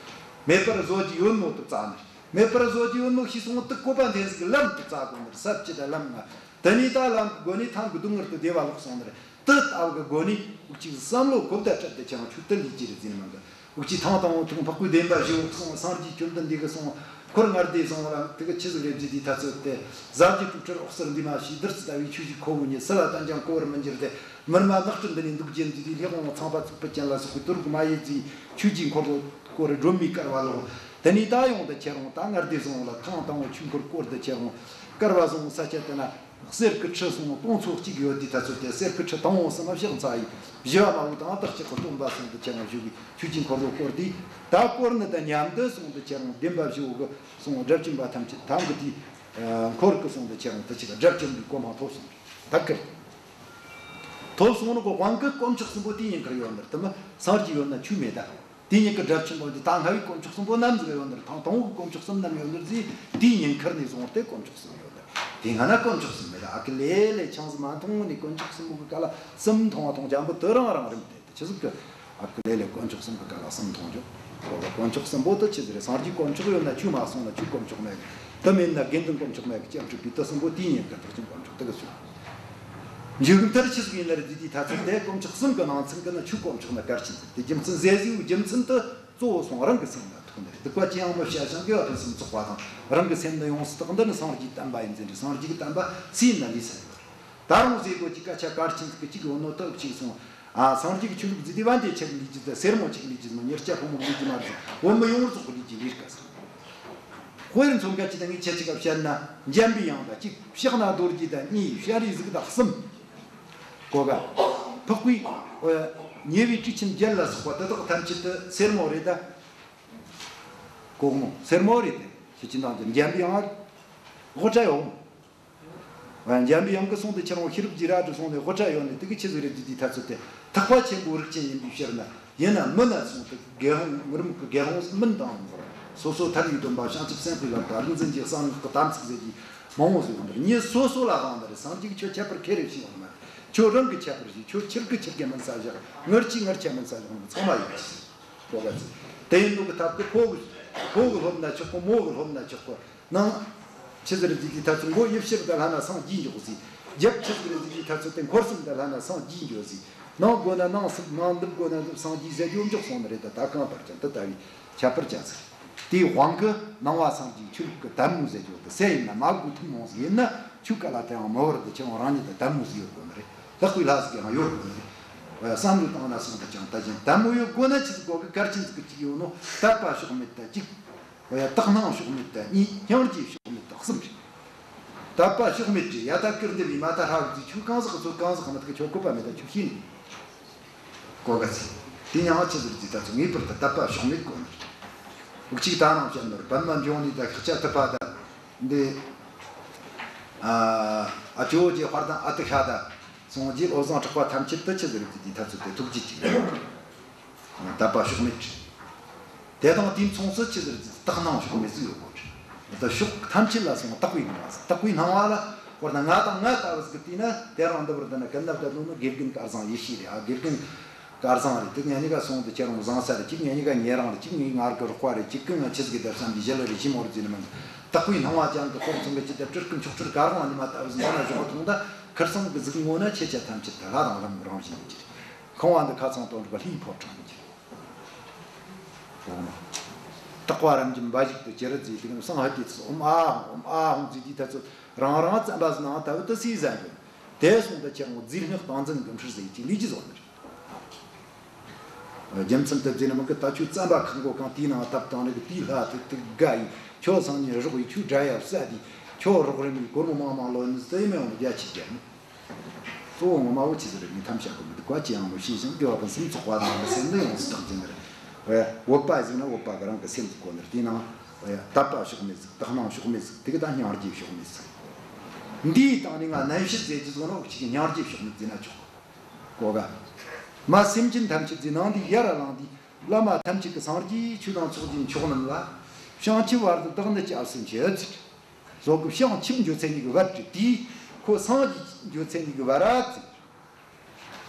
མེད་པར་བཟོ་རྒྱུ་ཡོད་ནོ་དེ་བཙལ་ནི་རེད། མེད་པར་བཟོ་རྒྱུ་ཡོད་ནོ་ཤི་སོང་དེ་བཀོད་པ་འཐེན་ཟིག་གི་ལམ་དེ་བཙལ་དགོས་ནི་རེད། ཟབ་ཅི་ད་ལམ་ང་དེ་ནས་ད་ལམ་གི་སྒོ་ནས་ཐང་གི་སྡུག་བསྔལ་དུ་བདེ་བ་ལོག་སོང་ནི་རེད། དེ་ལྟ་བུ་གི་སྒོ་ནས་འུག་ཅིག་བསམ་བློ་གོ་བརྡ་སྤྲད་དེ་ཁྱེད་རང་ཆོས་དེ་ལས་ཀྱི་རེད་ཟེར་མི་འདུག་འུག་ཅིག་ཐང་དང་པོ་ཐུག་འཕགས་པའི་བདེན་པ་བཞི་བོ་སོང་། སངས་རྒྱས་བཅོམ་ལྡན་འདས་གི་སོང་། འཁོར་ལྔ་སྡེ་སོང་ར་དེ་གི་ཆི་ཟིག་རེད་ཟེར་དུས་ཐ་ཚོད་དེ། ཟབ་རྒྱས་སྤྲོས་བྲལ་འོད་གསལ་འདུས་མ་བྱས། བདུད་རྩི་ལྟ་བུའི་ཆོས་ཀྱི་ཁུ་བོ་ཉིད། བསིལ་བ་དལ་འབྱམས་བསྐོར་བར་མི་འགྱུར་ཏེ། མི་སྨྲ་ནགས་ཁྲོད་འདི་ནས་འདུག་རྒྱུ་མཛད་དེ། ལྷའི་དབང་པོ་ཚངས་པ་མཚུངས་པའི་སྤྱན་ལ་སོགས་པའི་དུར་ཁུང་མ་ཡིས་མཛེས། ཆོས་ཀྱི་འཁོར་ལོ་བསྐོར་སྒྲོན་མེའི་བསྐལ་པ་ལོག་དེ་ནས་ད་ཡོང་དུ་ཁྱེད་རང་ད་ལྔ་སྡེ་སོང་ལ་ཐང་དང་པོ་ཆོས་འཁོར་བསྐོར་དུ་ཁྱེད་རང་བསྐལ་པ་སོང་ས་ཆ་དེ་ན། གསེར་གྱི་ཁྲི་སོང་སྟོང་ཚོ་གཅིག་ཡོད་དུས་ཐ་ཚོད་དེ། གསེར་གྱི་ཁྲི་དང་པོ་སོང་ན་ཕྱག་འཚལ་ཡིན། བཞི་བ་མ་བུ་དང་བདག་ཅག་གི་སྟོན་པ་སོང་དུ་ཁྱེད་རང་བཞུགས་པའི་ཆོས་ཀྱི་འཁོར་ལོ་བསྐོར་དུས། ད་བསྐོར་ནི་དང་མཉམ་དུ་སོང་དུ་ཁྱེད་རང་བདེན་པ་བཞི་བོ་གི་སོང་སྒྲ་བཅོམ་པ་ཐམས་ཅད་ཐང་གི་དེའི་འཁོར་གི་སོང་དུ་ཁྱེད་རང་དུ་ཅིག་སྒྲ་བཅོམ་པའི་གོ་འཕང་ཐོབ་སོང་། ད་ཀིར་ཐོབ་སོང་ནི་གོ་དབང་གི་དཀོན་མཆོག་གསུམ་པོ་དེའི་ཉིན་ཁར་ཡོད་ནི་རེད། དེ་མི་སངས་རྒྱས་ཡོད་ན་ཆོས་མེད་ད། དེ་ཉིད་ཀྱི་སྒྲ་ཆེན་པོ་འདི་ད་སྔ་བའི་དཀོན་མཆོག་གསུམ་པོ་ནམ་ཟིག་ཡོད་ནི་རེད། ཐང་དང་པོ་གི་དཀོན་མཆོག་གསུམ་ནམ་ཡོད་ནི་རེད་ཟེར། དེའི་ཉིན་ཁར་ནས་བཟུང་སྟེ་དཀོན་མཆོག་གསུམ་ཡོད་ནི་རེད། དེ་སྔ་ན་དཀོན་མཆོག་གསུམ་མེད། ཨ་ཁུ་ལེ་ལེ་ཆང་ཟིག་མ་འཐུང་ནས་དཀོན་མཆོག་གསུམ་པོ་གི་སྐལ་བ་གསུམ་མཐོང་བ་དང་འཇམ་པོ་དེ་རང་རང་རིམ་དེ་དེ་ཆི་ཟིག་གི། ཨ་ཁུ་ལེ་ལེ་དཀོན་མཆོག་གསུམ་གི་སྐལ་བ་གསུམ་མཐོང་རྒྱུ། འོ་དཀོན་མཆོག་གསུམ་པོ་དེ་ཆི་ཟིག་རེད། སངས་རྒྱས་དཀོན་མཆོག་ཡོད་ན་ཆོས་མ་གསུངས་ན་ཆོས་དཀོན་མཆོག་མེད་གི། དེ་མེད་ན་དགེ་འདུན་དཀོན་མཆོག་མེད་གི། སྤྱན་འཕྲོག་པའི་དེ་གསུམ་པོ་དེའི་ཉིན་གི་བདག་ཅག་དཀོན་མཆོག་དེ་གི་བྱུང་། མཇུག་མཐར་ཆི་ཟིག་ཡིན་ན་རེད་ཟེར་དུས་ཐ་ཚིག་དེ་དཀོན་མཆོག་གསུམ་གི་ནང་ཚན་གི་ནི་ཆོས་དཀོན་མཆོག་ནི་གལ་ཆེན་ཟིག་དེ་རྒྱུ་མཚན་ཟེར་ཟེར་བའི་རྒྱུ་མཚན་དེ་གཙོ་བོ་སོང་རང་གི་སེམས་ལ་ཐུག་ནི་རེད། སྡིག་པ་ཅི་ཡང་མི་བྱ་ཞིང་། དགེ་བ་ཕུན་སུམ་ཚོགས་པ་དང་། རང་གི་སེམས་ནི་ཡོངས་སུ་དག་འདི་ནི་སངས་རྒྱས་བསྟན་པ་ཡིན་ཟེར་ནས་སངས་རྒྱས་ཀྱི་བསྟན་པ་སུ་ཡིན་ན་ལས་ས་ཡོད། ད་རུང་ཟེར་དགོས་ཀྱི་སྐད་ཆ་གལ་ཆེན་ཟིག་གི་གཅིག་ཡོད་ནོ་ད་གཅིག་སོང་། ཨ་སངས་རྒྱས་ཀྱི་ཆོས་ལུགས་ཟེར་དུས་བན་དེ་ཆི་གི་ལས་ཀྱི་ཟེར། སེར་མོ་ཆི་གི་ལས་ཀྱི་ཟེར། མི་ཉེར་སྐྱ་ཕོ་མོ་གི་ལས་ཀྱི་མ་རེད་ཟེར། བོད་མི་ཡོངས་རྫོགས་ཀྱི་ལས་ཀྱི་ལས་ཀ་ཟེར། དཔེར་མཚོན་གལ་ཆེ་ད་ངས་ཁྱེད་ཅིག་ག་བཤད་ན། འཇམ་པའི་དབྱངས་དང་གཅིག། ཕྱག་ན་རྡོ་རྗེ་དང་གཉིས། སྤྱན་རས་གཟིགས་དང་གསུམ། གོ་ག་འཕགས་པའི་ཉེ་བའི་དྲི་ཆེན་རྒྱན་ལ་སོགས་པ་དེ་དག་ཐམས་ཅད་དུ་སེར་མོ་རེད་ད། གོ་མོ་སེར་མོ་རེད་དེ། ཁྱེད་ཀྱི་ནང་དུ་འཇམ་པའི་དབྱངས་དབུ་སྐྲ་ཡོད་མོ། འཇམ་པའི་དབྱངས་ཀྱི་གསུང་དུ་ཁྱེད་རང་ཤེས་རབ་ཀྱི་རལ་གྲི་སོང་ནས་དབུ་སྐྲ་ཡོད་ནས་དེ་གི་ཆི་ཟིག་རེད་ཟེར་དུས་ཐ་ཚོད་དེ། ཐེག་པ་ཆེན་པོའི་རིགས་ཅན་ཡིན་པའི་ཕྱིར་ན། ཡིན་ན་མིན་ན་སོང་དུ་དགེ་སློང་མི་རིམ་གྱི་དགེ་སློང་མིན་དང་། སོ་སོ་ཐར་བའི་སྡོམ་པ་བྱང་ཆུབ་སེམས་དཔའི་བླ་མ་རིག་འཛིན་གྱི་གསང་སྔགས་ཀྱི་དམ་ཚིག་ཟེར་གྱི་མང་བོ་ཟིག་ཡོད་པར། མྱི་སོ་སོ་ལ་དབང་ན་རེ་སངས་རྒྱས་ཀྱིས་ཁྱོད་ཁྱད་པར་ཁེར་རེ་ཞིག་ཡོང་མ་རེད། ཁྱོད་རང་གིས་ཁྱད་པར་ཞིག་ཁྱོད་ཁྱེད་ཀྱིས་ཁྱེད་ཀྱི་མིན་ས་བཞག་ངར་གྱིས་ངར་ཁྱད་མིན་ས་བཞག་ནི་ཚང་མ་ཡོད་ཀྱི། གོ་ག་ཚོད་དེ་ཡིན་ནོ་གི་ཐབས་ཀྱི་ཕོ་གི་ཕོ་གི་སློབ་ན་ཆོག་གི། མོ་གི་སློབ་ན་ཆོག་གི། ནང་ཆི་ཟིག་རེད་ཟེར་དུས་ཐ་ཚོད་མགོ་དབྱིབས་ཕྱེད་དང་ལྷན་ན་སངས་རྒྱས་འཇོག་ཟེར། རྒྱབ་ཆི་ཟིག་རེད་ཟེར་དུས་ཐ་ཚོད་དེ་འཁོར་གསུམ་དང་ལྷན་ན་སངས་རྒྱས་འཇོག་ཟེར། ནང་དགོས་ན་ནང་སུབ། ནང་འདུམ་དགོས་ན་འདུམ། སངས་རྒྱས་ཟེར་རྒྱུ་འཇོག་སོང་ནི་རེད། ད་ད་གང་ལྟར་ཀྱང་དེ་ལྟ་བུའི་ཁྱད་པར་ཅན་ཟིག་དེའི་དབང་གིས་ནང་པ་སངས་རྒྱས་ཆོས་ལུགས་ཀྱི་དལ་མོ་ཟེར་རྒྱུ་དེ་སུ་ཡིན་ན་མ་དགོས། ཐུན་མོང་ཟིག་ཡིན་ན་ཆོས་སྐལ་ལ་དེའང་མི་བོར་ཏེ་ཁྱེད་རང་རང་ཉིད་དུ་དལ་མོ་ཟིག་ཡོད་དགོས་ནི་རེད། ལྷག་པའི་ལྷ་ཟིག་ཡང་ཡོད་དགོས་ནི་རེད། བསམ་བློ་བཏང་ན་སོང་དུ་ཀྱང་ད་ཅང་དལ་མོ་ཡོད་དགོས་ན་ཆི་ཟིག་དགོས་གི། གལ་ཆེན་ཟིག་གི་གཅིག་ཡོད་ནོ། དད་པ་ཕྱོགས་མེད་དང་གཅིག། འོ་ཡ། དག་སྣང་ཕྱོགས་མེད་དང་གཉིས། སྙིང་རྗེ་ཕྱོགས་མེད་དང་གསུམ་རེད། དད་པ་ཕྱོགས་མེད་ཀྱི་ཡ། ད་ཀིར་འདི་བི་མ་ད་ཧྲ་བུ་ཟིག་ཆོས་གང་ཟག་གི་ཚོད་གང་ཟག་གི་མི་ཐུག་ཆོས་བཀོད་པ་མེད་ད་ཆོས་ཤེས་ནི། གོ་ག་ཚོད་དེ་མྱང་ཆི་ཟིག་ཟིག་ད་ཚོད་ངེས་པར་དུ་དད་པ་ཕྱོགས་མེད་དགོས་ནི། འུ་ཅིག་ད་ནང་བཤད་ནོར་པདྨ་འབྱུང་གནས་ད་ཤཱཀྱ་ཐུབ་པ་ད་འདི། ཨ་ཨ་ཇོ་བོ་རྗེ་དཔལ་ལྡན་ཨ་ཏི་ཤ་ད་སོང་རྗེས་བློ་བཟང་གྲགས་པ་ཐམས་ཅད་དུ་ཆི་ཟིག་ཟིག་དེ་ད་ཚོད་དེ་ཐུགས་རྗེ་ཅིག་རེད། དད་པ་ཕྱོགས་མེད་ཀྱི། དེ་དང་དུས་མཚུངས་སུ་ཆི་ཟེར་ཟིག་དག་སྣང་ཕྱོགས་མེད་ཟིག་ཡོད་དགོས་ཀྱི། ད་ཕྱོགས་ཐམས་ཅད་ལ་སོང་དག་པའི་སྣང་བ་ཟིག་དག་པའི་སྣང་བ་ལ་དཔེར་ན་ང་དང་ང་ལྟ་བུ་ཟིག་གིས་བལྟས་ན་དེ་རང་འདི་བར་འདི་ན་གན་ན་བསྡད་ནོ་ནི་དགེ་རྒན་སྐལ་བཟང་ཡེ་ཤེས་རེད། ཨ་དགེ་རྒན་སྐལ་བཟང་རེད། དེ་ངེད་གཉིས་ཀ་སོང་དུ་ཁྱེད་རང་བཟང་ས་རེད། གཅིག་ངེད་གཉིས་ཀ་ཉེ་རིང་རེད། གཅིག་ངའི་ངར་གི་རོགས་པ་རེད། གཅིག་གི་ང་ཆི་ཟིག་གི་བསྡད་བསམ་གྱི་ཞི་ལི་རེད། ཞི་མོ་རེད་ཟེར་ནི་མིན། དག་པའི་སྣང་བ་ཅན་གི་ཁོར་ཚང་གི་ཅི་ལྟར་སྤྲུལ་སྐུ་མཆོག་སྤྲུལ་ག་རང་ཉི་མ་ལྟ་བུ་ཟིག་འདི་ན་བཞུགས་མཐོང་ད་ཁིར་ཚང་གི་གཟིགས་ངོ་ན་ཁྱེད་ཅག་ཐམས་ཅད་དུ་ལྷ་དང་ལྷ་མོ་རང་བཞིན་ཡིན་གྱི་རེད། ཁང་བ་འདི་ཁ་ཚང་དོན་གྲུབ་ལྷའི་ཕོ་བྲང་ཡིན་གྱི་རེད། དག་པ་རབ་འབྱམས་འབའ་ཞིག་ཏུ་ཅི་རིགས་ཟེར་དུས་སང་ཧ་ཏི་ཚི་ཨོམ་ཨ་ཧོང་ཨོམ་ཨ་ཧོང་ཟེར་དུས་ད་ཚོད་རང་རང་བཙན་པ་ཟིག་ནང་ལྟ་བུ་དུ་སི་ཟན་གི། དེ་སོང་ད་ཁྱེད་རང་རྫས་སྔགས་ཏིང་འཛིན་གི་འཁྲུལ་ཟེར་གྱི་ལས་ཀྱི་བཟོ་ནི་རེད། རྒྱུ་མཚན་དེ་བརྩིས་ན་མི་གི་ད་ཁྱོད་རྩམ་པ་ཁེངས་གོ་གང་དེའི་ནང་བཏབ་བཏང་ནི་གི་དེའི་ལྷ་དེ་དེ་དགའ་ཡིན། ཁྱོད་སང་ཉིན་རོགས་ཡིན། ཁྱོད་དགྲ་ཡ་བསད་དེ། ཁྱོད་རོགས་རིམ་ཡིན། སྒོར་མོ་མང་མང་ལོན་ནི་ཟེ་མེ་འོང་རྒྱ་ཆེ་རྒྱ་ནི། གཙོ་བོ་ངོ་མ་བོ་ཆི་ཟིག་རེད། ངས་ཐམས་ཅད་གོ་མི་འདུག་ག་ཅི་ཡང་མི་ཤེས་ཤིང་། དགེ་བ་དང་སེམས་ཚོགས་པ་དང་གི་སེམས་ནི་ཡོངས་སུ་དག་ཅན་རེད། འོ་ཡ། བོད་པ་ཟིག་ན་བོད་པ་གི་རང་གི་སེམས་ཀྱི་སྒོ་ནས་དེའི་ནང་། འོ་ཡ། དད་པ་ཕྱོགས་མེད་ཟིག། དག་སྣང་ཕྱོགས་མེད་ཟིག། དེ་གི་ད་སྙིང་རྗེ་ཕྱོགས་མེད་ཟིག། འདིའི་སྟེང་ནས་ང་རྣམ་དཔྱོད་ཟེར་རྒྱུ་ཟིག་ནོ་གཅིག་གི་སྙིང་རྗེ་ཕྱོགས་མེད་ཟེར་ན་ཆོག་གོ་ག། མ་སེམས་ཅན་ཐམས་ཅད་ཀྱི་ནང་དུ་ཡར་ལངས་ཏེ། བླ་མ་ཐམས་ཅད་ཀྱི་སངས་རྒྱས་ཆོས་དང་ཚོགས་ཀྱི་མཆོག་རྣམས་ལ། བྱང་ཆུབ་བར་དུ་བདག་ནི་སྐྱབས་སུ་མཆི་ཟེར། ཟོག་གི་བྱང་ཆུབ་འགྱོ་ཚད་ནི་གི་བར་དུ། དེའི་ཁོ་སངས་རྒྱས་འགྱོ་ཚད་ནི་གི་བར་ཟེར།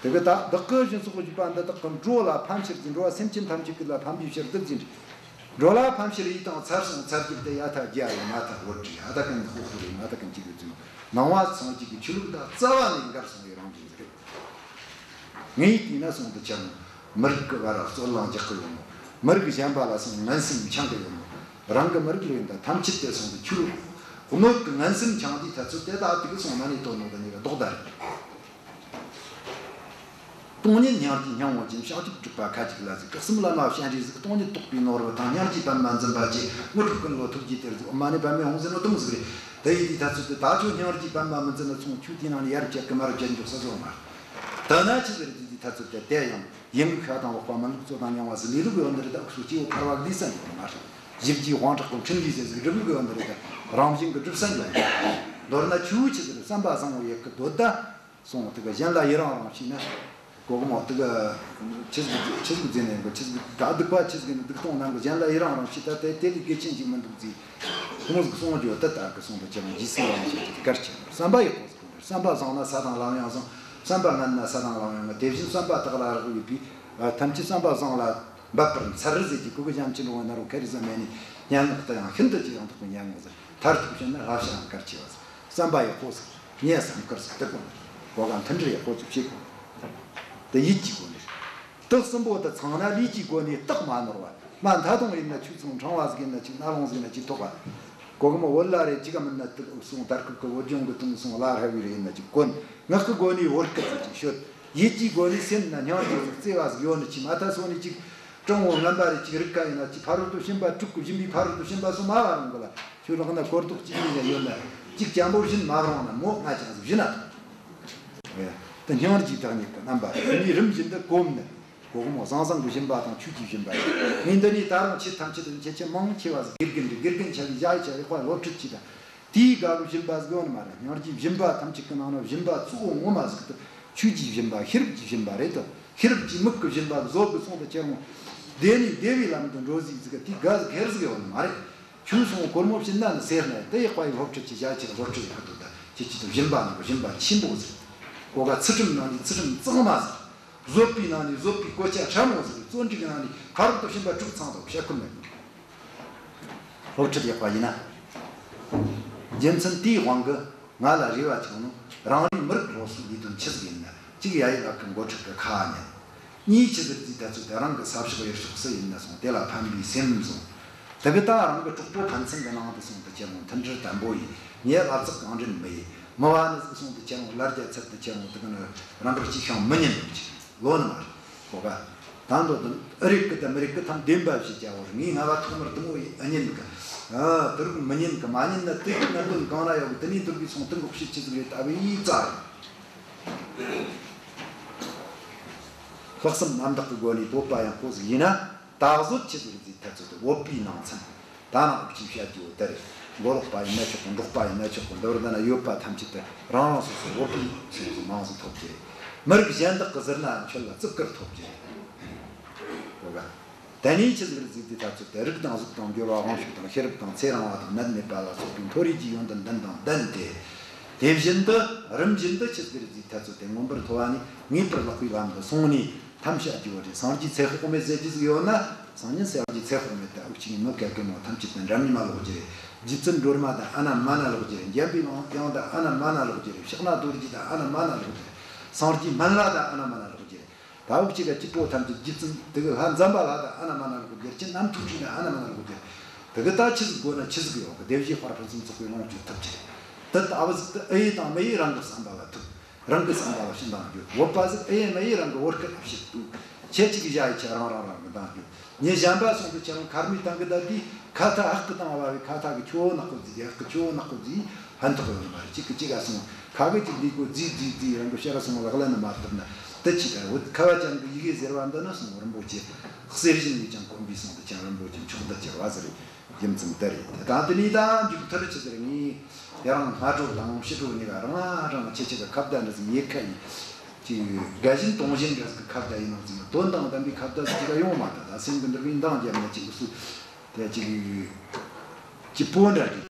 དེ་གི་ད་བདག་གི་སྦྱིན་སོགས་བརྒྱུད་པ་འདི་དག་གིས་འགྲོ་ལ་ཕན་ཕྱིར་གྱིས། འགྲོ་བ་སེམས་ཅན་ཐམས་ཅད་ཀྱི་ལ་ཕན་པའི་ཕྱིར་དུ་ཟེར། འགྲོ་ལ་ཕན་ཕྱིར་ཡིད་དང་ཚར་སོང་ཚར་རྒྱུ་དེ་ཡ་ཐ་རྒྱ་རེད། མ་ཐ་བོད་རེད། ཨ་ད་གན་ཧོ་ཧོ་རེད། མ་ད་གན་ཅིག་རེད་ཟེར། ནང་བ་སངས་རྒྱས་ཀྱི་ཆོས་ལུགས་དང་རྩ་བ་ནས་འགལ་སོང་བའི་རང་བཞིན་ཟིག་རེད། ངས་བལྟས་ན་སོང་དུ་ཆ་ནི་མི་རིགས་ཀྱི་བར་རྩོད་གླེང་རྒྱག་གི་ཡོད་ནོ། མི་རིགས་གཞན་པ་ལ་སོང་ངན་སེམས་འཆང་གི་ཡོད་ནོ། རང་གི་མི་རིགས་ལས་ད་ཐམས་ཅད་དེ་སོང་དུ་ཆུ་རུ་གནོད་གི་ངན་སེམས་འཆང་དུས་ཐ་ཚོད་དེ་ད་དུ་གི་སོང་ན་ནི་དོ་ནོ་དེ་ནི་ལྡོག་ད་རེད། སྟོང་ཉིད་སྙིང་རྗེ་སྙིང་པོ་ཅན། བྱང་ཆུབ་སྒྲུབ་པ་ཁ་ཅིག་ལ་ཟིག། སྐུ་གསུམ་བླ་མ་སྤྱན་རས་གཟིགས། སྟོང་ཉིད་རྟོགས་པའི་ནོར་བུ་དང་། སྙིང་རྗེ་པདྨ་འཛིན་པ་བཅས། དངོས་གྲུབ་ཀུན་བློ་ཐུགས་རྗེའི་གཏེར་ཟིག། ཨོཾ་མ་ཎི་པདྨེ་ཧཱུྃ་ཟེར་ནོ་དུམ་ཟིག་རེད། དེ་ཡིན་དུས་ཐ་ཚོད་དུ་ད་ཁྱོད་སྙིང་རྗེ་པདྨ་མི་འཛིན་ན་སོང་ཁྱོད་དེའི་ནང་ནས་ཡར་བཅད་གི་མར་བཅད་འཇོག་ས་བཟོ་མ་རེད། དེ་ན་ཆི་ཟིག་རེད་དུས་ཐ་ཚོད་དེ་དེ་ཡང་ཡིན་ཤ་དང་བག་པ་མི་ལུག་རྩོད་དང་མྱང་བ་ཟིག་ལས་ལུགས་ཡོད་འདི་རེད། ད་ཁོ་སོ་སྐྱེ་བོ་ཕལ་བ་ལས་ས་འཇོག་མ་རེད། ཞི་རྒྱས་དབང་དྲག་གི་འཕྲིན་ལས་ཟེར་ཟིག་སྒྲུབ་ལུགས་ཡོད་འདི་རེད། ད་རང་བཞིན་གི་སྒྲུབ་ས་འཇོག་མ་རེད། མདོར་ན་ཆུ་བོ་ཆི་ཟིག་རེད། བསམ་པ་བཟང་བོ་ཡེད་གི་འདོད་ད། སོང་དེ་ག་གཞན་ལ་ཡི་རང་རང་བྱས་ན། གོ་གི་མོ་དེ་ག་ཆི་ཟིག་ཆི་ཟིག་ཟེར་ནས་གི་ཆི་ཟིག་ད་སྡིག་པ་ཆི་ཟིག་ནི་སྡིག་གཏོང་ནང་གི་གཞན་ལ་ཡི་རང་རང་བྱས་ད་དེ་དེ་ལས་གལ་ཆེན་ཅིག་མི་འདུག་ཟེར། ཁོ་མོ་ཟིག་གསུང་རྒྱུ་དེ་ལྟར་གི་སོང་དུ་ཅི་རང་རྗེས་སུ་ཡི་རང་བྱས་ཀྱི་གར་ཆེ། བསམ་པ་ཡག་པོ་ཟིག་དགོས། བསམ་པ་བཟང་ན་ས་དང་ལམ་ཡང་བཟང་། བསམ་པ་ངན་ན་ས་དང་ལམ་ཡང་ངན། དེ་བཞིན་བསམ་པ་དག་ལ་རག་ཡོད་པའི་ཐམས་ཅད་བསམ་པ་བཟང་ལ་འབད་པར་འཚལ་ཟེར་གྱི་གོ་གི་ཞམ་ཆེན་རུང་བ་ན་རུང་ཁེ་རི་ཟ་མེ་ནི་སྙན་ངག་དེ་ཡང་ཤིན་ཏུ་ཅི་ཡང་དག་པའི་སྙན་ངག་ཟིག། མཐར་ཐུག་བྱས་ན་བསླབ་བྱའང་གལ་ཆེ་བ་ཟིག། བསམ་པ་ཡག་པོ་ཟིག། ངས་བསམ་དཀར་ཟིག་དེ་དགོས། གོ་ག་མཐུན་སྒྲིལ་ཡག་པོ་ཟིག་བྱེད་དགོས། དེ་ཡིད་ཀྱི་སྒོ་ནས། དེ་གསུམ་པོ་དེ་ཚང་ན་ལུས་ཀྱི་སྒོ་ནས་རྟག་མ་ནོར་བ། མ་མཐའ་དུང་ཡིན་ན་ཆོས་ཚང་། ཕྲེང་བ་ཟིག་ཡིན་ན་ཆོས། རྣ་ལུང་ཟིག་ཡིན་ན་ཆོས་ཐོག་ག། གོ་གི་མོ་བོད་ལ་རེ་ཅི་ག་མིན་ན་དུ་སོང་དར་ཁུག་གི་བོད་ལྗོངས་གི་དུང་སོང་ལ་ཧ་བི་རེ་ཡིན་ན་ཅིག་གོན། ངག་གི་སྒོ་ནས་བོད་སྐད་ཟིག་ཅིག་ཤོད། ཡིད་ཀྱི་སྒོ་ནས་སེམས་ན་སྙིང་རྗེ་ཟིག་བརྩེ་བ་ཟིག་ཡོད་ནི་ཅི། མ་ད་སོ་ནི་ཅིག་སྤྲང་བོ་ངན་པ་རེ་ཅིག་རིག་ག་ཡིན་ན་ཅིག་ཕ་རོལ་ཏུ་ཕྱིན་པ་དྲུག་གི་སྦྱིན་པའི་ཕ་རོལ་ཏུ་ཕྱིན་པ་སོ་མ་བ་རང་གི་ལ་ཁྱོད་ལག་ན་གོ་རྟོགས་ཅིག་ཡིན་ཡ་ཡོད་ན་ཅིག་སྤྱང་པོ་བཞིན་མ་རུང་ན་མོ་ང་ཅང་ཟིག་བཞིན་ན་ཐོང་། དེ་སྙིང་རྗེ་བདག་ཉིད་ཀྱི་རྣམ་པ་རེད། དེ་ནས་རིམ་བཞིན་དུ་གོམས་ནས། གོ་གི་མོ་བཟང་བཟང་གི་སྦྱིན་པ་དང་ཆོས་ཀྱི་སྦྱིན་པ་རེད། ངས་འདི་ནས་ད་རུང་ཆེས་ཐམས་ཅད་དུ་ཁྱེད་ཆེས་མང་ཆེ་བ་ཟིག་དགེ་རྒན་རེད། དགེ་རྒན་ཆ་བའི་ཡ་ཆ་རེ་དཔའ་སློབ་ཁྲིད་ཅིག་དང་། དེའི་དགའ་བའི་སྦྱིན་པ་ཟིག་ཡོད་ནི་མ་རེད། སྙིང་རྗེའི་སྦྱིན་པ་ཐམས་ཅད་ཀྱི་ནང་ན་སྦྱིན་པ་གཙོ་བོ་ངོ་མ་ཟིག་ཏུ་ཆོས་ཀྱི་སྦྱིན་པ་ཤེས་རབ་ཀྱི་སྦྱིན་པ་རེད་དོ། ཤེས་རབ་ཀྱི་མིག་གི་སྦྱིན་པ་བཟོ་གི་སོང་དུ་ཁྱེར་འོང་། བདེ་ནས་བདེ་བའི་ལམ་དུ་འགྲོ་ཟིག་ཟིག་གི་དེའི་དགའ་ཟིག་ཁེར་ཟིག་ཡོད་ནི་མ་རེད། ཁྱོད་སོང་སྒོར་མོ་བྱིན་ན་ནི་ཟེར་ན་དེ་ཡག་པ་ཡི་སློབ་ཁྲིད་ཀྱི་བྱ་ཆེ་སློབ་ཁྲིད་ཡག་གི་དོ། ད་ཁྱེད་ཀྱི་དུ་སྦྱིན་པ་ནི་སྦྱིན་པ་ཆེན་པོ་ཟིག། གོ་ག་ཚུལ་ཁྲིམས་ནང་ནས་ཚུལ་ཁྲིམས་གཙང་མ་ཟིག། བཟོད་པའི་ནང་ནས་བཟོད་པའི་གོ་ཆ་ཕྲ་མོ་ཟིག། བརྩོན་འགྲུས་ཀྱི་ནང་ནས་ཕ་རོལ་ཏུ་ཕྱིན་པ་དྲུག་ཚང་དུ་བཤད་ཁུལ་མེད། སློབ་ཁྲིད་ཡག་པ་ཡིན་ན། རྒྱུ་མཚན་དེའི་དབང་གིས་ང་ལ་རེ་བ་བཅངས་ནོ། རང་རེའི་མི་རིགས་སློབ་གསོའི་ལས་དོན་ཆི་ཟིག་ཡིན་ན། གཅིག་ཡ་ཡི་ལག་གི་འགོ་ཁྲིད་ཀྱི་ཁ་ཉན། གཉིས་ཆི་ཟིག་རེད་ཟེར་ད་ཚོད་དེ་རང་གི་ས་ཕྱོགས་ཡུལ་ཕྱོགས་སུ་ཡིན་ན་སོང་དེ་ལ་ཕན་པའི་སེམས་བཟུང་། དེ་གི་ད་རང་གི་གྲོགས་པོ་ཕན་ཚུན་གི་ནང་དུ་སོང་དུ་ཁྱེར་འོང་མཐུན་སྒྲིལ་དམ་པོ་ཡིན། ངས་ལབ་ཚགས་གང་དྲན་མི་ཡིན། མི་བ་ནི་ཟིག་སོང་དུ་ཁྱེར་འོང་ལར་རྒྱ་ཚད་དུ་ཁྱེར་འོང་དེ་གི་ནི་རང་གི་སྐྱིད་ཤང་མི་ཉན་ནོ་ཅིག་ལོ་ནི་མ་རེད། གོ་ག། ད་འདོད་དོན་ཨ་རིག་གི་དང་མི་རིག་གི་ཐམ་བདེན་པ་ཞིག་རྒྱ་བོར་ངའི་ང་བ་ཐོག་མར་དུ་མོ་ཡི་ཨ་ཉན་གི། ཨ་དུ་རུག་མི་ཉན་གི། མ་ཉན་ན་དེ་གི་ནང་དོན་གང་ན་ཡོད་གི། དེ་ནས་དུར་གི་སོང་དུ་འགོག་བྱེད་ཆི་ཟིག་རེད། ད་བའི་ཡི་ཙ་རེད། ལྷག་བསམ་རྣམ་དག་གི་སྒོ་ནས་བོད་པ་ཡང་པོ་ཟིག་ཡིན་ན། ད་གཟོད་ཆི་ཟིག་རེད་ཟེར་ཐལ་ཚོད་དུ་བོད་པའི་ནང་ཚན། ད་ནང་འུ་ཅིག་བཤད་རྒྱུ་བོ་དེ་རེད། མགོ་ལོག་པ་ཡིན་ན་ཆོག་གི། འབྲོག་པ་ཡིན་ན་ཆོག་གི། འདི་བར་ད་ན་ཡོད་པ་ཐམས་ཅད་དུ་རང་རང་སོ་སོ་བོད་པའི་སོ་སོ་མང་ཟིག་ཐོབ་ཀྱི་རེད། མི་རིགས་གཞན་དག་གི་ཟེར་ན་ཁྱོད་ལ་བརྩི་བཀུར་ཐོབ་ཀྱི་རེད། གོ་ག། དེ་ནས་ཆི་ཟིག་རེད་ཟེར་དུས་ད་ཚོད་དེ་རིགས་དང་གཟུགས་དང་འབྱོར་བ་དབང་ཕྱུག་དང་ཤེས་རབ་དང་ཚེ་རིང་བ་དང་ནད་མེད་པ་ལ་སོགས་པའི་མཐོ་རིས་ཀྱི་ཡོན་ཏན་ལྡན་དང་ལྡན་ཏེ། དེ་བཞིན་དུ་རིམ་བཞིན་དུ་ཆི་ཟིག་རེད་ཟེར་ད་ཚོད་དེ་མངོན་པར་མཐོ་བ་ནས་ངེས་པར་ལེགས་པའི་ལམ་དུ་སོང་ནས། ཐམས་ཅད་རྒྱུ་བ་རེད། སངས་རྒྱས་ཚེ་དཔག་མེད་ཟེར་རྒྱུ་ཟིག་ཡོད་ན། སངས་རྒྱས་སངས་རྒྱས་ཚེ་དཔག་མེད་དེ་འུ་ཅག་གི་མི་ག་གེ་མོ་ཐམས་ཅད་དང་འདྲ་མཉམ་མ་ལོག་རྒྱུ་རེད། རྗེ་བཙུན་སྒྲོལ་མ་དང་ཨ་ན་མ་ན་ལོག་རྒྱུ་རེད། འཇམ་པའི་དབྱངས་དང་ཨ་ན་མ་ན་ལོག་རྒྱུ་རེད། ཕྱག་ན་རྡོ་རྗེ་དང་ཨ་ན་མ་ན་ལོག་རྒྱུ་རེད། སངས་རྒྱས་སྨན་བླ་དང་ཨ་ན་མ་ན་ལོག་རྒྱུ་རེད། ད་འུ་ཅག་གི་སྐྱིད་པོ་ཐམས་ཅད་རྗེ་བཙུན་དེ་གི་ལྷ་འཛམ་བྷ་ལ་དང་ཨ་ན་མ་ན་ལོག་རྒྱུ་རེད། ཅི་རྣམ་ཐོས་གྲོལ་དང་ཨ་ན་མ་ན་ལོག་རྒྱུ་རེད། དེ་གི་ད་ཆི་ཟིག་དགོས་ན་ཆི་ཟིག་ཡོད་གི། སྡེ་བཞི་དཔལ་ཕུན་སུམ་ཚོགས་པའི་ལོངས་སྤྱོད་ཐོབ་ཀྱི་རེད། དེ་ལྟ་བུ་ཟིག་དེ་ཨེ་ཡེ་དང་མི་ཡེ་རང་གི་བསམ་པ་ལ་ཐུག། རང་གི་བསམ་པ་ལ་ཕྱིན་དང་རྒྱུ། བོད་པ་ཟིག་ཨེ་ཡེ་མི་ཡེ་རང་གི་བོད་སྐད་ལ་ཕྱིན་ཐུག། ཁྱེད་ཅིག་གི་ཞྭ་ཡི་ཆ་རང་རང་རང་གི་འདང་རྒྱུ། ཉིན་གཞན་པ་སོང་དུས་ཁྱེད་རང་ཁར་མི་བཏང་གི་བསྡད་དུས་ཁ་ཐག་ཧག་གི་བཏང་བ་བས་ཁ་ཐག་གི་ཁྱོ་བོ་ནག་པོ་ཟིག་ཧག་གི་ཁྱོ་བོ་ནག་པོ་ཟིག་ཕན་ཐོགས་ཡོད་མ་རེད། གཅིག་གི་གཅིག་ག་སོང་ཁ་གི་གཅིག་འདི་གོ་རྫི་རྫི་རྫི་རང་གི་ཕྱིར་སོང་ལག་ལེན་ན་མ་བཏབ་ན་དེ་ཅི་ད་བོད་ཁ་བ་ཅན་གི་ཡི་གེ་ཟེར་བ་འདི་ནི་སོང་རིན་པོ་ཆེ་གསེར་བཞིན་ལས་ཀྱང་དཀོན་པའི་སོང་དུ་ཅང་རིན་པོ་ཆེ་མཆོག་འདི་ཅི་བ་ཟེར་རྒྱུ་མཚན་དེ་རེད། ད་དེ་ནས་ད་མཇུག་མཐར་ཆི་ཟེར་ངས་ཡ་རང་སྔ་དྲོ་དང་ཕྱི་དྲོ་གཉིས་ཀ་རང་རང་ཁྱེད་ཆེ་གི་ཁ་བརྡ་འདི་ཟིག་ཡེ་ཁ་ཡིན། ཅིག་དགའ་བཞིན་དུང་བཞིན་འདྲ་ཟིག་གི་ཁ་བརྡ་ཡིན་ནོ་ཟིག་ཡིན། དོན་དང་ལྡན་པའི་ཁ་བརྡ་ཟིག་ཅིག་ག་ཡོང་མ་ད་ད་སེམས་གི་འདུར་བའི་འདང་རྒྱབ་ན་ཅིག་སུ་དེ་ཅིག་ཅིག་པོ་འདྲ་ཅིག